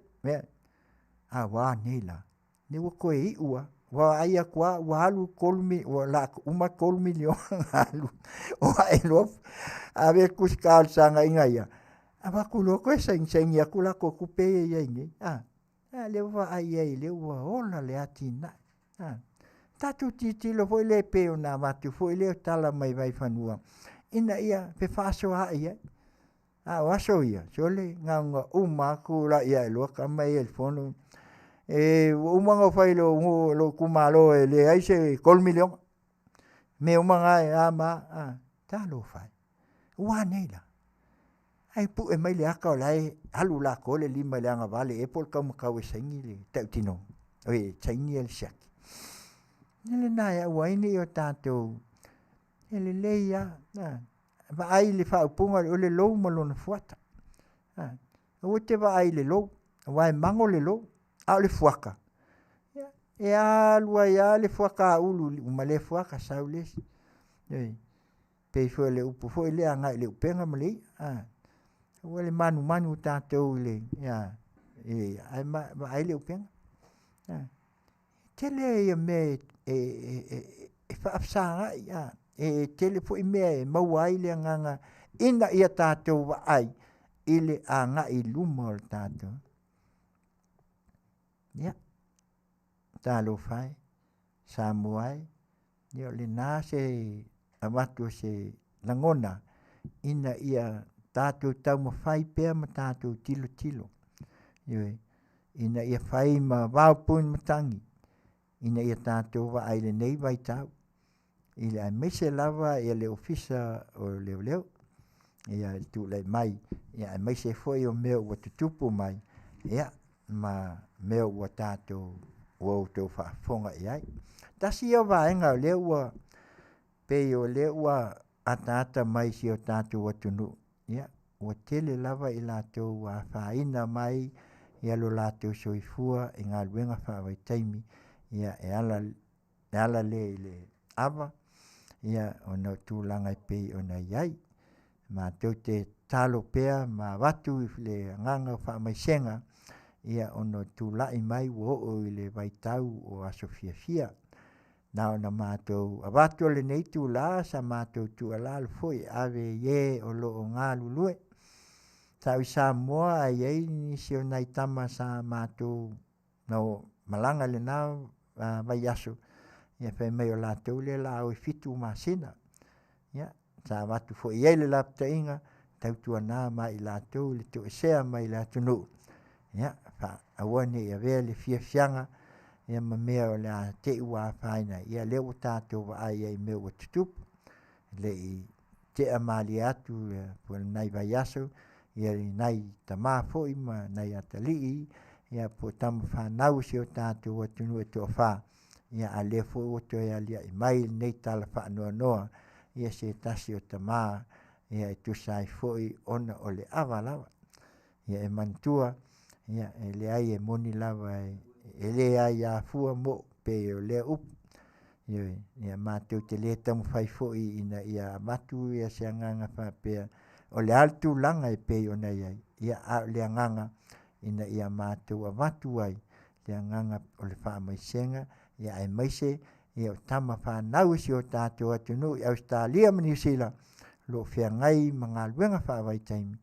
A ua a nei la? Lea ua toe iu lava, ua vaai atu lava ua alu le o le a uma le $3 miliona ona alu o ae loa ave le tusi talosaga ina ia avatu loa toe sainisaini atu latou tupe ia e i ai nei a lea ua vaai i ai o lea ua ola le atinae. Tatou tilotilo foi lea pei ona avatu foi lea tala mai Vaifanua ina ia fefaasoaai ai. A o aso ia, sole na ona uma lava tulai ae loa tama ia i le fono, e ua uma ona ou fai i lou nuu lou itumalo e leai se $3 miliona. Mea uma na e a ma a. Talofa e, ua a nei la? Ae pue mai le ata o la e alu latoa le lima i le agavale ea po o le taumatau e saini le tautinoga, oi e saini le siaki. O le mea lena e aua ai ne i o tatou, e lelei lava, vaai i le faaupuga o le lou ma lona fuata. Aua e te vaai i le lou, aua e mago le lou, a o le fuata, e alu ai lava le fuata ulu, uma lea fuata sau le isi. Ioe. Pei foi o le upu foi lea agai i le upega ma le i'a, aua le manumanu tatou i le ae vaai le upega. E tele ia mea e faafesagai, e tele foi mea e maua ai le agaga ina ia tatou vaai i le agai i luma o le tatou. Ia, talofa e, Samoa e, ia o lena se avatu o se lagona ina ia tatou taumafai pea ma tatou tilotilo, ioe, ina ia fai ma vaopui matagi ina ia tatou vaai i lenei vaitau, i le aemaise lava le Ofisa o Leoleo i le tulai mai aemaise foi o mea ua tutupu mai ma mea ua tatou ua outou faafofoga i ai. Tasi ia o vaega o lea ua pei o lea ua ataata mai i si o tatou atunuu, ia ua tele lava i latou ua afaina mai lo latou soifua i galuega faavaitaimi e ala lea i le ava ona o tulaga e pei ona i ai. Matou te tatalo pea ma avatu le agaga o faamaisega ona o le tulai mai ua oo i le vaitau o aso fiafia. Na ona matou avatu o lenei itula sa matou tuualalo foi e ave i e o lo o galulue. Sa ou i Samoa ae i ai nisi o nai tama sa matou na malaga i lena vaiaso, ia fai mai o latou lea o le a o i 7 masina. Ia, sa avatu foi i ai le lapataiga, tautuana ma i latou le toesea mai le atunuu, ia, aua ne i avea le fiafiaga ma mea o le a te i ua afaina ai, ia lea ua tatou vaai ai i mea ua tutupu, e le i tea malie atu po o nai vaiaso nai tama foi ma nai atalii po o tama fanau a si o tatou atunuu e toafa, a o lea foi ua toe aliae mai lenei tala faanoanoa se tasi o tama e tusa ai foi ona o le ava lava. Ia e manatua, e leai e moni lava e le aia fua mo'o pei o lea upu. Ioe, ia matou te le taumafai foi ina ia avatu se agaga faapea o le a le tulaga e pei ona i ai, a o le agaga ina ia matou avatu ai le agaga o le faamaisega aemaise o tama fanau a si o tatou atunuu i Ausetalia ma Niu Sila o lo o feagai ma galuega faavaitaimi,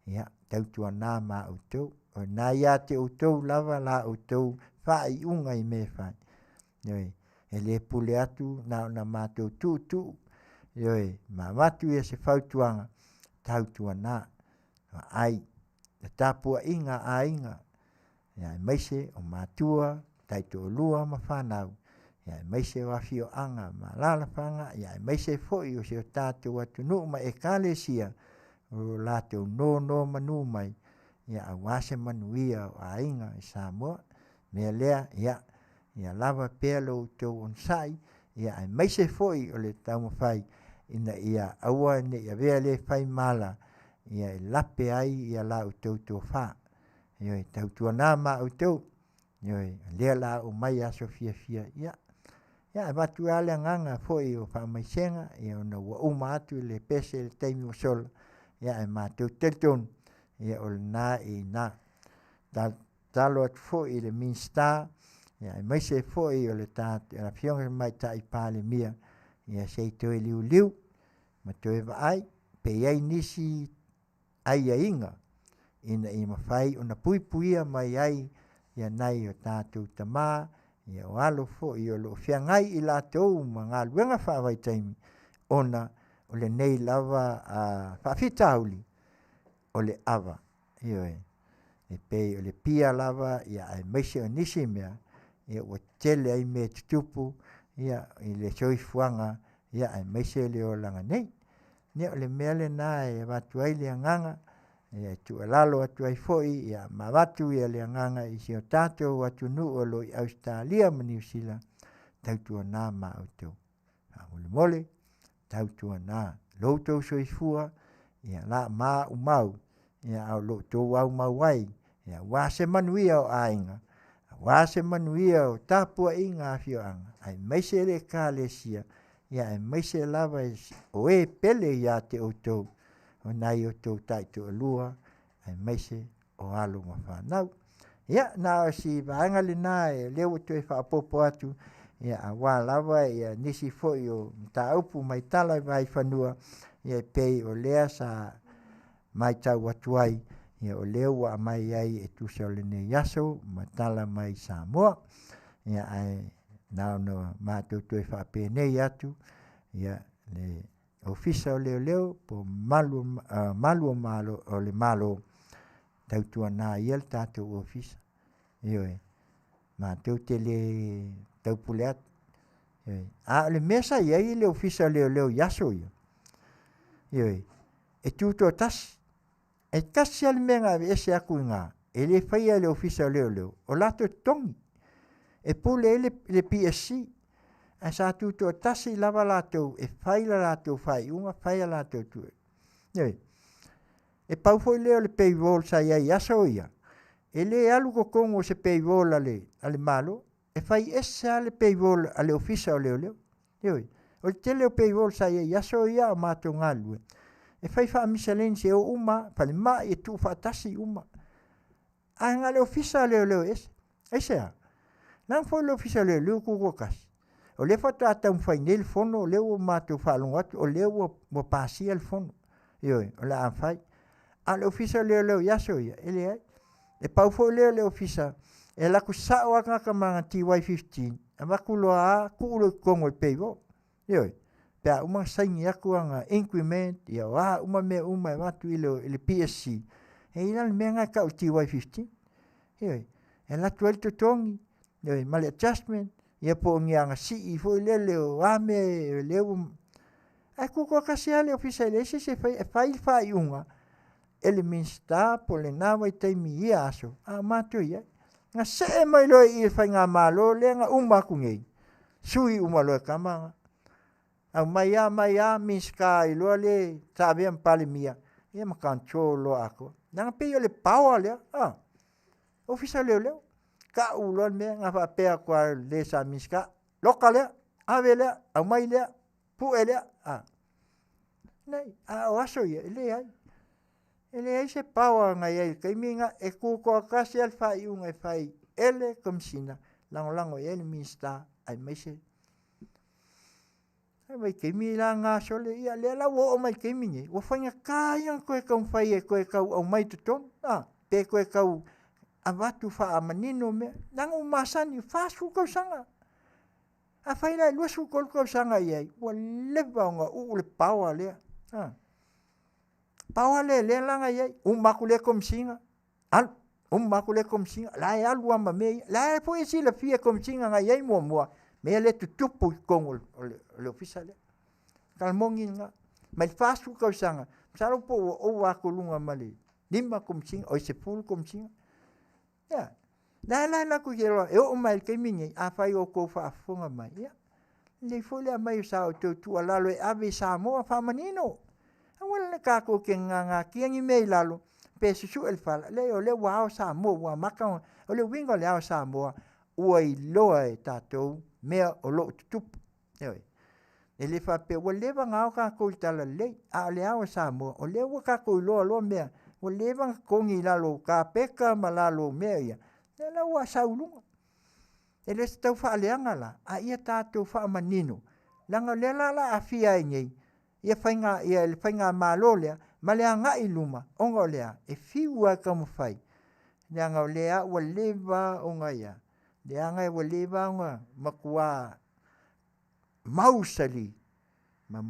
ia tautuana ma outou. O lena ia te outou lava la outou faaiuga i mea e fai. Ioe, e le pule atu na ona matou tuutuu, ioe, ma avatu ia se fautuaga, tautuana, vaai le tapuaiga a aiga, aemaise o matua, taitoalua ma fanau, aemaise o afioaga ma alaalafaga, aemaise foi o si o tatou atunuu ma Ekalesia o lo o latou nonomanu mai aua se manuia o aiga i Samoa. O le mea lea, ia lava pea lo outou onosai, aemaise foi o le taumafai ina ia aua ne i avea lea faimala e lape ai la outou tofa. Ioe, tautuana ma outou, ioe, o lea o le a oo mai aso fiafia, ia e avatu lava le agaga foi o faamaisega ona ua uma atu le pese i le taimi ua sola, ae matou te talitonu o lena e i ina. Tatalo atu foi i le Minisita aemaise foi o le Afioga i le Tamaitai Palemia, ia se i toe liuliu ma toe vaai pe i ai nisi aiaiga ina ia mafai ona puipuia mai ai nai o tatou tama, o alo foi o lo o feagai i latou ma galuega faavaitaimi ona o lenei lava faafitauli o le ava. Ioe. E pei o le pia lava aemaise o nisi mea ua tele ai mea e tutupu i le soifuaga aemaise le olaga nei. Ia o le mea lena e avatu ai le agaga e tuualalo atu ai foi ma avatu le agaga i si o tatou atunuu o lo o i Ausetalia ma Niu Sila, tautuana ma outou, faamolemole tautuana lo outou soifua ia maumau a o lo o outou aumau ai aua se manuia o aiga, aua se manuia o tapuaiga a afioaga aemaise le Ekalesia, aemaise lava o e pele ia te outou, o nai o outou taitoalua aemaise o alo ma fanau. Ia na o si vaega lena lea ua toe faaopoopo atu aua lava nisi foi o mataupu mai tala i vaifanua, e pei o lea sa matau atu ai, o lea ua aumai ai e tusa o lenei aso ma tala mai Samoa. Ae na ona matou toe faapenei atu, le Ofisa o Leoleo po o Malu o le Malo, tautuana ia le tatou ofisa. Ioe, matou te le taupule atu. Ioe. A o le mea sa i ai le Ofisa o Leoleo i aso ia, ioe, e tutoatasi. E tasi lava le mea na aveese atu i ina e le faia e le Ofisa o Leoleo, o latou totogi. E pule ai le PSC, ae sa tutoatasi lava latou e fai le latou faaiuga, fai a latou. Ioe. E pau foi lea o le payroll sa i ai i aso ia, e le alu i totonu o se payroll a le Malo, e fai ese lava le payroll a le Ofisa o Leoleo. Ioe. O le tele o payroll sa i ai i aso ia a o matou galulue, e fai faa-miscellaneous e o uma lava, falemai e tuufaatasi uma. Ae na o le Ofisa o Leoleo e ese. Aisea? Leaga foi le Ofisa o Leoleo e tutoatasi. O lea faatoa taumafai nei le fono, o lea ua matou faalogo atu o lea ua pasia le fono. Ioe, o le a fai. A o le Ofisa o Leoleo i aso ia, e leai. E pau foi lea o le ofisa e alu atu sao lava le tagata ma lana TY15, avatu loa lava tuu loa i totonu o le payroll. Ioe. Pe a uma ona saini atu ana increment, ia o a uma mea uma e avatu i le PSC, e i ai la le mea lena e tau o le TY15. Ioe. E alu atu ai le totogi, ioe, ma le adjustment, ia po o ni ana sii foi lele o a mea lea ua... Ae tutoatasi lava le ofisa e leai se isi e faia, e fai le faaiuga e le Minisita po o lena vaitaimi i ia aso, a o matou i ai. Na see mai loa i i le faigamalo lea na uma atu nei, sui uma loa e tama na. Aumai lava aumai lava Minisita ai loa le sa avea ma Palemia, ia ma control loa atoa. Leaga e pei o le power lea, Ofisa o Leoleo. Tau loa le mea, na faapea atu lava i le sa Minisita, loka lea, ave lea, aumai lea, pue lea. Leai, a o aso ia, e leai. E leai se power na i ai i le taimi lena, e tutoatasi lava le faaiuga e fai e le Komesina, lagolago i ai le Minisita aemaise le vaitaimi la lena sole, ia lea la ua oo mai i le taimi lenei, ua faigata ia ona toe taumafai e toe tau aumai i totonu, pe toe tau Avatu faamanino mea, leaga ua masani, 40 tausaga. Afai la e 23 tausaga i ai, ua leva ona uu le power lea. Ha. Power lea lea la na i ai, uma atu lea komesina, alu, uma atu lea komesina, la e alu lava ma mea ia. La e foi e silafia e komesina na i ai muamua, mea lea e tutupu i totonu o le ofisa lea. Tala moni lena. Mai le 40 tausaga, masalo po ua ova atu i luga ma le 5 komesina, oi 10 komesina. Ia, la la la ku e oo mai le taimi nei, afai o outou faafofoga mai, ia, lelei foi le aumai o sa outou tuualalo e ave i Samoa faamanino. Aua le tatou te nanatia ni mea i lalo, pe susue le fala, leai o lea ua ao Samoa, ua amata ona, o le uiga o le ao Samoa, ua iloa e tatou mea o lo o tutupu. Ioe. E le faapea ua leva ona ao tatou i le talalelei, a o le ao o Samoa, o lea ua tatou iloa loa mea, ua leva ona totogi i lalo o kapeta ma lalo o mea ia, lea la ua sau i luga. E le o se tau faaleaga la, a ia tatou faamanino, leaga o lea la o le a aafia ai nei ia faiga, ia le faigamalo lea ma le agai i luma, ona o le a? E fiu lava e taumafai, leaga o lea ua leva ona ia, leaga ua leva ona matua mausali ma,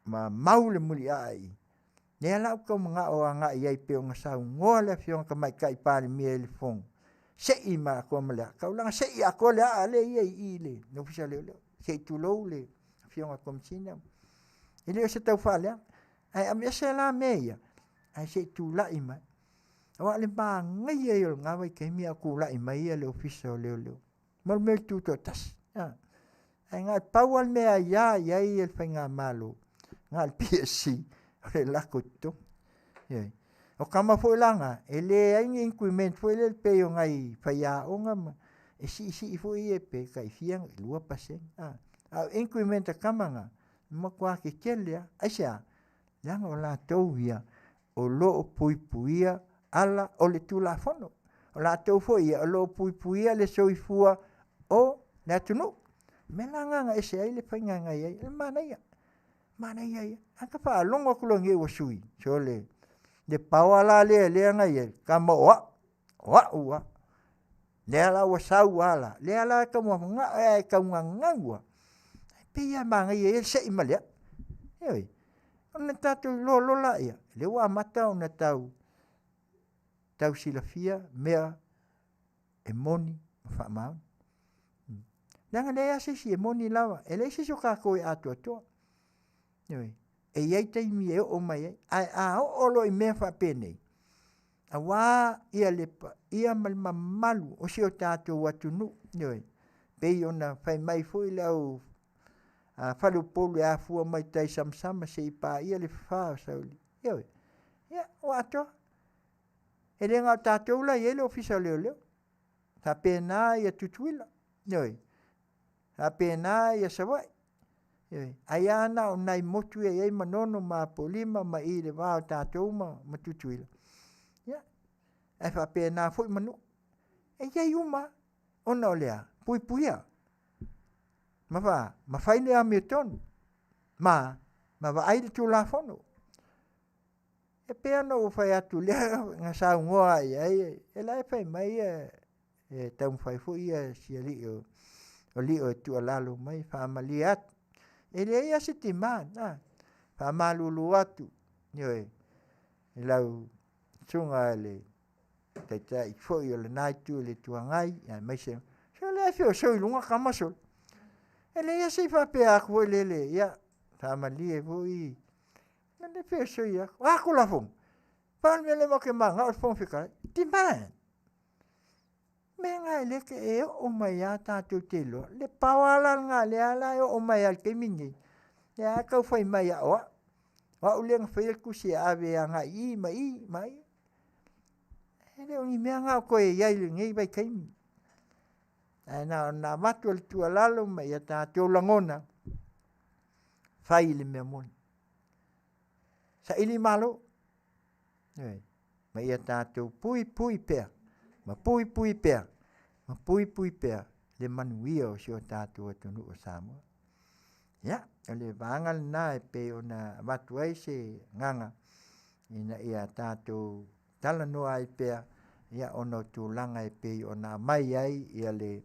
ma mau le muliaa i lea la ou tau manao agai i ai pei ona saunoa le afioga Tamaitai Palemia i le fono, sei ma atoa ma le aa, taulaga sei atoa le aa lea e i i i le Ofisa o Leoleo, se i tulou le afioga i le Komesina. E le o se tau faaleaga, ae aveese la mea ia, ae se i tulai mai. Aua o le manaia ia o lena vaitaimi a o tulai mai le Ofisa o Leoleo, ma le mea o le tutoatasi. Ae na o le pau lava le mea e aia i ai le faigamalo, na o le PSC, o le lako i totogi. Ioe. O tama foi la na, e leai ni increment foi lele pei o nai faiaoga ma, e siisii foi ia pe tai fia, 2%. A o increment a tama na, e matua tetele lava. Aisea? Leaga o latou ia o lo o puipuia ala o le Tulafono. O latou foi ia o lo o puipuia le soifua o le atunuu. O le mea la lena na ese ai le faiga na i ai, o le manaia, manaia ia. A ta faalogo atu loa nei ua sui, sole, le power la lea lea na i ai, tama o au, o au lava. Lea la ua sau lava la, lea la e tau manao e tau gagau lava, e pei lava e manaia ia le sei ma le a'u. Ioe, ona tatou iloa loa lea, lea ua amata ona tau tau silafia mea e moni ma faamaoni. Leaga e leai lava se isi e moni lava, e leai se isi o tatou e atoatoa. Ioe, e i ai taimi e oo mai ai, ae a oo loa i mea faapenei, aua ia le paia ma le mamalu o si o tatou atunuu, ioe, pei ona fai mai foi le au faleupolu e afua mai tai samasama seia paia le fa o Sauli. Ioe, ia, ua atoa. E le na o tatou la e i ai le Ofisa o Leoleo, faapena ia Tutuila, ioe, faapena ia Savaii, ioe, ai lava na o nai motu ia e i ai Manono ma Apolima ma i le va o tatou ma, ma Tutuila. Ia, ae faapena foi Manua. E i ai uma lava, ona o le a? Puipuia. Ma fa, ma fai le amiotonu, ma, ma vaai le Tulafono. E pei ona ou fai atu lea na saunoa i ai, e la e fai mai e taumafai foi ia si alii o, o Lio e tuualalo mai, faamalie atu. E leai lava se demand, a, faamalulu atu, ioe, i lau susuga i le Taitai foi o lena Itu o le Itu Agai, aemaise, se o lea e feosoi i luga tama sole. E leai lava se i faapea atu foi lele, ia, faamalie foi, na le feosoi atu. O a Tulafono? Pau le mea lea matou te mananao o le Fofoga Fetalai. Demand! Mea na e le te e oo mai lava tatou te iloa. Le power la lena lea la e oo mai lava i le taimi lenei, lea lava e tau fai mai lava o au. O au lea na faia le tusi e ave agai i i ma i ma i. E le o ni mea na o toe i ai i lenei vaitaimi. Ae na ona avatu o le tuualalo ma ia tatou lagona, fai le mea moni. Saili malo. Ioe. Ma ia tatou puipui pea, ma puipui pea, ma puipui pea le manuia o si o tatou atunuu o Samoa. Ia, o le vaega lena e pei ona avatu ai se agaga ina ia tatou talanoa ai pea. ia ona o tulaga e pei ona aumai ai ia le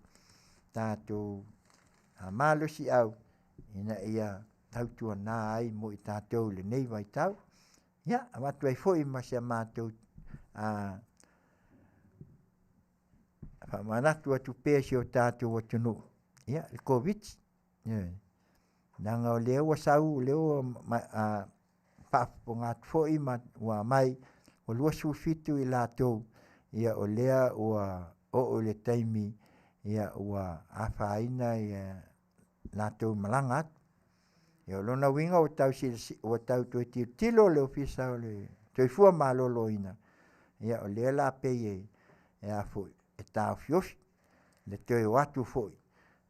tatou malosiau ina ia tautuana ai mo i tatou i lenei vaitau. Ia, avatu ai foi ma si a matou faamanatu atu pea i si o tatou atunuu, ia, le Koviti-19, ioe. Leaga o lea ua sau o lea ua faafofoga atu foi ma ua aumai ua 27 i latou ia o lea ua oo i le taimi ua afaina latou e malaga atu. Ia o lona uiga ua tau ua tau toe tilotilo le Ofisa o le Soifua Maloloina, ia o lea la pei e e a foi e taofiofi le toe o atu foi,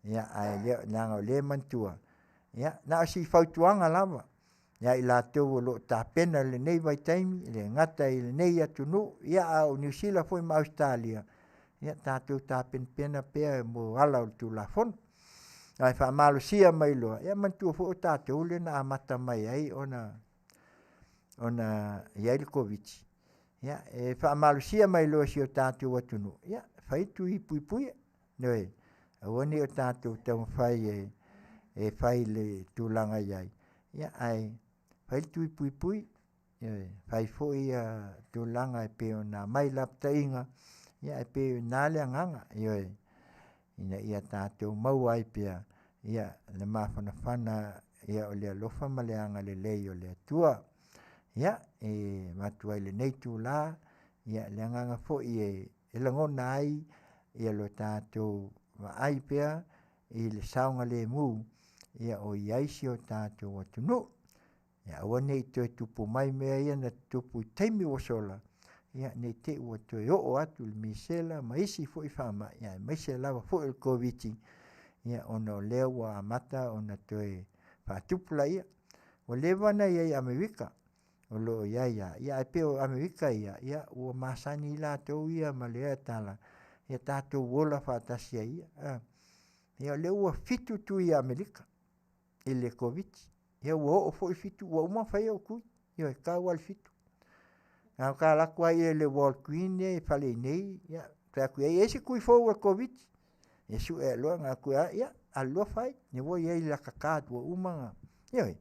ia ae leaga o lea e manatua, ia na o si fautuaga lava ia i latou o lo o tapena i lenei vaitaimi, e le gata i lenei atunuu, ia a o Niu Sila foi ma Ausetalia, ia tatou tapenapena pea mo ala o le Tulafono. Ae faamalosia mai loa, ia manatua foi o tatou lea na amata mai ai ona i ai le Koviti-19, ia e faamalosia mai loa e si o tatou atunuu, ia fai tui puipuia. Ioe, aua ne i o tatou taumafai e fai i le tulaga e i ai, ia ae fai le tui puipui, ioe, fai foi tulaga e pei ona aumai lapataiga, ia e pei o i ina le agaga, ioe, ina ia tatou maua ai pea le mafanafana o le alofa ma le agalelei o le Atua. Ia, e avatu ai i lenei itula le agaga foi e lagona ai lo tatou vaai pea i le saogalemu o i ai si o tatou atunuu. Ia aua ne i toe tupu mai mea ia na tutupu i taimi ua sola, ia ne i te i ua toe oo atu le misela ma isi foi faamai, aemaise lava foi o le Koviti-19 ona o lea ua amata ona toe faatupulaia. Ua leva ona i ai i Amerika, o lo o i ai lava, ae pei o Amerika ia, ua masani latou ia ma lea tala, ia tatou ola faatasi ai ia. Ia o lea ua 7 tui a Amerika i le Koviti-19, ia ua oo foi Fitu, ua uma ona fai au tui, ioe, tau lava i le 7. Na ona ta alu atu lava i le Walgreen lea e i fale i inei, ia fai atu i ai, e i ai se tui fou o le Koviti-19? Ia sue loa ona alu atu, ia alu loa fai, lea ua i ai i lata card ua uma ona, ioe.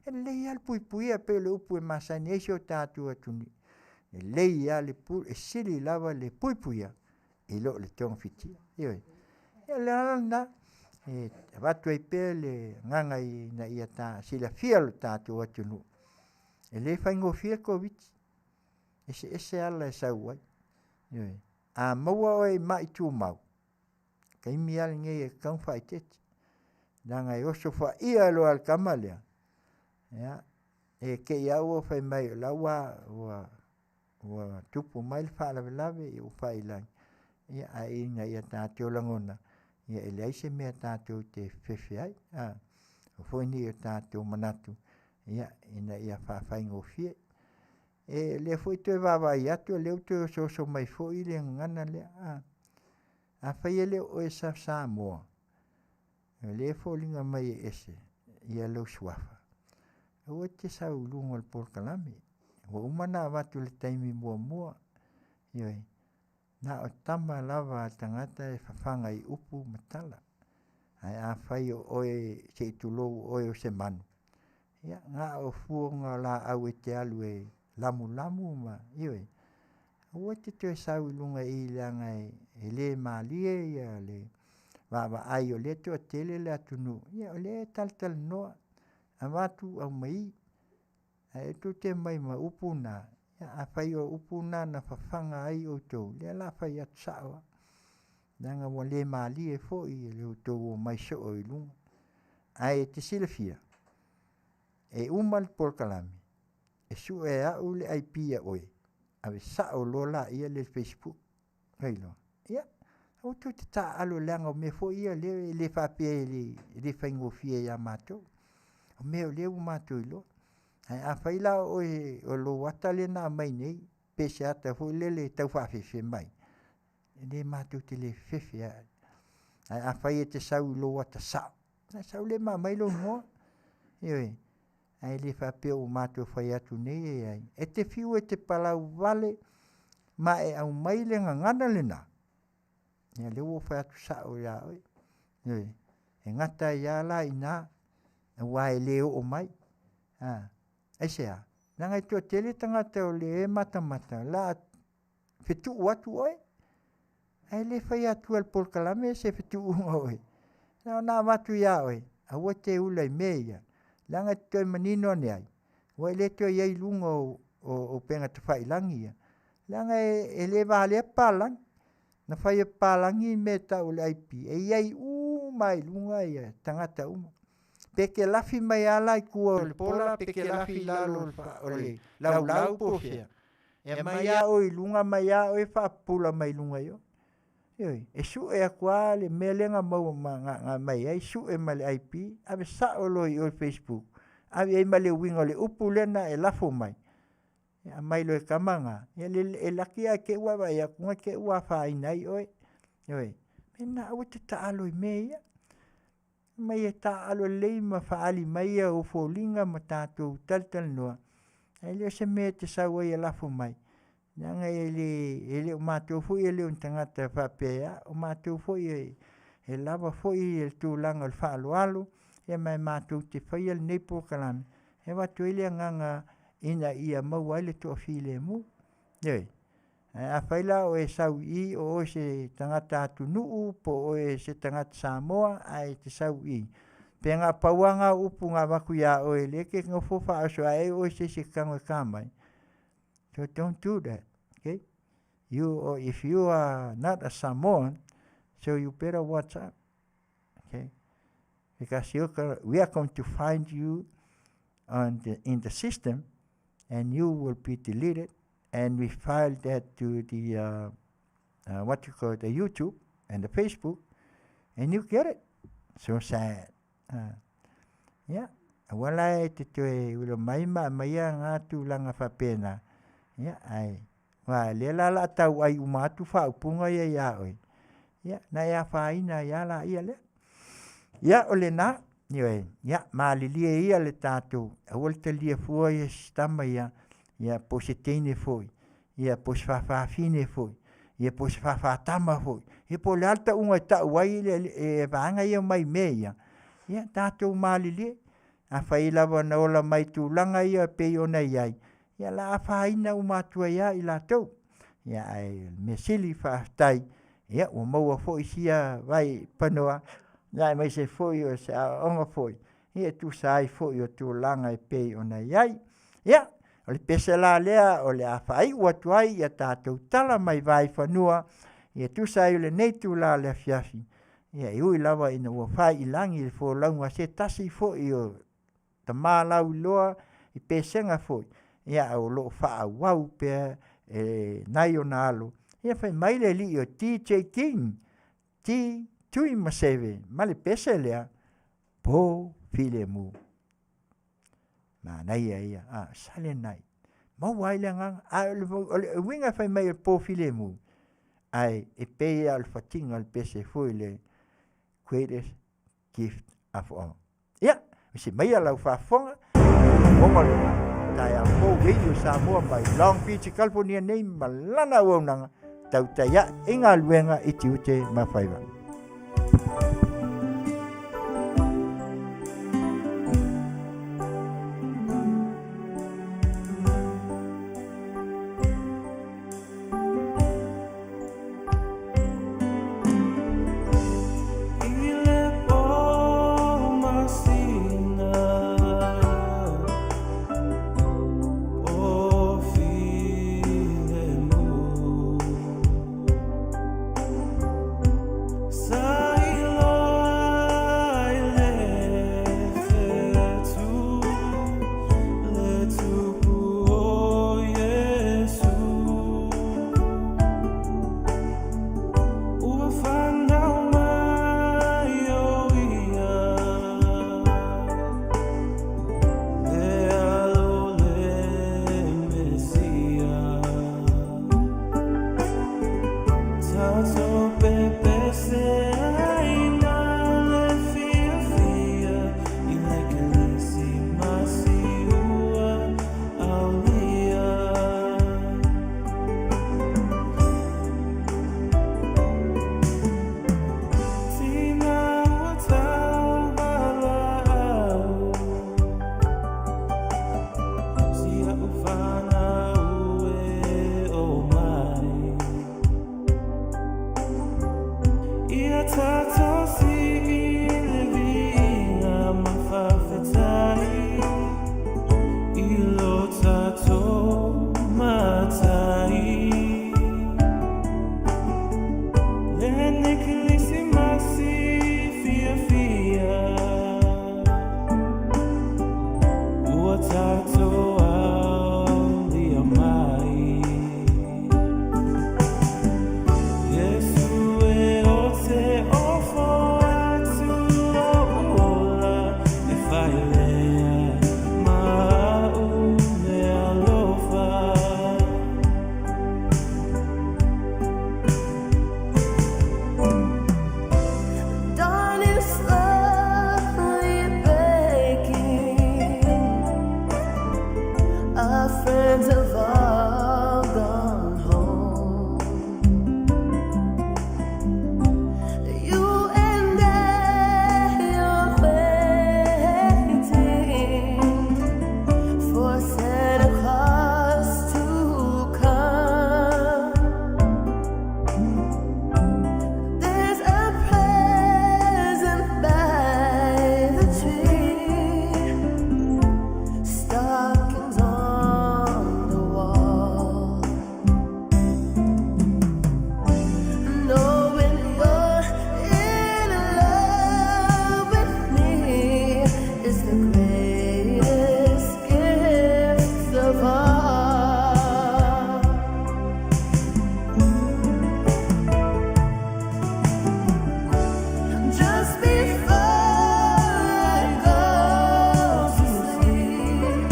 E lelei lava le puipuia e pei o le upu e masani ai si o tatou atunuu, e lelei lava le pule, e sili lava le puipuia i lo le togafitia. Ioe. Ia o le ala lena e avatu ai pea le agaga ina ia silafia e lo tatou atunuu, e le faigofie le Koviti-19, e eseese ala e sau ai. Ioe. A maua oe i mai tumau, taimi lava lenei e tatau ona faaeteete, leaga e oso faia loa lava e le tama lea, ia, e te i lava ua fai mai o la e ua tupu mai le faalavelave ua fai i lagi, ae ina ia tatou lagona, e leai se mea tatou te fefe ai. Aua foi ne i o tatou manatu ina ia faafaigofie. O lea foi e toe vaavaai atu o lea ua toe osooso mai foi le gagana lea. Afai e le o oe o se Samoa, o lea e foliga mai e ese lou suafa, aua e te sau i luga o le polokalame. Ua uma ona avatu i le taimi muamua, ioe, na o tama lava a le tagata e fafaga i upu ma tala. Ae afai o oe se i tulou o oe o se manu, ia na o fuga o laau e te alu e lamulamu ma, ioe. Aua e te toe sau i luga i i leaga e le malie le vaavaai o lea e toatele le atunuu, ia o lea e talatalanoa, avatu aumai. Ae tou te omai ma upu na, ia afai o upu na na fafaga ai outou, o lea o le a fai atu sao lava, leaga ua le malie foi lo outou omai soo i luga. Ae e te silafia, e uma le polokalame, e sue e au le IP a oe, ave sao loa laia lea i le facebook. Ia, aua tou te taaalo leaga o mea foi ia lea e le faapea e le faigofie ia matou. O mea o lea ua matou iloa. Ae afai la o oe o lou ata lea na aumai nei pe se ata foi lele e tau faafefe mai, e le matou te le fefe lava. Ae afai e te sau i lou ata sao, ona sau lea ma aumai lou igoa. Ioe. Ae le faapea ua matou fai atu nei e leai. E te fiu e te palau vale. ma e aumai le gagana lena, ia lea ua ou fai atu sao ia oe. Ioe, e gata ai lava la i ina, aua e le oo mai. A, aisea? Leaga e toatele tagata o le matamata o le a fetuu atu oe, ae le faia atua e le polokalame se fetuuga o oe. Na ona avatu ia oe, aua e te ula i mea ia, leaga e te toe manino ane ai, ua e le toe i ai i luga o, o, o upega tafailagi ia, leaga e, e le valea papalagi. Na fai e papalagi mea e tau o le IP, e i ai uma lava i luga ia tagata uma. Pe te lafi mai lava la i tua o le pola, pe te lafi i lalo o le laulau po o fea, e aumai lava oe i luga, aumai lava oe faapupula mai luga i o. Ioe, e sue atu lava le mea lea na maua ma, na, na aumai ai, sue ma le IP, ave sao loa i o i Facebook, ave i ai ma le uiga o le upu lea na e lafo mai, e aumai loa e tama na, ia e laki ae te i ua e vaai atu na te i ua afaina ai oe. Ioe, mea na aua e te taalo i mea ia. Mai e taaalo lelei ma faaali mai ou foliga ma tatou talatalanoa, ae le o se mea e te sau ai e lafo mai, leaga e le, e le o matou foi e le o ni tagata faapea, o matou foi e, e lava foi le tulaga o le faaaloalo, ia ma e matou te faia lenei polokalame, e avatu ai le agaga ina ia maua ai le toafilemu. Ioe. Ae afai la o e sau i i o oe se tagata atunuu po o oe se tagata Samoa ae e te sau i i, pe na o pau lava na o upu na avatu ia oe lea e te nofo faaoso ae ai oe i se isi e te tago e ka mai, so don't do that, okay? You or if you are not a Samoan, so you better watch out. Okay? Because you we are going to find you on the, in the system and you will be deleted and we file that to the uh, uh, what you call the YouTube and the Facebook and you get it. So sad. Uh, yeah. Aua la e te toe ula mai ma aumaia ngā tulaga faapena, ia, ae, aua o lea la o le a tauai uma atu faaupuga ia ia oe, ia, na e afaina ai lava laia lea. Ia, o lena, ioe, ia, malilie ia le tatou, aua le talia fua ia si tama ia, ia po o se teine foi, ia po o se faafafine foi, ia po o se faafatama foi, ia po o le a le tauga e tau ai le, le vaega ia mai mea ia, ia tatou malilie. Afai lava na ola mai i tulaga ia e pei ona i ai, ia o le a afaina uma atu ai lava i latou. Ia ae o le mea sili faafetai, ia ua maua foi sia vai panoa, ia aemaise foi o se aoaoga foi, ia e tusa ai foi o tulaga e pei ona i ai. Ia, o le pese la lea o le a faaiu atu ai ia tatou tala mai vaifanua, ia tusa ai o lenei itula o le afiafi, ia e ui lava ina ua fai i lagi le folauga a se tasi foi o tama lauiloa i pesega foi, ia ae o lo o faaauau pea e nai ona alo, ia fai mai le alii o DJ King, T Tuimaseve ma le pese lea, Po Filemu. Manaia ia, a, Silent Night. Maua ai le agaga, a o le, o le uiga e fai mai o le po filemu, ae e pei lava o le fatiga o le pese foi le greatest gift of all. Ia, misi maia lau faafofoga, fofoga o le taeao fou Radio Samoa mai Long Beach, California nei ma lana auaunaga tautai ae i galuega i tiute ma faiva. tatou sii le viiga ma faafetai i lo tatou Matai. Lenei Kerisimasi fiafia, ua tatou aulia mai. Iesu e o te ofo atu lou ola e fai lea ma au meaalofa. Dawn is slowly breaking. Our friends have all gone home. You and I are waiting for Santa Claus to come. There's a present by the tree, stockings on the wall. Knowing you're in love with me is the greatest gift of all. Just before I go to sleep,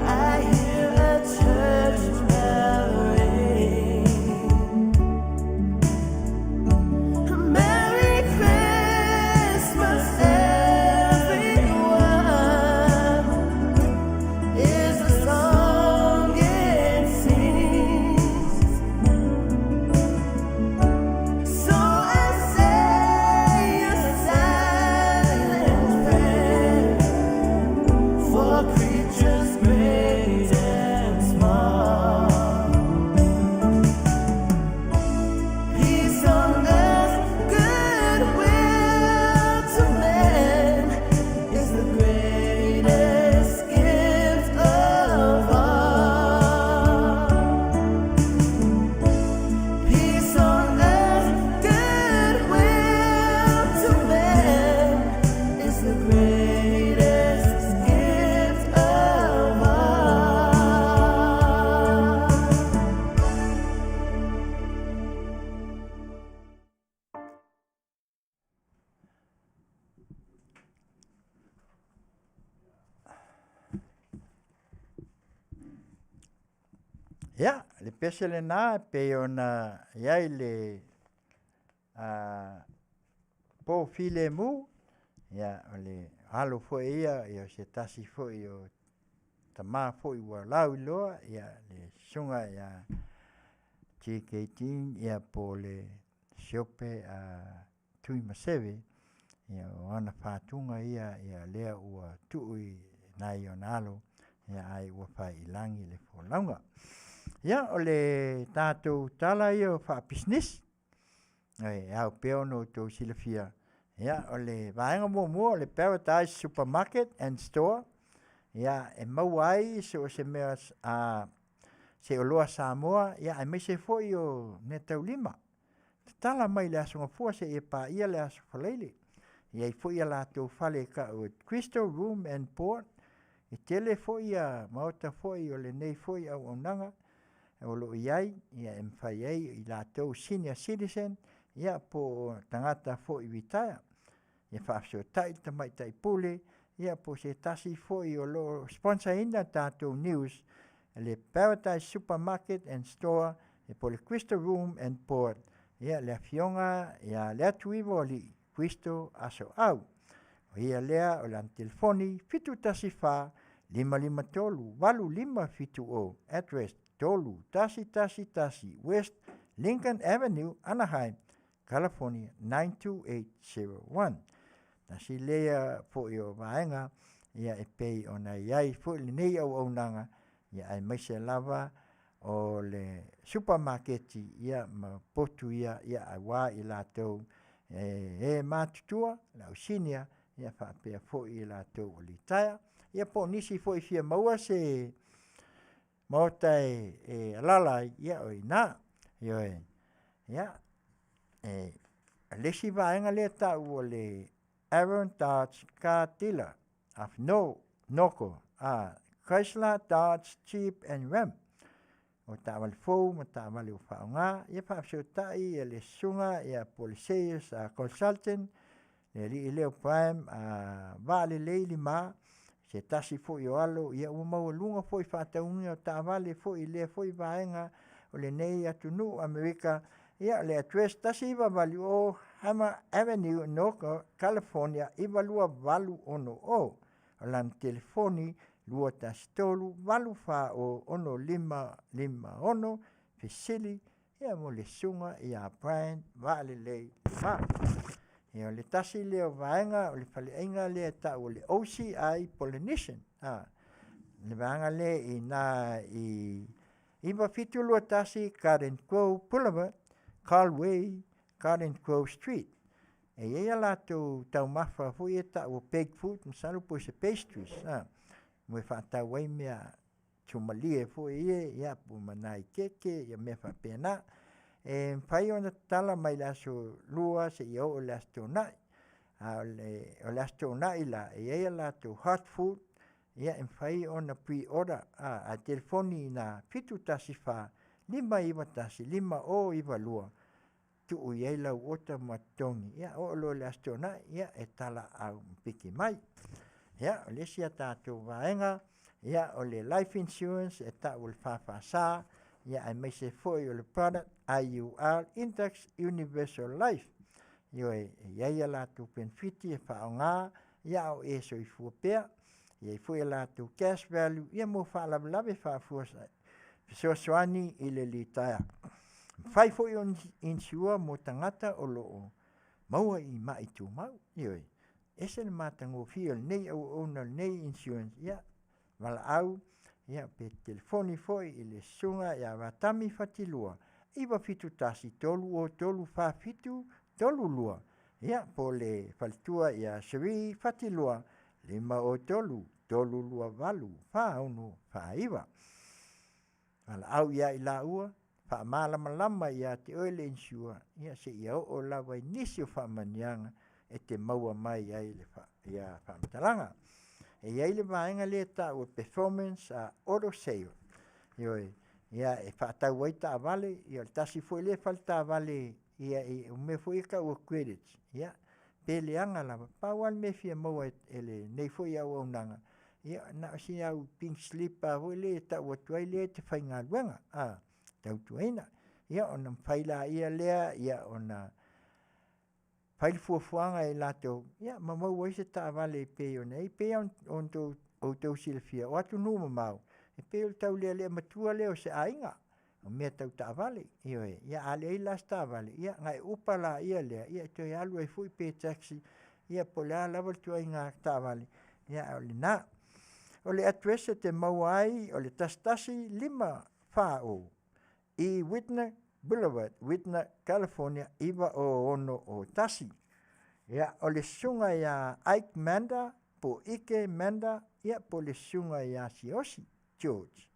I hear a church bell ring. Merry Christmas, everyone, is the song it sings. So I say a silent prayer for creatures great and small. Peace on earth, goodwill to men is the greatest gift of all. Peace on earth, goodwill to men is the greatest gift of all. Ia, le pese lena e pei ona i ai le po filemu, ia, o le alo foi ia, ia o se tasi foi o tama foi ua lauiloa, ia, le susuga ia JK Dean, ia po o le Siope Tuimaseve, ia o ana fatuga ia, ia lea ua tuu i nai ona alo, ia ai ua fai i lagi le folauga. Ia, o le tatou tala ia o faapisinisi, e ao pea ona outou silafia, ia, o le vaega muamua o le Paradise Supermarket and Store, ia, e maua ai so o se mea se oloa Samoa, ia, aemaise foi o meataulima. Tatala mai le Aso Gafua seia paia le Aso Faraile. E i ai foi a latou fale e tau o Crystal Room and Board, e tele foi ia maota foi o lenei foi auaunaga o lo o i ai, ia e mafai ai i latou senior citizen, ia po o tagata foi retire. Ia faafesootai le tamaitai pule, ia po o se tasi foi o lo o sponsor ina tatou news, le Paradise Supermarket and Store, ia po o le Crystal Room and Board, ia le afioga ia Leatuivoalii Crystal Asoau. O ia lea o lana telefoni 714 553 8570, address 3111 West Lincoln Avenue, Anaheim, California 92801. Tasi lea foi o vaega ia e pei ona i ai foi lenei auaunaga, ia aemaise lava o le supamaketi ia ma potu ia, ia aua i latou e matutua, le au senior, ia faapea foi i latou ua litaea. Ia po o nisi foi e fia maua se maota e alaala ai, ia o i ina. Ioe. Ia, o le isi vaega lea e tau o le Aaron Dodge Car Dealer of Norco, Chrysler, Dodge, Jeep and Ram. O taavale fou ma taavale ua faaaoga, ia faafesootai ia le susuga ia po o le sales consultant, le alii lea o Brian Vaalelei Lima, se tasi foi o alo ia ua maualuga foi faatauga o taavale foi i lea foi vaega o lenei atunuu o Amerika. Ia o le address 1980 Hammer Avenue, Norco, California 92860. O lana telefoni 213 840 6556. Fesili ia mo le susuga ia Brian Vaalelei Lima. Ia o le tasi lea o vaega o le faleaiga lea e tau o le OCI Polynesian. Le vaega lea i ina i 9721 Garden Grove Boulevard, Galway, Garden Grove Street. E i ai a latou taumafa foi e tau o baked food, masalo po o se pastries, mo e faatau ai mea sumalie foi ia, ia po ma nai keke, ia mea faapena. E mafai ona tatala mai le aso Lua seia oo i le aso Toonai. A o le aso Toonai la, e i ai a latou hot food, ia e mafai ona pre-order, ae telefoni i ina 714 591 5092, tuu i ai lau ota ma totogi, ia oo loa i le Aso Toonai, ia e talaaui piki mai. Ia, o le isi a tatou vaega, ia o le life insurance e tau o le FFS, ia aemaise foi o le product IUL Index Universal Life. Ioe, e i ai a latou penefiti e faaaoga, ia a o e soifua pea. E i ai foi a latou cash value, ia mo faalavelave fesoasoani i le litaea. Mafai foi ona insure mo tagata o lo o maua i mai tumau. Ioe, ese le matagofie o lenei auauna o lenei insurance, ia valaau, ia pe telefoni foi i le susuga ia Vatami Fatilua 971 303 4732, ia po o le faletua ia Cherie Fatilua 503 328 4649. Valaau ia i laua, faamalamalama ia te oe le insure, ia seia oo lava i nisi o faamanuiaga e te maua mai ai le ia faamatalaga. E i ai le vaega lea e tau o performance auto sale. Ioe, ia e faatau ai taavale, ia o le tasi foi lea faletaavale, ia o mea foi ia e tau o credits, ia pe leaga lava, pau lava le mea e fia maua e lenei foi auaunaga, ia na o si au pink slip lava foi lea e tau atu ai lea e te faigaluega, tautuaina. Ia ona mafai laia lea ia ona fai le fuafuaga e latou, ia ma maua ai se taavale e pei ona i ai. E pei lava ona outou silafia, o atunuu mamao, e pei o le taulealea matua lea o se aiga, o mea tau taavale. Ioe, ia a leai la se taavale, ia ona e upa laia lea, ia e toe alu ai foi pe taxi, ia po o le a lava le ituaiga taavale, ia a o lena. O le address e te maua ai o le 11540 E Whitner Boulevard, Whitner, California 90001. Ia, o le susuga ia Ike Manda po o Ike Manda, ia po o le susuga ia Siaosi George.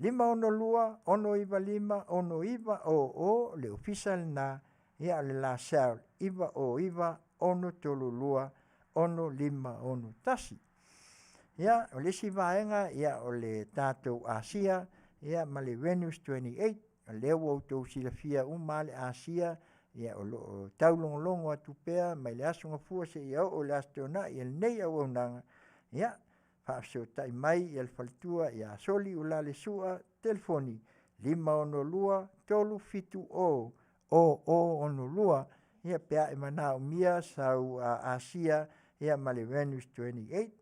562 695 6900 le ofisa lena, ia o le la cell 909 632 6561. Ia, o le isi vaega, ia o le tatou Asia, ia ma le Venus 28, o lea ua outou silafia uma lava le Asia, ia o lo o taulogologo atu pea mai le Aso Gafua seia oo i le Aso Toonai i lenei auaunaga, ia, faafesootai mai le faletua ia Soli Uelale Sua, telefoni 562 370 0062, ia pe a e manaomia sau Asia ia ma le Venus 28.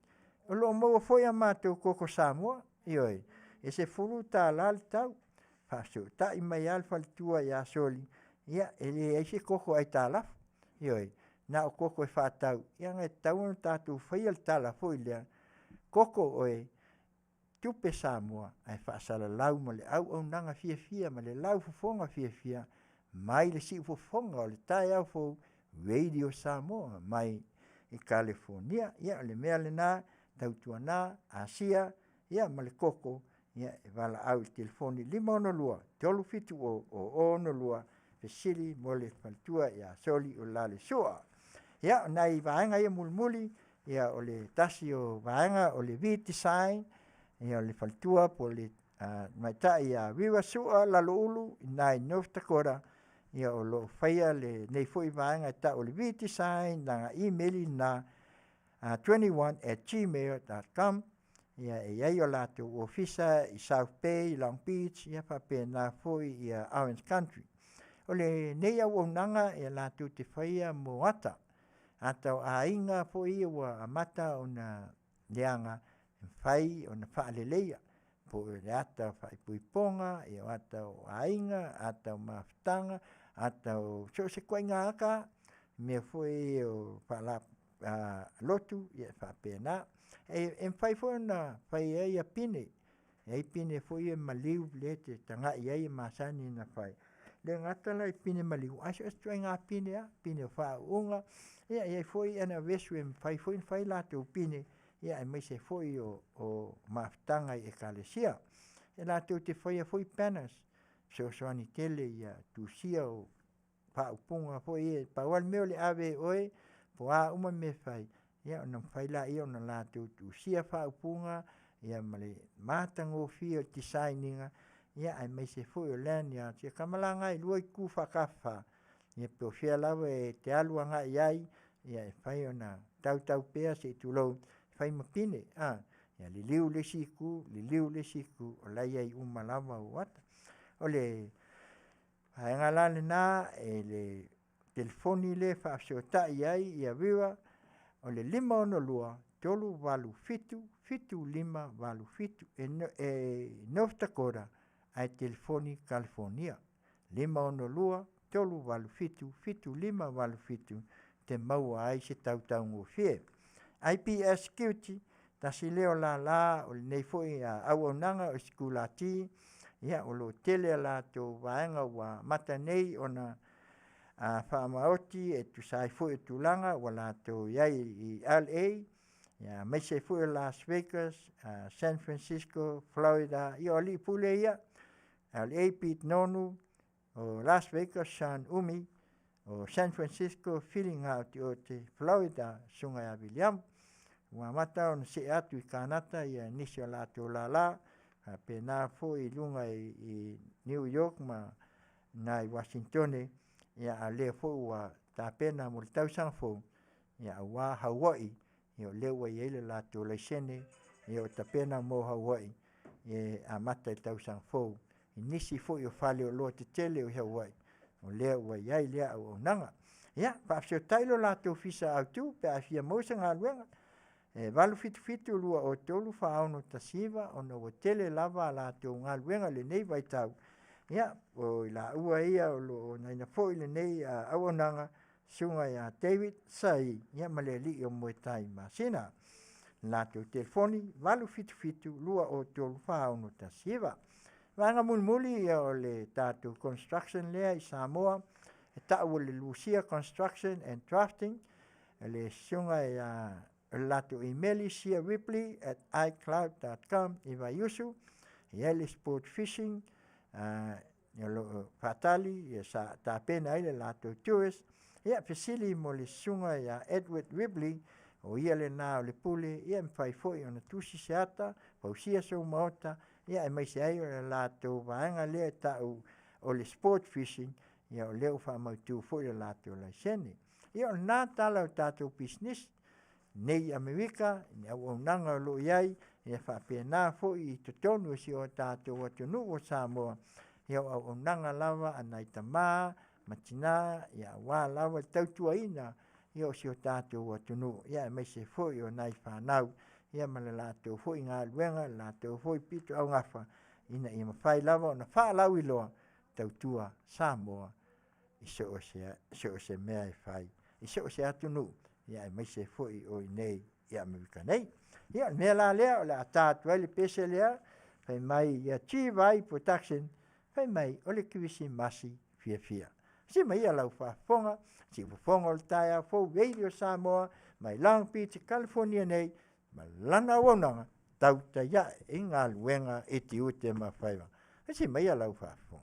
O lo o maua foi a matou koko Samoa, ioe, e $10 le tau. Faafesootai mai lava le faletua ia Soli, ia e leai se koko aitalafu, ioe, na o koko e faatau, ia na e tatau ona tatou faia le tala foi lea, koko oe, tupe Samoa ae faasalalau ma le auaunaga fiafia ma le laufofoga fiafia mai le siufofoga o le taeao fou. Radio Samoa mai i Kalifonia. Ia o le mea lena, tautuana Asia ia ma le koko, ia e valaau i le telefoni 562 370 0062 fesili mo le faletua ia Soli Uelale Sua. Ia o nai vaega ia mulimuli, ia o le tasi o vaega o le V Design, ia o le faletua po o le tamaitai ia Viva Sua Laloulu i ina i North Dakota, ia o lo o faia lenei foi vaega e tau o le V Design, lana imeli lena 21@gmail.com. Ia e i ai o latou ofisa i South Bay, Long Beach, ia faapena foi ia Orange Country. O lenei auaunaga e latou te faia mo ata, ata o aiga foi ia ua amata ona leaga, e mafai ona faaleleia, po o le ata faaipoipoga, o ata o aiga, ata o mafutaga, ata o so o se ituaiga ata lava, mea foi ia o lotu, ia e faapena. E mafai foi ona fai ai pine, e i ai pine foi ia maliu lea e te tagai i ai e masani ona fai. E le gata la i pine maliu, ae so o se ituaiga pine lava, pine o faauuga, ia e i ai foi anavesu e mafai foi ona fai latou pine, aemaise foi o mafutaga i ekalesia. E latou te faia foi banners, e fesoasoani tele i le tusia o faaupuga foi ia. Pau lava le mea o le ave e oe po o a uma mea e fai, ia ona mafai lea ona latou tusia faaupuga ma le matagofie o le design ina, aemaise foi o lanyards. Ia tamalagae e lua itu faatafafa, ia po o fea lava e te alu agai i ai, ia e mafai ona tautau pea se i tulou, fai ma pine, ia liliu i le isi itu, liliu i le isi itu, o la e i ai uma lava ou ata. O le vaega la lena i le telefoni lea e faafesootai ai Riva, o le 562 387 7587. E North Dakota ae telefoni Kalifonia. 562 387 7587 e te maua ai se tautaugofie. IPS Security, tasi lea o lala o lenei foi auaunaga o sikulati, ia o lo o tele a latou vaega ua amata nei ona faamaoti e tusa ai foi o tulaga ua latou i ai i LA, aemaise ai foi o Las Vegas, San Francisco, Florida, ia o alii pule ia, LA Pete Nonu, o Las Vegas Sean Umi, o San Francisco Fili Gaoteote, Florida Susuga ia Viliamu. Ua amata ona see atu i Kanata nisi o latou lala, faapena foi i luga i New York ma i ina i Uasinitone, a o lea foi ua tapena mo le tausaga fou aua Hawaii, o lea ua i ai le latou laisene ua tapena mo Hawaii e amata i le tausaga fou i nisi foi o faleoloa tetele i Hawaii, o lea ua i ai lea auaunaga. Ia, faafesootai lo latou ofisa autu pe a fia maua se galuega, e 877 203 4619 ona ua tele lava a latou galuega i lenei vaitau. Ia, o i laua ia o lo o onaina foi lenei auaunaga, susuga ia David Saii ma le alii o Moetai Masina. O le latou telefoni 877 203 4619. Vaega mulimuli o le tatou construction lea i Samoa, e tau o le Lucia Construction and Drafting, le susuga ia o le latou imeli siaripley@icloud.com i Vaiusu. E i ai le sport fishing, o lo o faatali sa tapena ai le latou tourist. Ia, fesili mo le susuga ia Edward Ripley, o ia lena o le pule, ia e mafai foi ona tusi se ata, fausia sou maota, ia aemaise ai o le latou vaega lea e tau o le sport fishing, ia o lea ua faamautu foi le latou laisene. Ia o lena tala o tatou pisinisi nei i Amerika, i auaunaga o lo o i ai, ia faapena foi i totonu o si o tatou atunuu o Samoa, ia o auaunaga lava a nai tama ma tina, aua lava le tautuaina o si o tatou atunuu, aemaise foi o nai fanau, ia ma le latou foi galuega, le latou foi pitougafa, ina ia mafai lava ona faalauiloa, tautua Samoa i so o se mea e fai i so o se atunuu, aemaise foi o i inei i Amerika nei. Ia o le mea la lea o le a ta atu ai le pese lea, fai mai ia Givai Production, fai mai o le Kerisimasi fiafia. Se mai ia lau faafofoga, siufofoga o le taeao fou Radio Samoa mai Long Beach, California nei, ma lana auaunaga tautai ae i galuega i tiute ma faiva. Se mai ia lau faafofoga.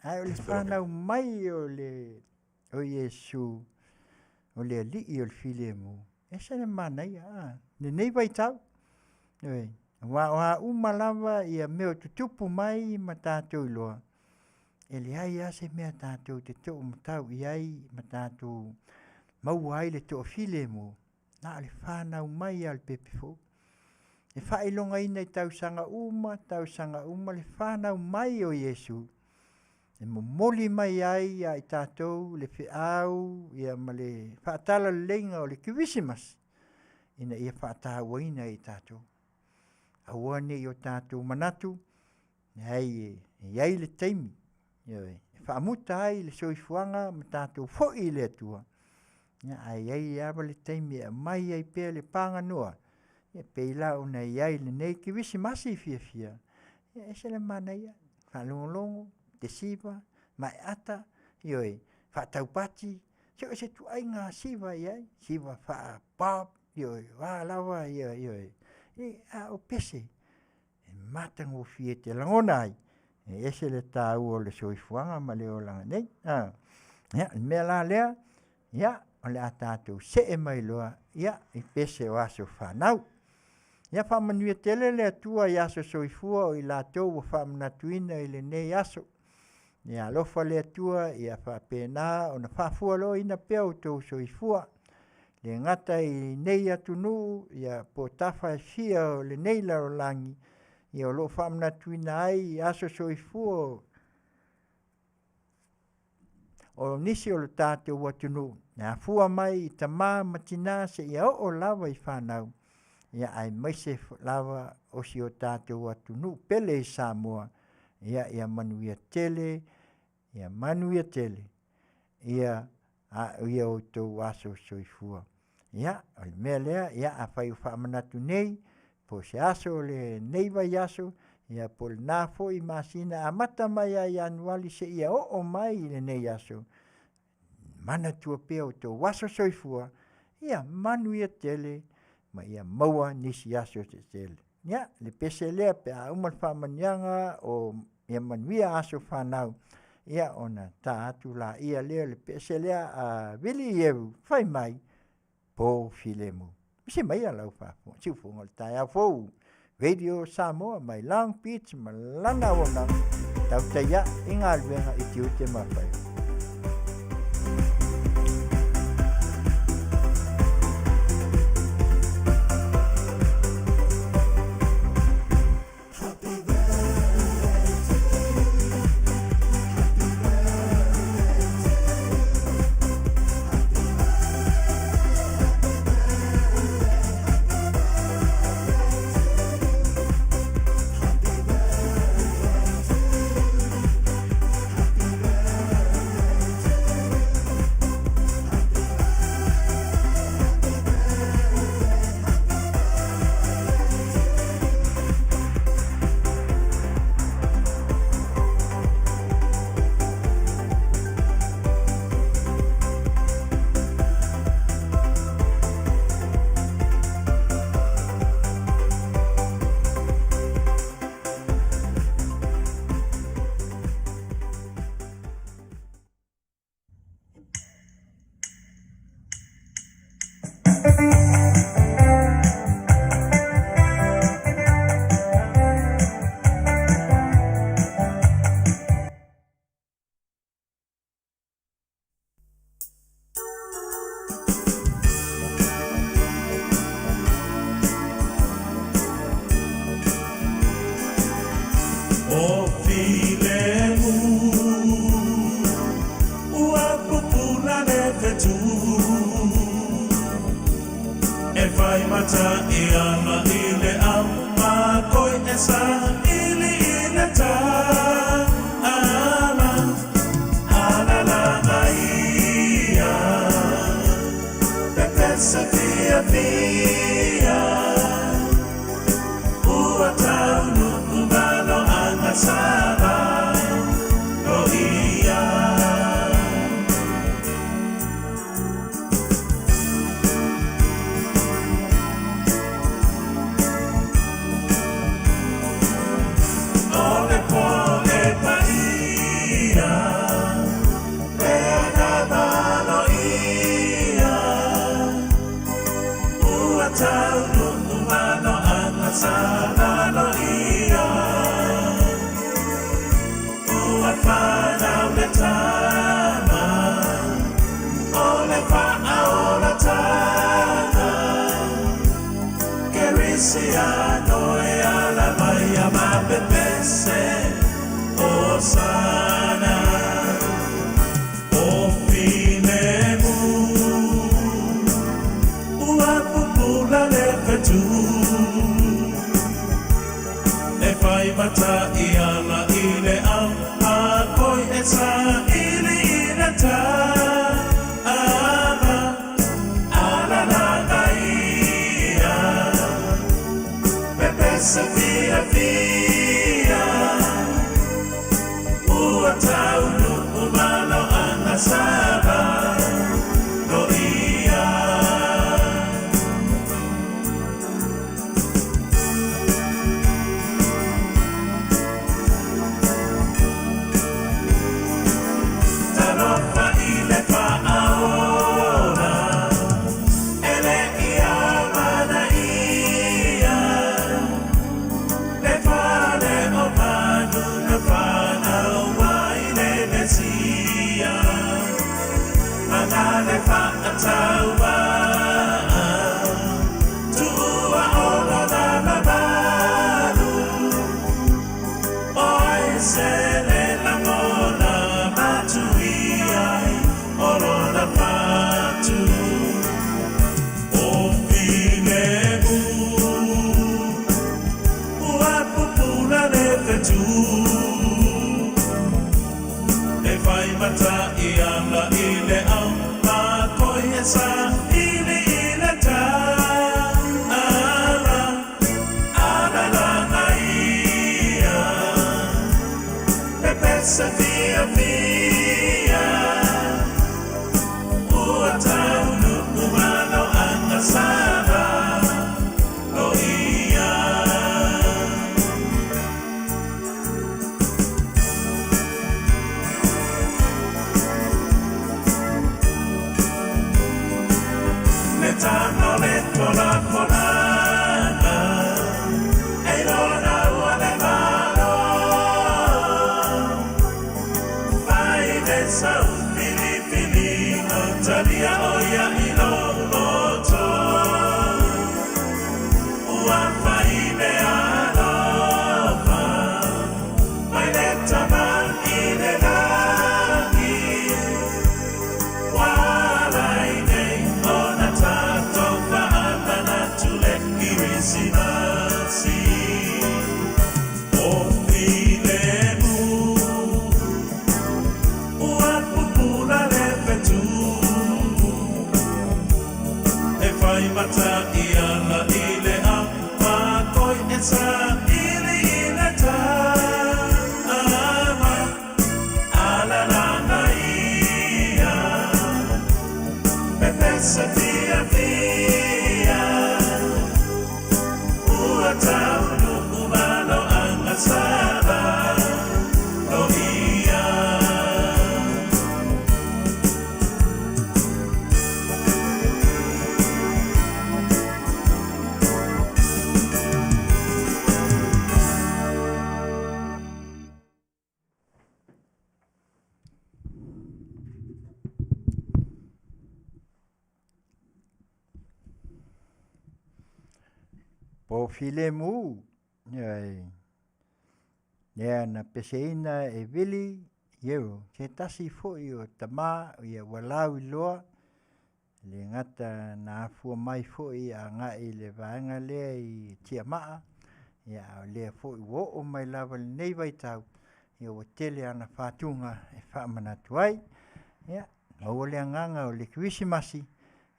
Ae o le fanau mai o le o Iesu o le Alii o le filemu, ese le manaia, a, lenei vaitau. Ioe, aua o a uma lava ia mea o tutupu mai ma tatou iloa, e leai lava se mea tatou te toomatau i ai ma tatou maua ai le toafilemu, na o le fanau mai lava o le pepe fou. E faailogaina i tausaga uma, tausaga uma le fanau mai o Iesu, e momoli mai ai ia i tatou le feau ia ma le faatalaleiga o le Kerisimasi, ina ia faatauaina e i tatou. Aua ne i o tatou manatu, leai e i ai le taimi, ioe, e faamuta ai le soifuaga ma tatou foi i le Atua, ia, ae i ai lava le taimi e aumai ai pea le paganoa, e pei la ona i ai lenei Kerisimasi fiafia, ia e ese le manaia, faalogologo, tesiva, maeata, ioe, faataupati, so o se ituaiga siva e i ai, siva faa-pop, ioe, o a lava, ioe. A o pese e matagofie e te lagona ai, e ese le taua o le soifuaga ma le olaga nei. A, ia, o le mea la lea, ia, o le a tatou see mai loa i pese o aso fanau. Ia faamanuia tele le Atua i aso soifua o i latou ua faamanatuina i lenei aso. Ia alofa le Atua ia faapena ona faafualoina pea outou soifua, e le gata i nei atunuu ia po o tafa e fia o lenei lalolagi, ia o lo o faamanatuina ai aso soifua o nisi o le tatou atunuu e afua mai i tama ma tina seia oo lava i fanau, ia aemaise lava o si o tatou atunuu pele i Samoa. Ia ia manuia tele, ia manuia tele ia outou aso soifua. Ia, o le mea lea, ia afai o faamanatu nei, po o se aso o lenei vaiaso, ia po o lena foi masina e amata mai ia Ianuari seia oo mai i lenei aso, manatua pea outou aso soifua, ia manuia tele ma ia maua nisi aso se tele. Ia, le pese lea pe a uma le faamanuiaga o ia manuia aso fanau, ia ona ta atu laia lea o le pese lea a Vili Ieru, fai mai, po filemu. Misi maia lau faafofoga, siufofoga o le taeao fou. Radio Samoa mai Long Beach ma lana auaunaga, tautai ae i galuega i tiute ma faiva. O filemu ua pupula le fetu e fai mata i ama i le au ma koi e sa ili i le ta ama alala ia pepesa fia fia ua taunu malo anga sava o ia. O le po e paia e agavalo ia ua taunu malo anga savalo ia ua whanau le tama o le whaaolatanga Kerisiano e ala mai a mapepese o sana o filemu ua pupula le fetu. Ua taunuu ma lau agasala no ia. Talofa i le faaola, e le i amanaia le fale o manu na fanau ai le Mesia. Mana le faatauvaa, tuua o lona mamalu. Oi se le lagona matuia ai o lona fatu. O filemu, ua pupula le fetu. E fai mata i ala i le au makoi e saili i le tama. Alalaga ia, pepesa fiafia. Ua taunuu ma lau agasala no ia. Le tago le tolafolanga, e lona ua le Malo. Mai le sau filifiliga, talia o ia i lou loto. Ua fai le alofa, mai le Tama i le lagi. Ua ala ai nei ona tatou faamanatu le Kerisimasi. O filemu, ua pupula le fetu. E fai mata i ala i le au makoi e saili i le tama. Alalaga ia, pepesa fiafia. Ua taunuu ma lau agasala no ia. Po filemu, ioe, lea na peseina e Vili, ieu, se tasi foi o tama, ia ua lauiloa, e le gata na afua mai foi agai i le vaega lea i Tiamaa, ia a o lea foi ua oo mai lava i lenei vaitau, ia ua tele ana fatuga e faamanatu ai. Ia, maua le agaga o le Kerisimasi,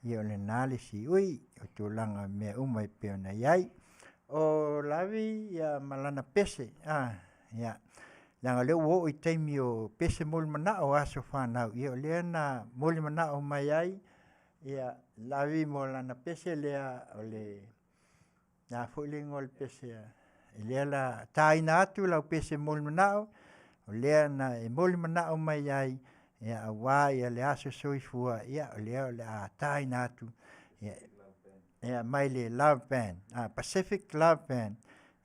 ia o lena le siui o tulaga o mea uma e pei ona i ai. O Lavi ia ma lana pese, a, ia, leaga o lea ua oo i taimi o pese molimanao o aso fanau, ia o lea na molimanao mai ai ia Lavi mo lana pese lea o le le a foi le igoa o le pese a lea la taina atu lau pese molimanao, o lea na e molimanao mai ai, ia aua ia le aso soifua, ia o lea o le a taina atu ia, ia mai le Love Band, a Pacific Love Band,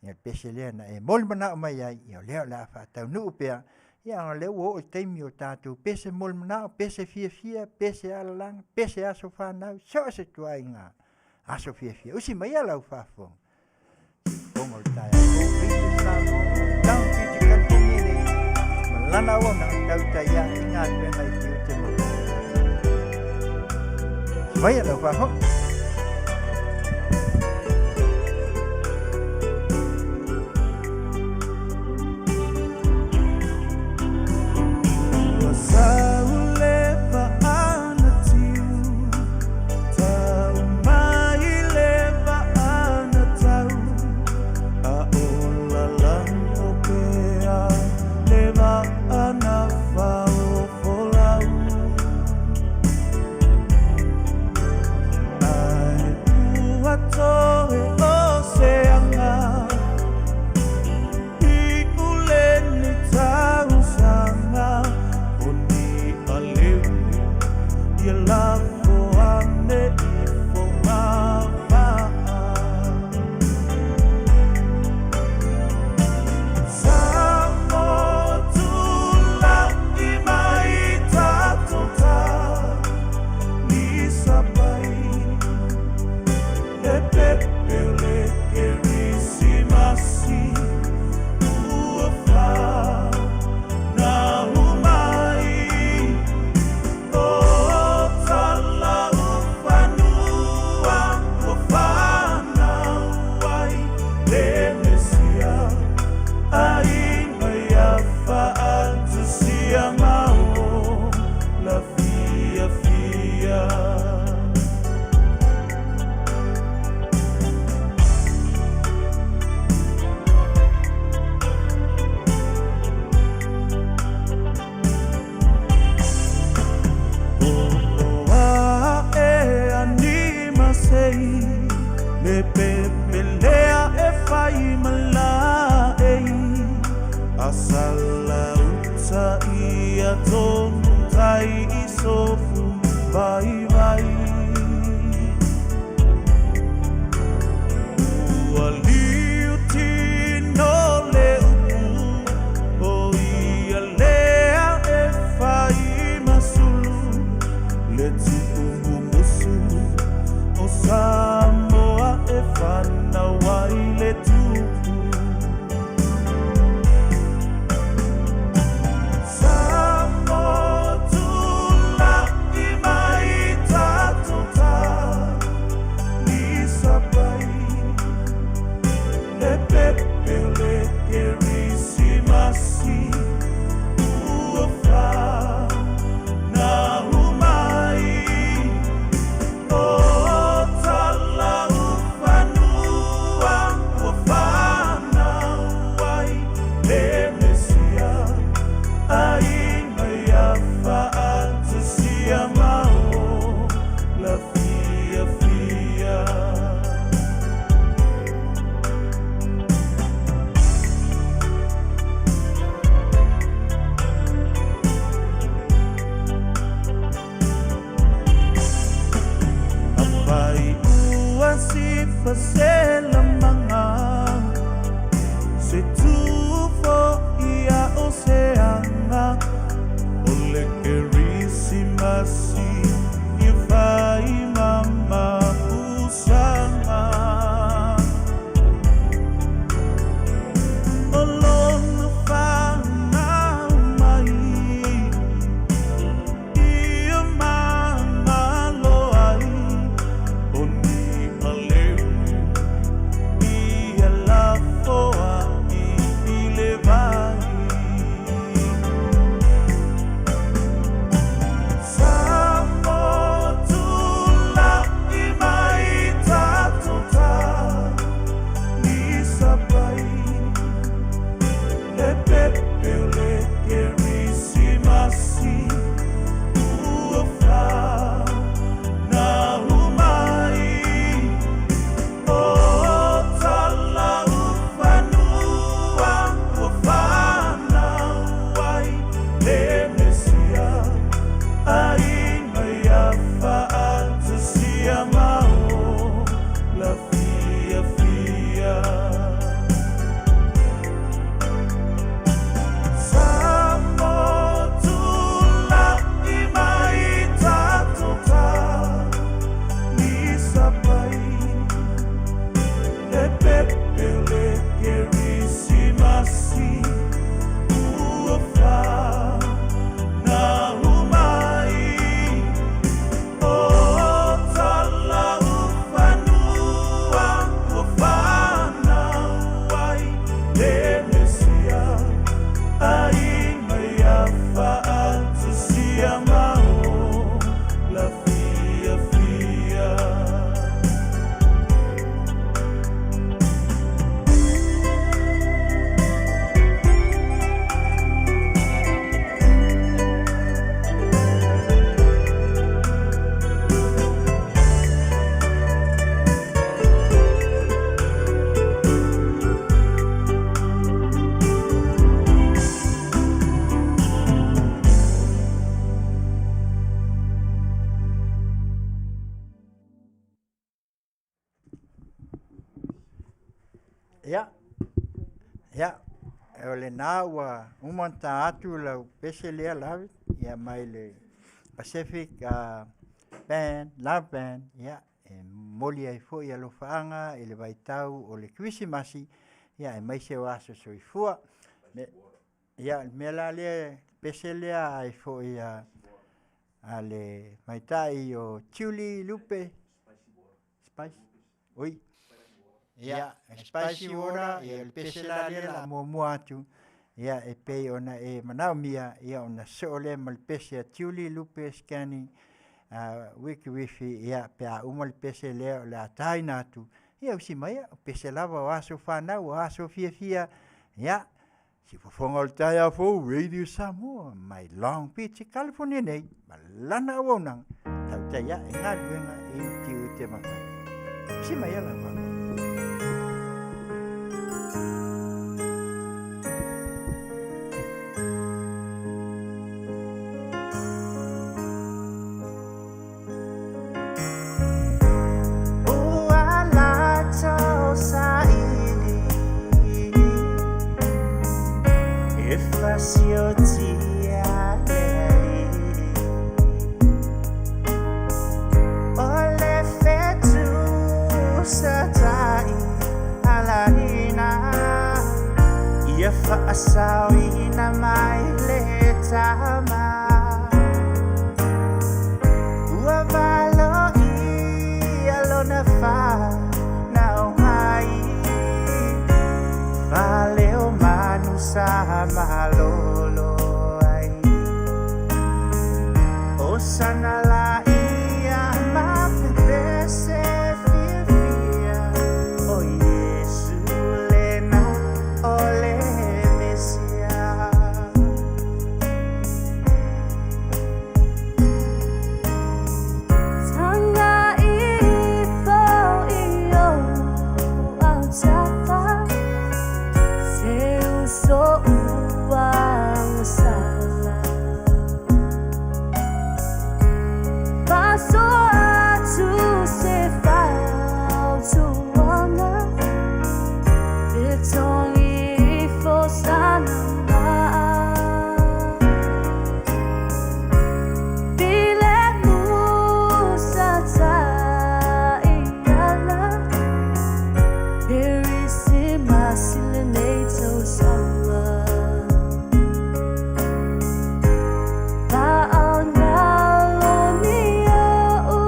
ia le pese lea na e molimanao mai ai, ia o lea o le a faataunuu pea, ia ona o lea ua oo i le taimi o tatou pese molimanao, pese fiafia, pese alalaga, pese aso fanau, so o se ituaiga aso fiafia. Usi mai ia lau faafofoga. Siufofoga o le taeao fou, Radio Samoa, Long Beach, California nei, ma lana auaunaga tautai ae i galuega i tiute ma Usi mai ia lau faafofoga. Ua sau le faanatiu, tau mai le faanatau, a o lalago pea le vaa. Le pepelea e fai ma laei A sala uta ia tonu tai i sofu vaivai Ua liu tino le upu O ia lea e fai ma sulu Le tupu mumusu o Samoa e fanau ai le tupu Samoa tula'i mai tatou ta ni sapai Le pepe o le Kerisimasi ua fanau mai O Talaufanua ua fanau ai le Mesia Aiga ia faatasia ma ola fiafia. Afai ua sifa se lamaga, se tu foi a o se aga, o le Kerisimasi ia fai ma mapusaga. O lona fanau mai ia magalo ai, o ni aleu ia lafoai i le vai. Samoa tula'i mai tatou ta ni sapai Le pepe o le Kerisimasi ua fanau mai O Talaufanua ua fanau ai le Mesia Aiga ia faatasia ma ola fiafia. Samoa tula'i mai tatou ta ni sapai Le pepe o le Kerisimasi ua fanau mai O Talaufanua ua fanau ai le Mesia Aiga ia faatasia ma ola fiafia. Ia, ia, o lena ua uma ona ta atu lau pese lea lave, ia mai le Pacific Band, Love Band, ia, e momoli ai foi alofaaga i le vaitau o le Kerisimasi, ia aemaise o aso soifua. Ia, le mea la lea, le pese lea ai foi a a le tamaitai o Julie Lupe, Spice, oi, ia, spicy water, ia le pese la lea o le a muamua atu, ia e pei ona e manaomia, ia ona soo lea ma le pese a Julie Lupe Scanning Wikiriwhi, ia pe a uma le pese lea o le a taina atu, ia usi mai o pese lava o aso fanau, o aso fiafia, ia, Siufofoga o le taeao fou Radio Samoa mai Long Beach, California nei, ma lana auaunaga, tautai ae galuega i tiute ma faiva. Usi mai lava. Ua latou saili e fasiotia le alii. O le fetu sa ta'i alaina, ia faasaoina mai le tama. Ua valoia lona fanau mai, fale o manu sa malolo ai. Osana laia ma pepese fiafia, o Iesu lena o le Mesia. Tanga ifo i ou autafa, se uso ua agasala. Faasoa atu se fautuaga, e togi ifo sana maa. Filemu sa taiala, Kerisimasi lenei tausaga. Faaogaloni ou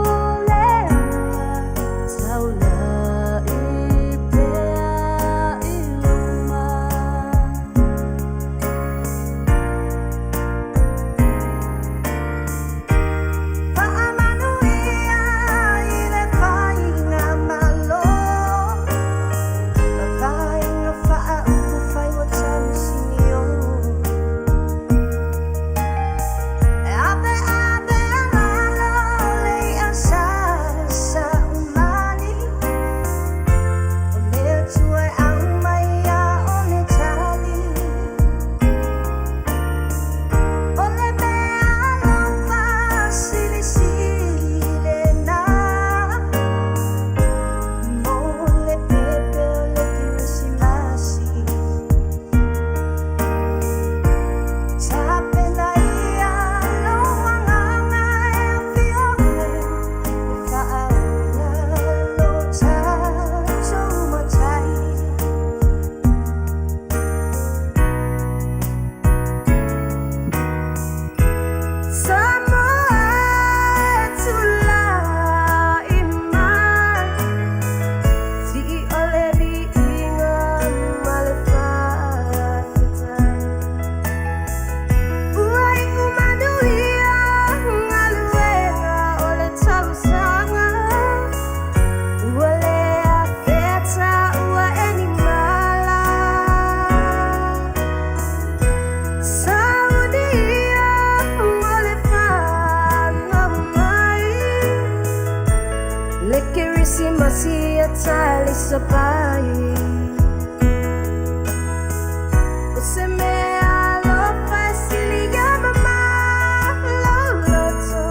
leaga, taulai pea i luma. Faamanuia i le faigamalo, ma vaega faaupufai ua tausinio. E apeape alalo le i'a sa saumali, o le Atua e aumaia o le tali. O le meaalofa silisili lena, mo le pepe o le Kerisimasi. Tapenaia lou agaga e afio ai le Faaola lo tatou Matai. Samoa e tulai mai, sii o le viiga ma le faafetai. Ua iu manuia galuega o le tausaga, ua le afea taua e ni mala. Saunia mo le fanau mai, le Kerisimasi a talisapai. O se meaalofa e sili ia mamalo loto,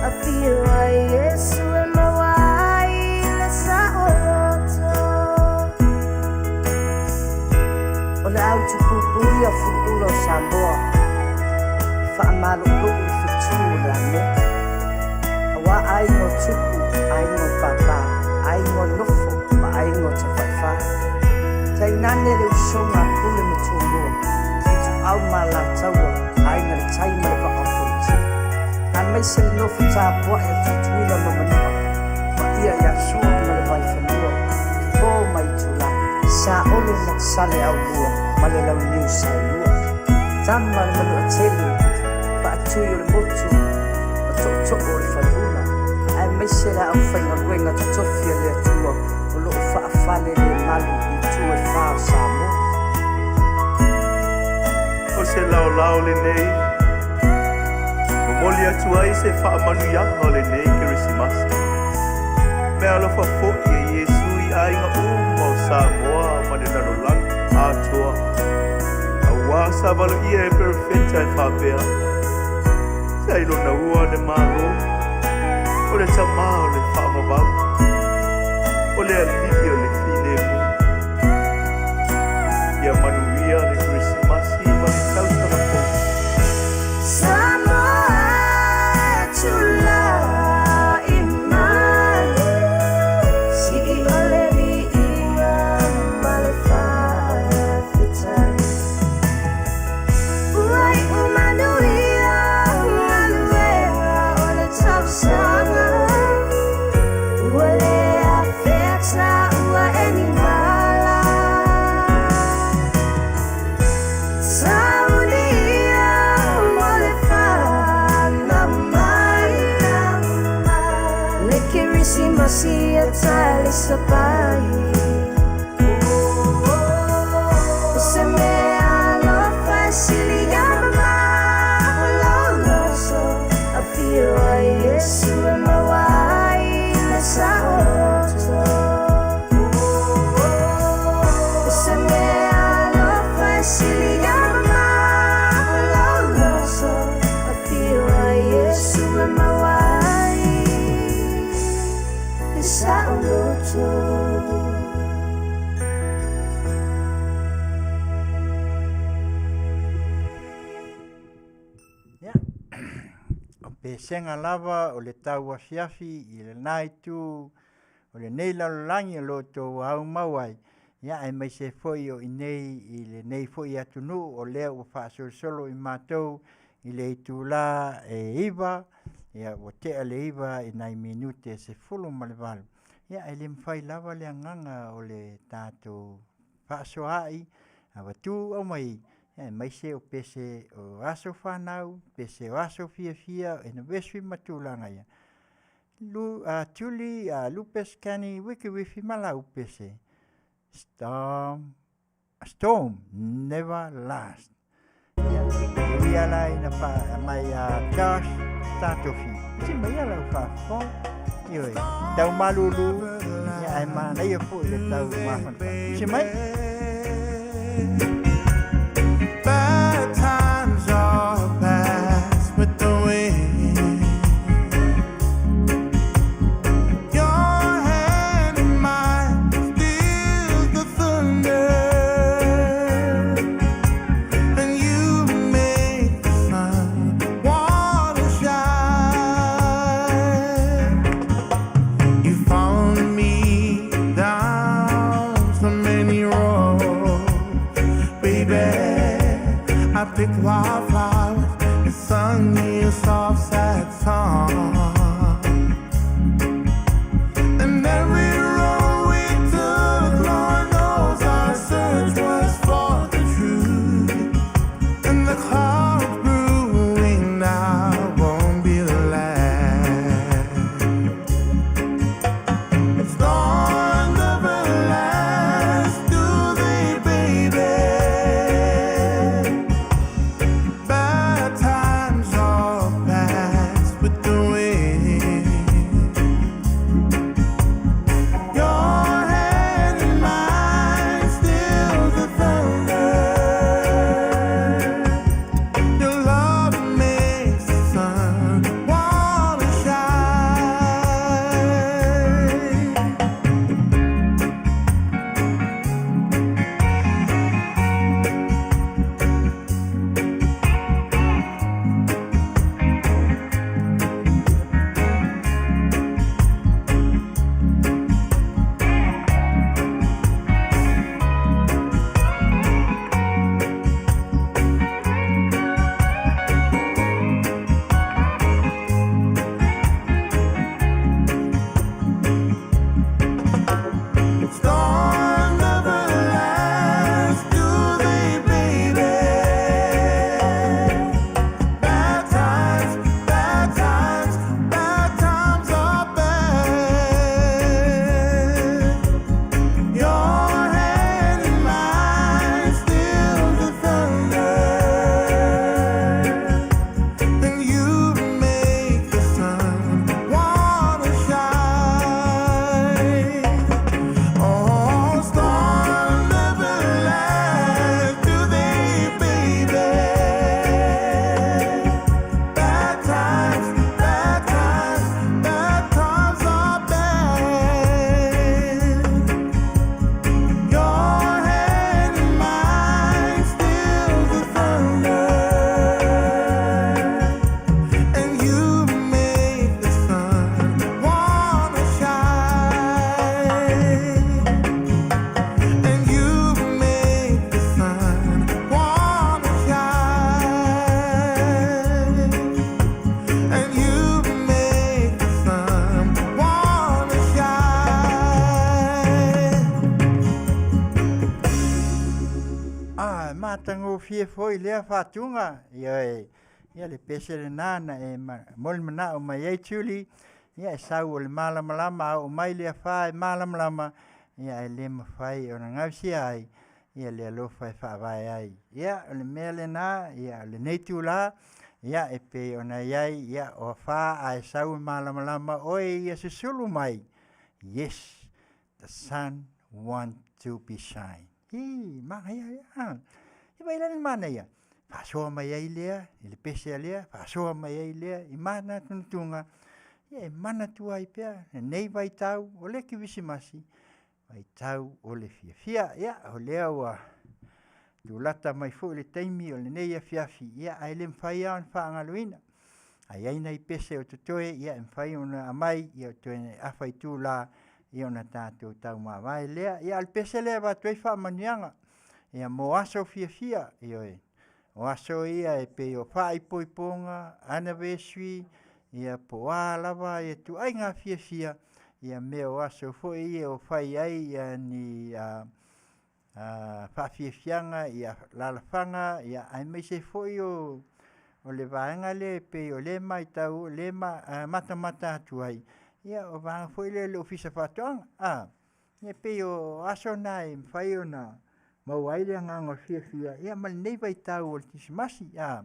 afio ai Iesu e maua ai le saoloto. O le au tupuipui a fuluula o Samoa, e faamalulu'u i fetū o le amoa, auā aiga o tupu, aiga o pāpā, aiga o nofo ma aiga o tafaifā. Tainane le usoga a Pule ma Tumua, Ituau ma Alataua, Aiga i le Tai ma le Vaa o Fonoti. Aemaise le nofo tapua'i a Tutuila ma Manua, paia ia Sua ma le Vaifanua, Fofo ma Itulā, Saole ma Saleaaumua ma le Launiu Saelua. Tama le Manu'atele, Faatui o le Motu ma To'oto'o o le Faleula, aemaise le aufaigaluega totofi a le Atua o lo'o faafalelemalu i itu e fā o Samoa. O se laolao lenei, momoli atu ai se faamanuiaga o lenei Kerisimasi. Meaalofa foi e Iesu i aiga uma o Samoa ma le lalolagi. atoa, auā sa valoia e perofeta e faapea, Sa i lona ua le Malo, o le Tamā o le faavavau, o le Alii o le filemu. Ia manuia le Kerisimasi ma le tausaga fou. Samoa e tulai mai, sii o le viiga ma le faafetai. Ua iu manuia galuega o le tausaga, ua le afea taua e ni mala. Saunia mo le fanau mai, le Kerisimasi a Talisapai. O se meaalofa e sili mamao lou loto, afio ai Iesu e maua ai le saoloto. O se meaalofa e sili mamao lou loto, afio ai Iesu e maua ai le saoloto. Ia, o pesega lava o le tauafiafi i lena itu o lenei lalolagi o lo o outou aumau ai, ia aemaise foi o i inei i lenei foi atunuu o lea ua faasolosolo i matou i le itula e 9, ia ua tea le 9 i nai minute e 18. Ia ae le mafai lava le agaga o le tatou fefaasoaai, avatu aumai, aemaise o pese o aso fanau, pese o aso fiafia, anniversary ma tulaga ia. Tuli Lupe Scani Wikiwifi ma lau pese, Storm, storm never last. Ia, e ui lava ina aumai ia Josh Tatofi, pisi mai ia lau faafofoga. Ioe, tau malulu, ia ae manaia foi le tau mafanafana. Pisi mai. Bad times are past with the wind. Your hand in mine steals the thunder, and you make the sun wanna shine. You followed me down so many roads, baby. I picked wildflowers and sung you a soft, sad song. And every road we took, Lord knows our search was for the truth. And the clouds brewing now won't be the last. Storms never last, do they, baby? Bad times are matagofie foi lea faatuga. Ioe, ia le pese lena na e molimanaʻo mai ai Julie, ia e sau o le malamalama a oo mai le afā e malamalama, ia ae le mafai ona gausia ai ia le alofa e faavae ai. Ia o le mea lena, ia o lenei itulā, ia e pei ona i ai, ia o afā ae sau e malamalama oe ia susulu mai, yes, the sun want to be shine. Hi, manaia ia. Ah. Ia vaai la le manaia, faasoa mai ai lea i le pese a lea, faasoa mai ai lea i manatunatuga, ia e manatua ai pea lenei vaitau o le Kerisimasi, vaitau o le fiafia. Ia, o lea ua tulata mai foi le taimi o lenei afiafi, ia ae le mafai lava ona faagaloina. A i ai nai pese o totoe, ia e mafai ona aumai, ia toe afa itula, ia ona tatou taumavae lea. Ia a o le pese lea e avatu ai faamanuiaga, ia mo aso fiafia, ioe, o aso ia e pei o faaipoipoga, anniversary, ia po o a lava ituaiga fiafia, ia mea o aso foi ia o fai ai ia ni faafiafiaga i alaalafaga, aemaise foi o le vaega lea e pei o lea e matau o lea e matamata atu ai, ia o vaega foi lea o le Ofisa o Faatoaga. A, e pei o aso na e mafai ona maua ai le agaga o le fiafia, ia ma lenei vaitau o le Kerisimasi. A,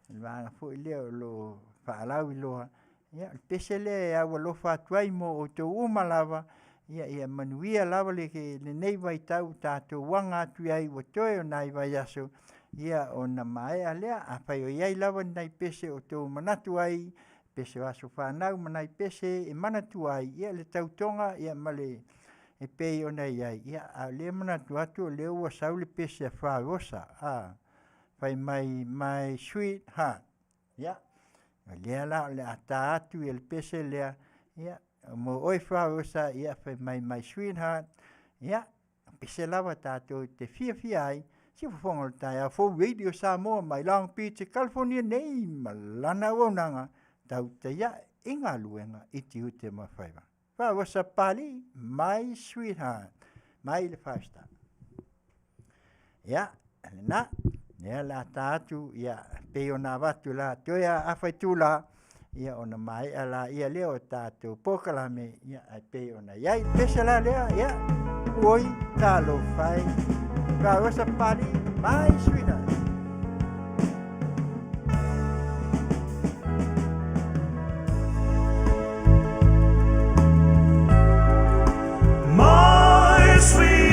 o le vaega foi lea o lo o faalauiloa, ia o le pese lea e aualofa atu ai mo outou uma lava, ia manuia lava lenei vaitau ua tatou aga atu i ai ua toe o nai vaiaso, ia ona maea lea. Afai o i ai lava ni nai pese o outou manatu ai, pese o aso fanau ma nai pese e manatua ai, ia le tautoga ma le e pei ona i ai, ia a o lea e manatu atu o lea ua sau le pese a Failosa, a, fai mai, my sweetheart. Ia, o lea la o le a ta atu le pese lea, ia, mo oe Failosa, ia fai mai, my sweetheart, ia, pese lava tatou te fiafia ai, siufofoga o le taeao fou Radio Samoa mai Long Beach, California nei ma lana auaunaga tautai ae i galuega i tiute ma faiva. Failosa Papalii, my sweetheart, mai le Five Star. Ia, lena, lea o le a ta atu, ia, pei ona avatu la, toe a afa itula, ia ona maea laia lea o tatou polokalame, ia, ae pei ona i ai le pese la lea, ia, oi, talofa e, Failosa Papalii, my sweetheart. My sweetheart,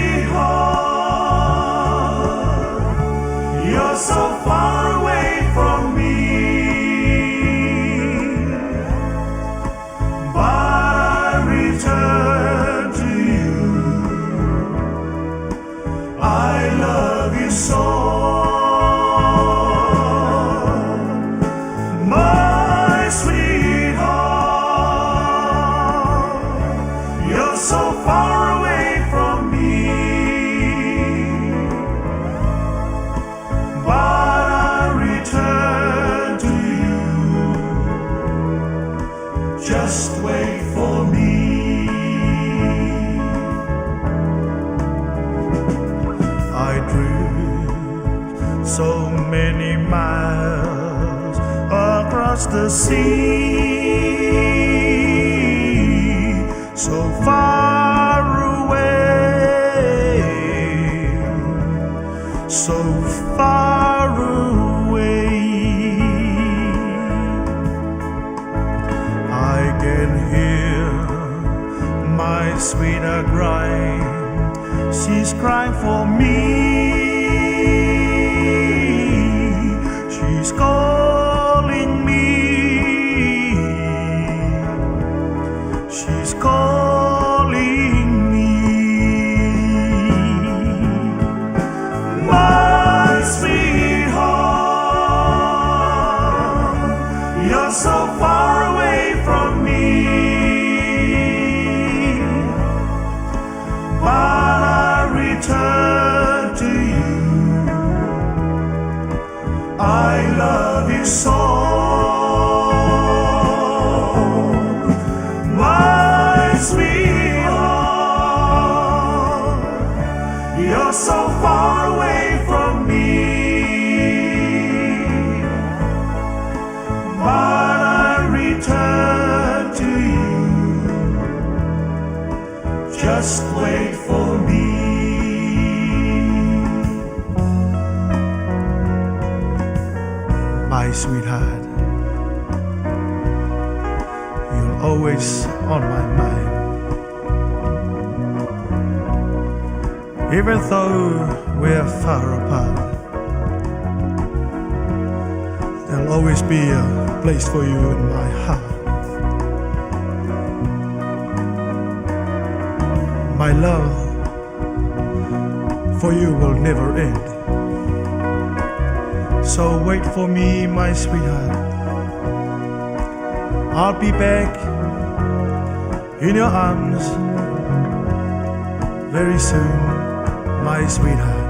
you're so far away from me, but I return to you. I love you so. My sweetheart, you're so far away from me, but I return to you. Just wait for me. I drift so many miles across the sea, so far away, so far away. I can hear my sweetheart crying. She's crying for me. She's calling me. She's calling me. My sweetheart, you're so far away from me, but I return to you. I love you so, my sweetheart. You're so far away from me. But I return to you. Just wait for me. My sweetheart, you're always on my mind. Even though we're far apart, there'll always be a place for you in my heart. My love for you will never end. So wait for me, my sweetheart. I'll be back in your arms very soon, my sweetheart.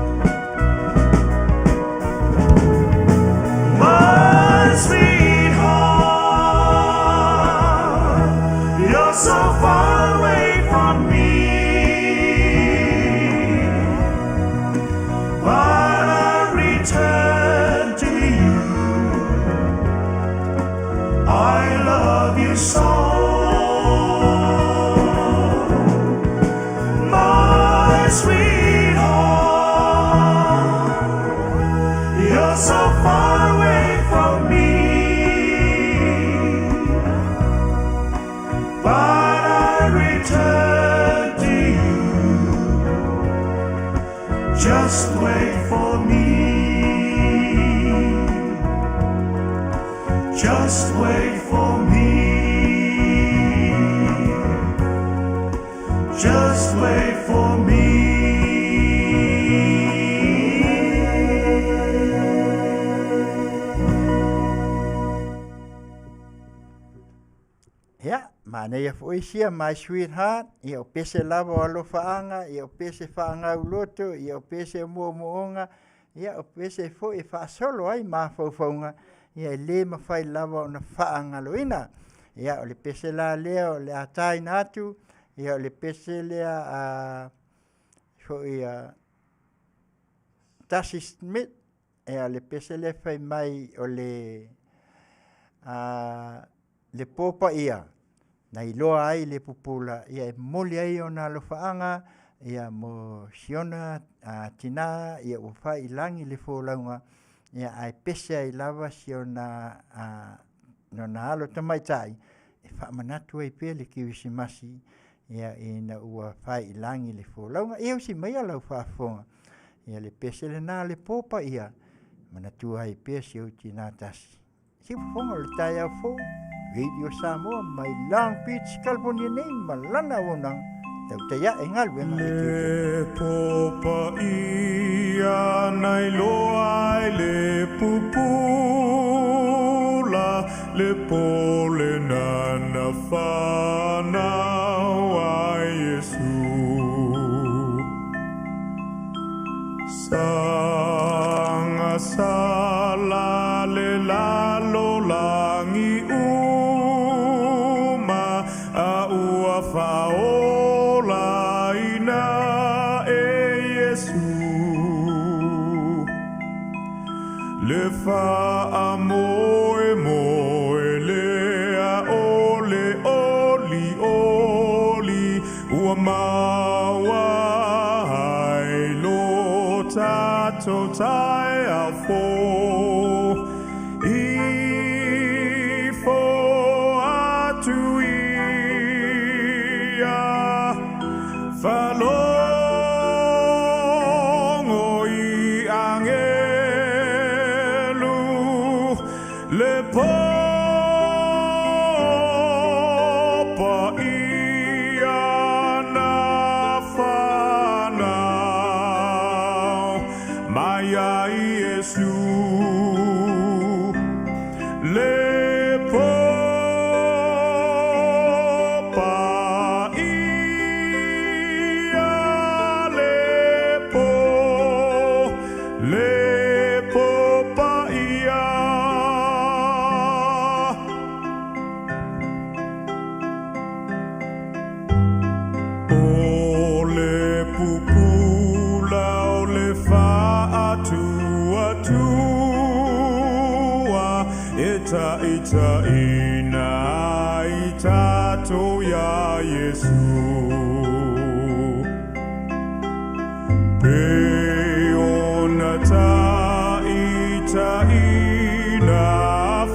My sweetheart, you're so far away from me. But I return to you. I love you so. My sweetheart, you're so far away from me. But I return to you. Just wait for me. Just wait for me. Just wait for me. Ia, manaia foi sia My Sweetheart, ia o pese lava o alofaaga, ia o pese faagauloto, ia o pese o moomooga, ia o pese foi e faasolo ai mafaufauga, ia e lē mafai lava ona faagaloina. Ia o le pese la lea o le a taina atu, ia o le pese lea a foi a Tasi Smith, ia o le pese lea fai mai o le a le po paia na iloa ai le pupula, ia e momoli ai ona alofaaga ia mo siona tina ia ua fai i lagi le folauga, ia ae pese ai lava si ona lona alo tamaitai e faamanatu ai pea le Kerisimasi ia ina ua fai i lagi le folauga. Ia usi maia lau faafofoga, ia le pese lena le po paia manatua ai pea si ou tinā tasi. Siufofoga o le taeao fou, Radio Samoa mai Long Beach, California nei ma lana auaunaga tautai ae galuega e Le popaia nai loa ai le pupula le pole nana whanau ai Yesu. Sanga sala le lalo langi uma a ua whaola ina e Yesu. Le wha moe moe le a ole oli oli ua maua ai lo tato tai a fo i fo atu ia Whalongo i angelu le popa ia na whanau mai ai Yesu. Le popa ia le po, le popa ia. O le pupula o le whaatua tua e ta Taitaina ai tatou iā Iesu. Pei ona taitaina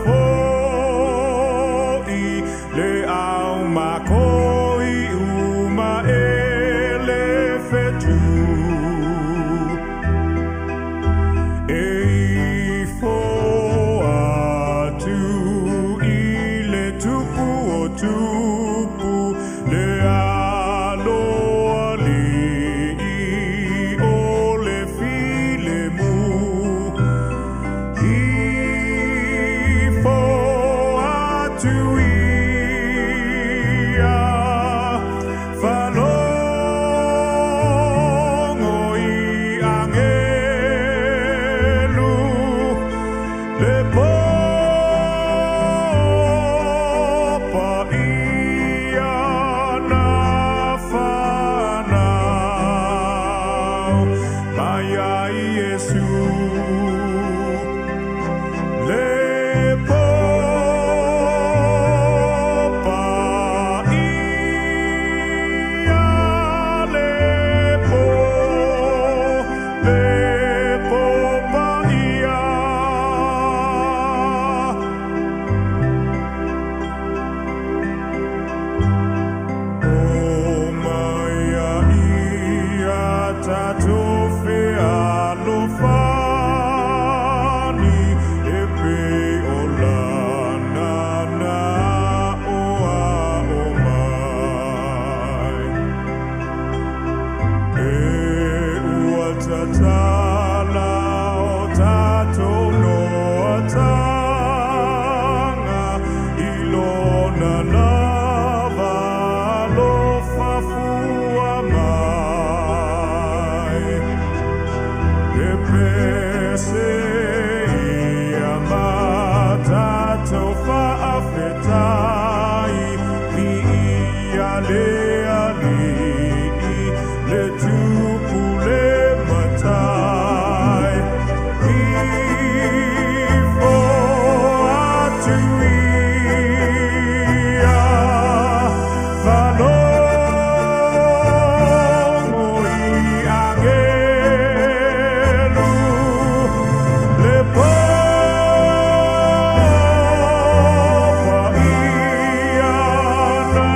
fo'i le au makoi uma e le fetu. E ifo atu i le tupu o tupu le aloalii o le filemu. Ifo atu ia falogo i agelu le paia na fanau mai ai Iesu. Le paia, le po, le po paia. O mai ia tatou fealofani e pei o lana na o ao mai. E ua tatala o tatou noataga i lona lava alofa fua mai. E pese ia ma tatou faafetai, viia le Alii, le Tupu le Matai. Ifo atu ia falogo i agelu le paia na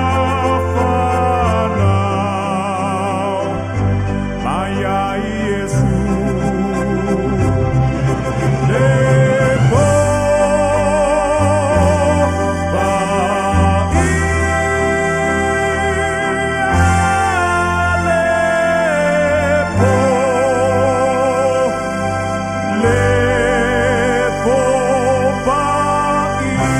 fanau mai ai Iesu. Le paia, le po, le po paia.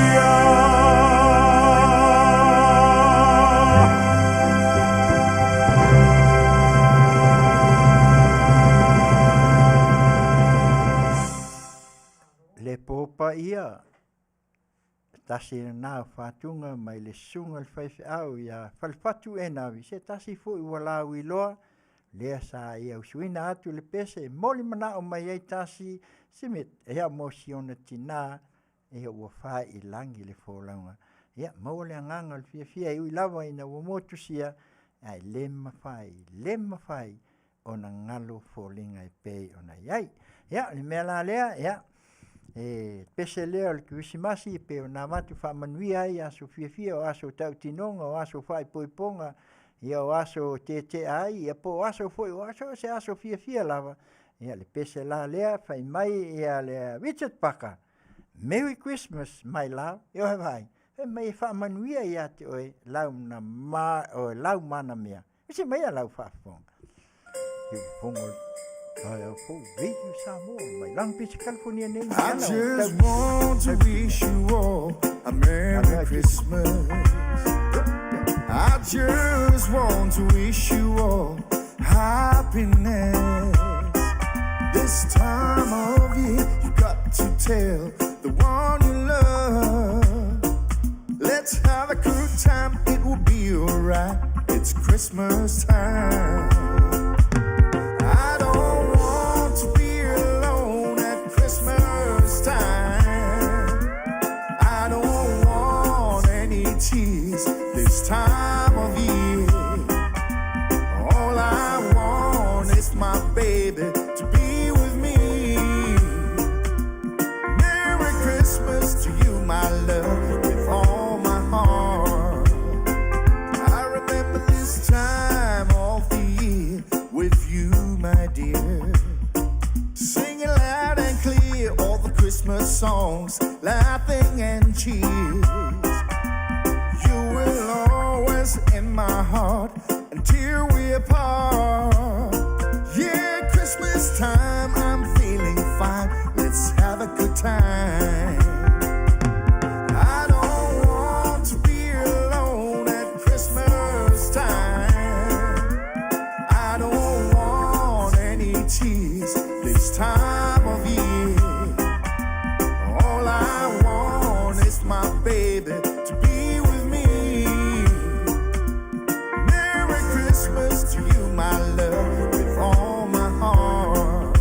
Le po paia, tasi lena o fatuga mai le susuga i le faifeau ia Falefatu Enavi, se tasi foi ua lauiloa, lea sa ia usuina atu le pese e moli manao mai ai tasi Smith, ia mo si ona tina, ia ua fai i lagi le folauga. Ia maua le agaga o le fiafia e ui lava ina ua motusia, ae le mafai, le mafai ona galo foliga e pei ona i ai. Ia, o le mea la lea, ia, e pese lea o le Kerisimasi e pei ona avatu faamanuia ai aso fiafia, o aso tautinoga, o aso faaipoipoga, ia o aso tetea ai, ia po o aso foi, o aso se aso fiafia lava. Ia le pese la lea, fai mai ia le Richard Parker, Merry Christmas my love. Ia oe vaai, fai mai e faamanuia ia te oe lau na ma, o lau manamea. Usi mai a lau faafofoga. Siufofoga o le taeao fou, Radio Samoa, mai Long Beach, California nei. I just want to wish you all a Merry Christmas. I just want to wish you all happiness. This time of year, you got to tell the one you love. Let's have a good time, it will be alright. It's Christmas time. I don't want to be alone at Christmas time. I don't tears this time of year. All I want is my baby to be with me. Merry Christmas to you, my love, with all my heart. I remember this time of the year with you, my dear. Singing loud and clear all the Christmas songs, laughing and cheers. You will always in my heart until we're apart. Yeah, Christmas time, I'm feeling fine. Let's have a good time. I don't want to be alone at Christmas time. I don't want any tears this time of year. All I want is my baby to be with me. Merry Christmas to you, my love, with all my heart.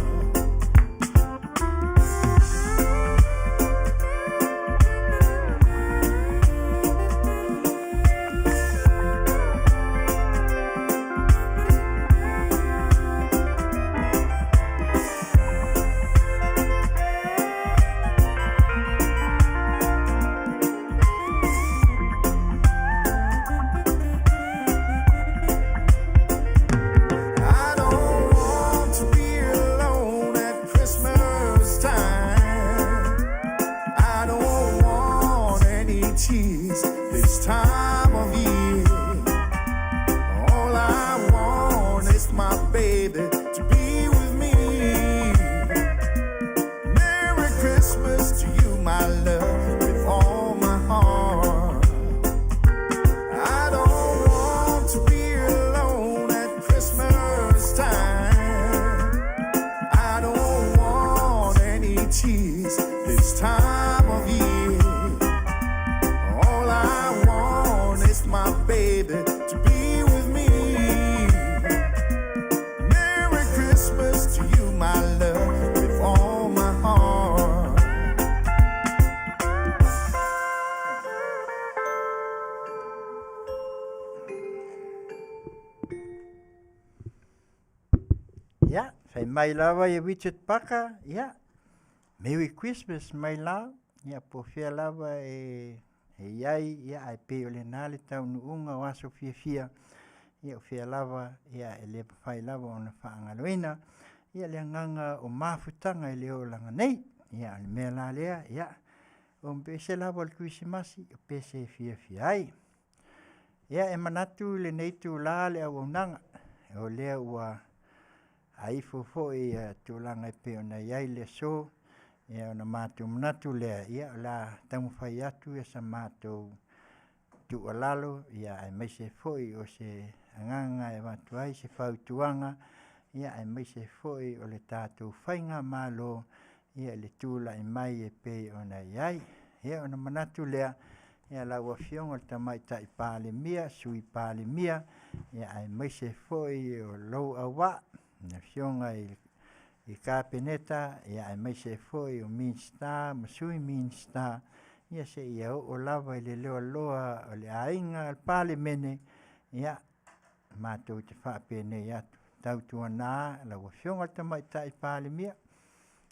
I don't want to be alone at Christmas time. I don't want any tears this time of year. All I want is my baby to be with me. Merry Christmas to you, my love, with all my heart. I don't want to be alone at Christmas time. I don't want any tears this time of year. All I want is my baby to be with me. Merry Christmas to you, my love, with all my heart. Ia, fai mai lava ia Richard Parker, ia, Merry Christmas my love, ia po o fea lava e i ai, ia ae pei o lena le taunuuga o aso fiafia, ia o fea lava, ia e le mafai lava ona faagaloina, ia le agaga o mafutaga i le olaga nei. Ia o le mea la lea, ia, o pese lava o le Kerisimasi, o pese e fiafia ai. Ia e manatu i lenei itula le auaunaga, o lea ua aifo foi ia tulaga e pei ona i ai le aso, ia ona matou manatu lea, ia o le a taumafai atu ia sa matou tuualalo, ia aemaise foi o se agaga e avatu ai se fautuaga, ia aemaise foi o le tatou faigamalo ia i le tulai mai e pei ona i ai. Ia ona manatu lea, ia lau Afioga i le Tamaitai Palemia, Sui Palemia, ia aemaise foi o lou auvaa, le Afioga i le Kapeneta, ia aemaise foi o Minisita ma Sui Minisita, ia seia oo lava i le loaloa o le aiga a le Palemene, ia matou te faapenei atu, tautuana lau Afioga i le Tamaitai Palemia,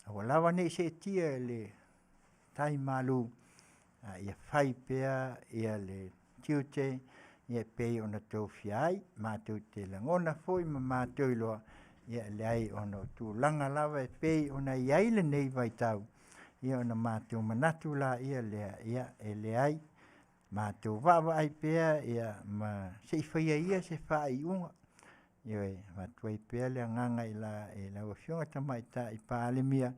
aua lava ne i seetia i le tai malu, a ia fai pea le tiute e pei ona tofia ai. Matou te lagona foi ma matou iloa, ia e leai ona o tulaga lava e pei ona i ai lenei vaitau, ia ona matou manatu laia lea, ia e leai, matou vaavaai pea ia ma se i faia ia se faaiuga. Ioe, e avatu ai pea le agaga i lau Afioga i le Tamaitai Palemia,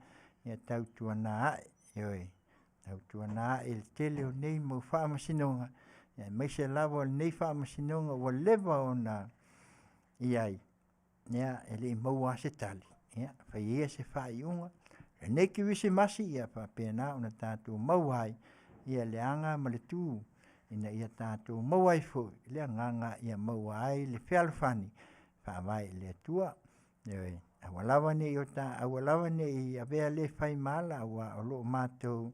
ia tautuana ae, ioe, tautuana ae le tele o nei mau faamasinoga, aemaise lava o lenei faamasinoga ua leva ona i ai, ia e le i maua lava se tali, ia fai ia se faaiuga. Lenei Kerisimasi ia faapena ona tatou maua ai le aga ma le tu ina ia tatou maua ai foi le agaga ia maua ai le fealofani e faavae i le Atua. Ioe, aua lava ne i avea le fai ma ala aua o lo o matou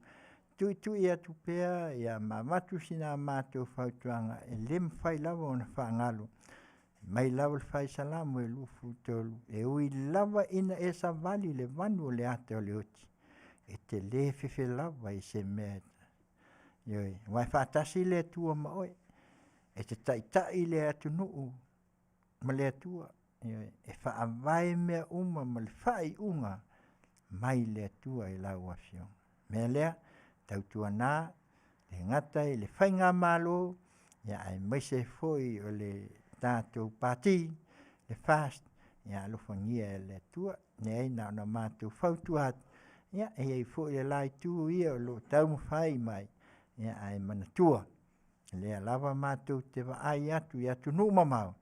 Tuitui atu pea ia ma avatu sina matou fautuaga e le mafai lava ona faagalo. Mai lava le fai Salamo e 23, e ui lava ina e savali le vanu o le ata o le oti, e te le fefe lava i se mea. Ioe, aua e faatasi le Atua ma oe, e te taitai le atunuu ma le Atua. Ioe, e faavae mea uma ma le faaiuga mai le Atua i lau Afioga. Mea lea, tautuana, le gata i le faigamalo, ia aemaise foi o le tatou Pati, le FAST, ia alofagia e le Atua. Leai na ona matou fautua atu, ia e i ai foi le la itu ia o lo o taumafai mai, ia ae manatua, o lea lava matou te vaai atu i atunuu mamao,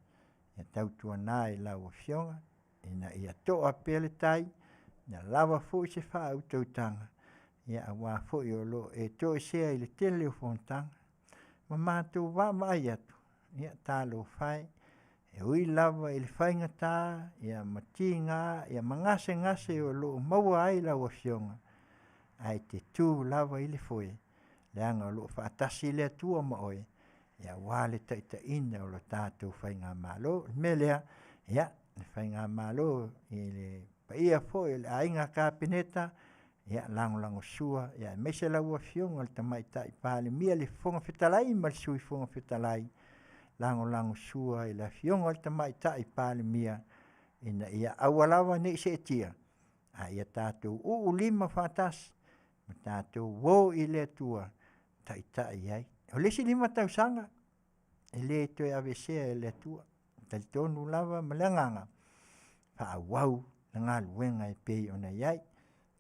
ia tautuana i lau Afioga ina ia toa pea le tai, ia lava foi se faautautaga, ia aua foi o lo o e toesea i le tele o fonotaga, ma matou vaavaai atu, ia talofa e, e ui lava i le faigata ia ma tiga ia ma gasegase o lo o maua ai lau Afioga, ae te tu lava i le foe, leaga o lo o faatasi le Atua ma oe, aua le taitaiina o le tatou faigamalo. O le mea lea, ia, le faigamalo i le paia foi o le Aiga Kapeneta, ia lagolagosua aemaise lau Afioga i le Tamaitai Palemia, le Fofoga Fetalai ma le Sui Fofoga Fetalai, lagolagosua i le Afioga i le Tamaitai Palemia ina ia aua lava ne i seetia, a ia tatou uu lima faatasi ma tatou o i le Atua taitai ai. O le isi 5 tausaga e le toe aveesea e le Atua. E talitonu lava ma le agaga, faaauau le galuega e pei ona i ai.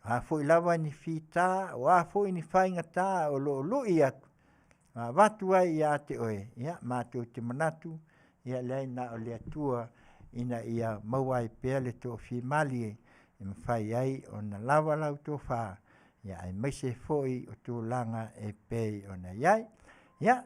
O a foi lava ni fita, o a foi ni faigata o lo o lui atu ma avatu ai ia te oe, ia matou te manatu, ia leai na o le Atua ina ia maua ai pea le toafimalie e mafai ai ona lava lau tofa, ia aemaise foi o tulaga e pei ona i ai. Ia,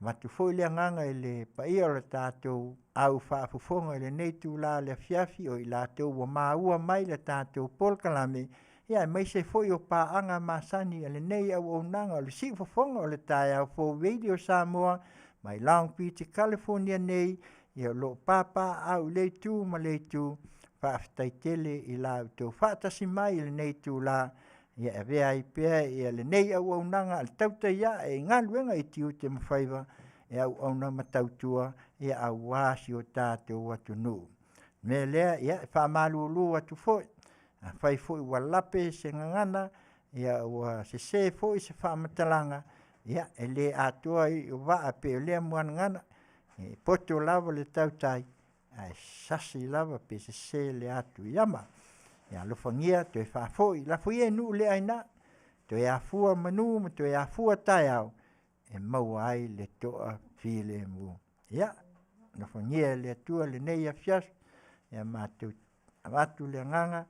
avatu foi le agaga i le paia o le tatou au faafofoga i lenei itula o le afiafi, o i latou ua maua mai le tatou polokalame, ia aemaise foi o paaga masani a lenei auaunaga o le Siufofoga o le Taeao Fou Radio Samoa mai Long Beach, California nei, ia o lo o papaaao i lea itu ma lea itu. Faafetai tele i la outou faatasi mai i lenei itula, ia e avea ai pea ia lenei auaunaga a le tautai ae i galuega i tiute ma faiva e auauna ma tautua ia aua si o tatou atunuu. Mea lea, ia e faamalulu atu foi, afai foi ua lape se gagana, ia ua sese foi se faamatalaga, ia e le atoa i o vaa pei o lea muagagana, e poto lava le tautai, ae sasi lava pe sese le atu i ama. Ia alofagia toe faafoi, lafo ia i nuu le aina, toe afua manu ma toe afua taeao, e maua ai le toafilemu. Ia, alofagia e le Atua lenei afiafi, ia matou avatu le agaga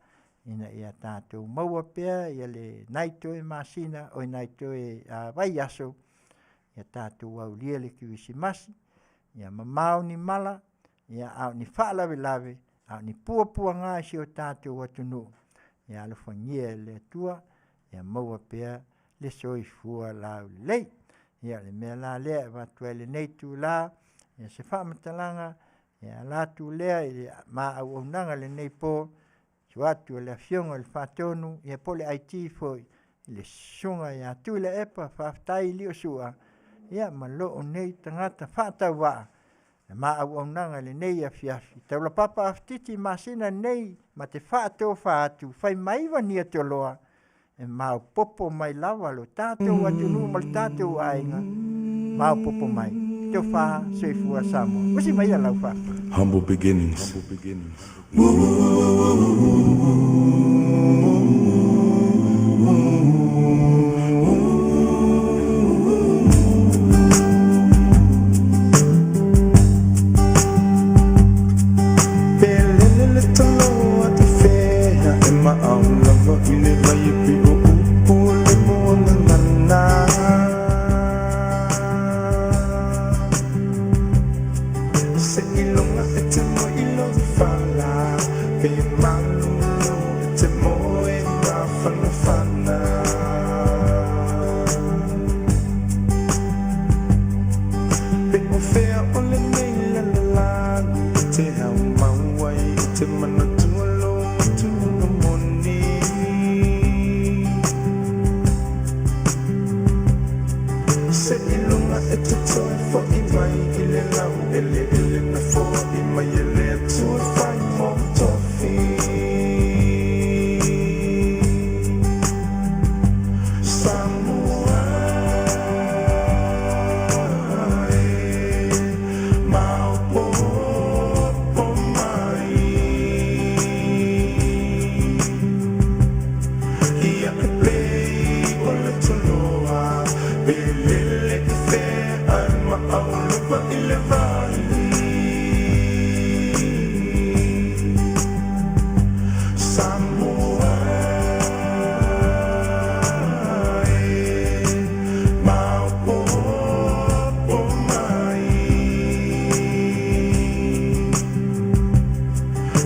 ina ia tatou maua pea ia le nai toe masina, oi nai toe vaiaso, ia tatou aulia le Kerisimasi, ia mamao ni mala, ia a o ni faalavelave, a o ni puapuaga i si o tatou atunuu, ia alofagia e le Atua ia maua pea le soifua laulelei. Ia o le mea la lea e avatu ai i lenei itula ia se faamatalaga e ala atu lea i le ma auaunaga i lenei po, susu atu o le Afioga i le Faatonu ia po o le IT foi le Susuga ia Tuilaepa, faafetai Liosua, ia ma lou nei tagata faatauvaa le ma auaunaga i lenei afiafi. Taulapapa Afetiti masina nei ma te faatofa atu, fai mai Vaniatoloa, e maopoopo mai lava lo tatou atunuu ma le tatou aiga, maopoopo mai. Tofa soifua Samoa. Usi mai lau faafetai. Humble beginnings. Humble beginnings. E te toe fo'i mai i le laueleele na foai mai e le Atua e fai mō tofi. Samoa e, maopoopo mai. Ia e pei o le toloa, pe lele i fea ae maau lava i le vai. Samoa e, maopoopo mai.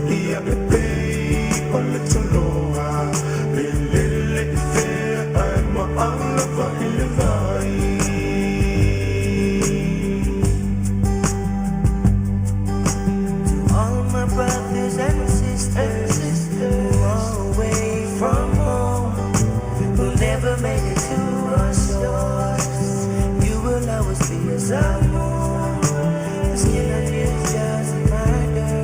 Ia e pei o le toloa, pe lele i fea ae maau lava i le vai. To all my brothers and sisters who are away from home, who never made it to our shores, you will always be a Samoan. The skin on you doesn't matter,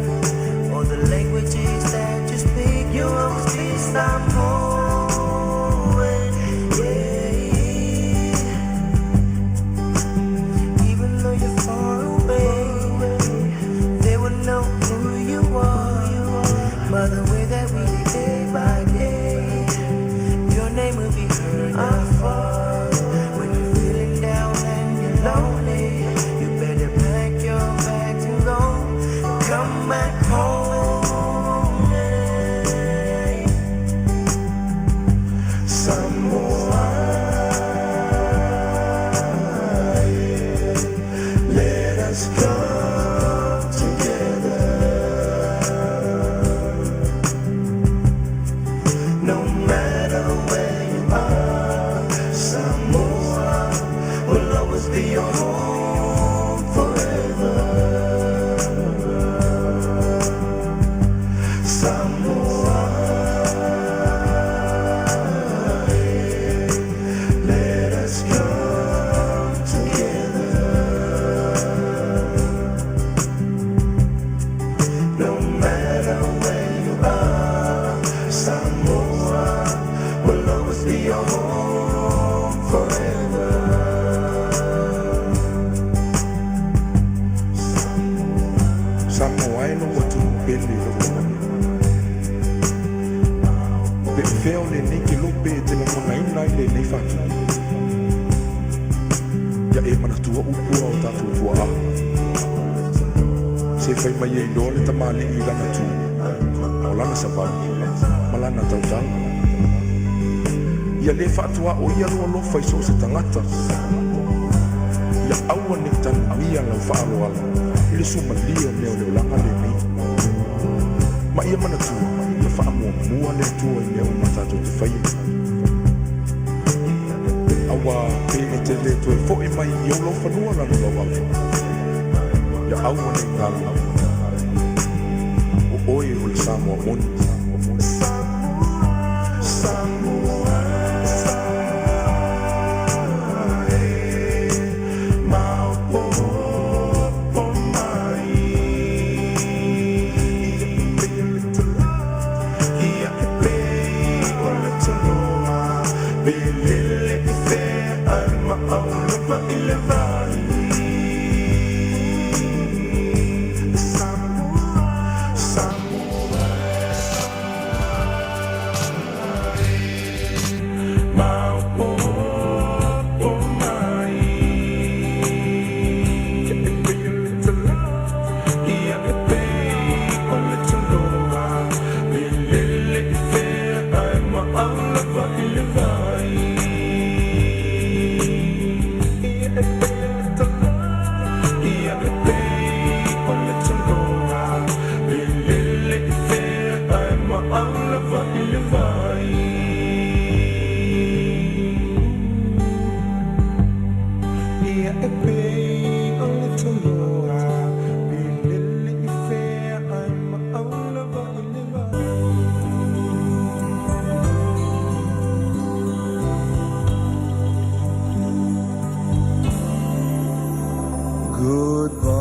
or the languages that you speak, you always be Samoan. Yeah. Even though you're far away, they will know who you are by the way that we live day by day. Your name will be heard afar. When you're feeling down and you're lonely, you better pack your bags and go. Come back home. Yeah. Samoa, let us come together. No matter where you are, Samoa will always be your home forever. Samoa, let us come together. No matter where you are, Samoa will always be your home forever. Samoa e lou atunuu pele i lou lagona. Pe o fea o lenei kelope e te lagonaina ai lenei faatupu. Ia e manatua upu a o tatou tuaa. Se fai mai e iloa le tamalii i lana tu, o lana savali, ma lana tautala. Ia lē faatuaoia lou alofa i so o se tagata. Ia aua ne i tanuia lau faaaloalo i le suamalie o mea o le olaga lenei. Ma ia manatua, ia faamuamua le Atua i mea uma tatou te faia. Auā pe e te lē toe fo'i mai i ou laufanua lalolauafu, ia aua ne i galo, o oe o le Samoa moni. Samoa, e, maopoopo mai. Ia e pei o le toloa, pe lele i fea ae maau lava i le vai. Samoa, Samoa, maopoopo mai. Ia e pei o le toloa, ia e pei o le toloa, pe lele i fea ae maau lava i le vai. Ia e pei o le toloa, ia e pei o le toloa, pe lele i fea ae maau lava i le vai. Ia e pei o le toloa, pe lele i fea ae maau lava i le vai. Goodbye.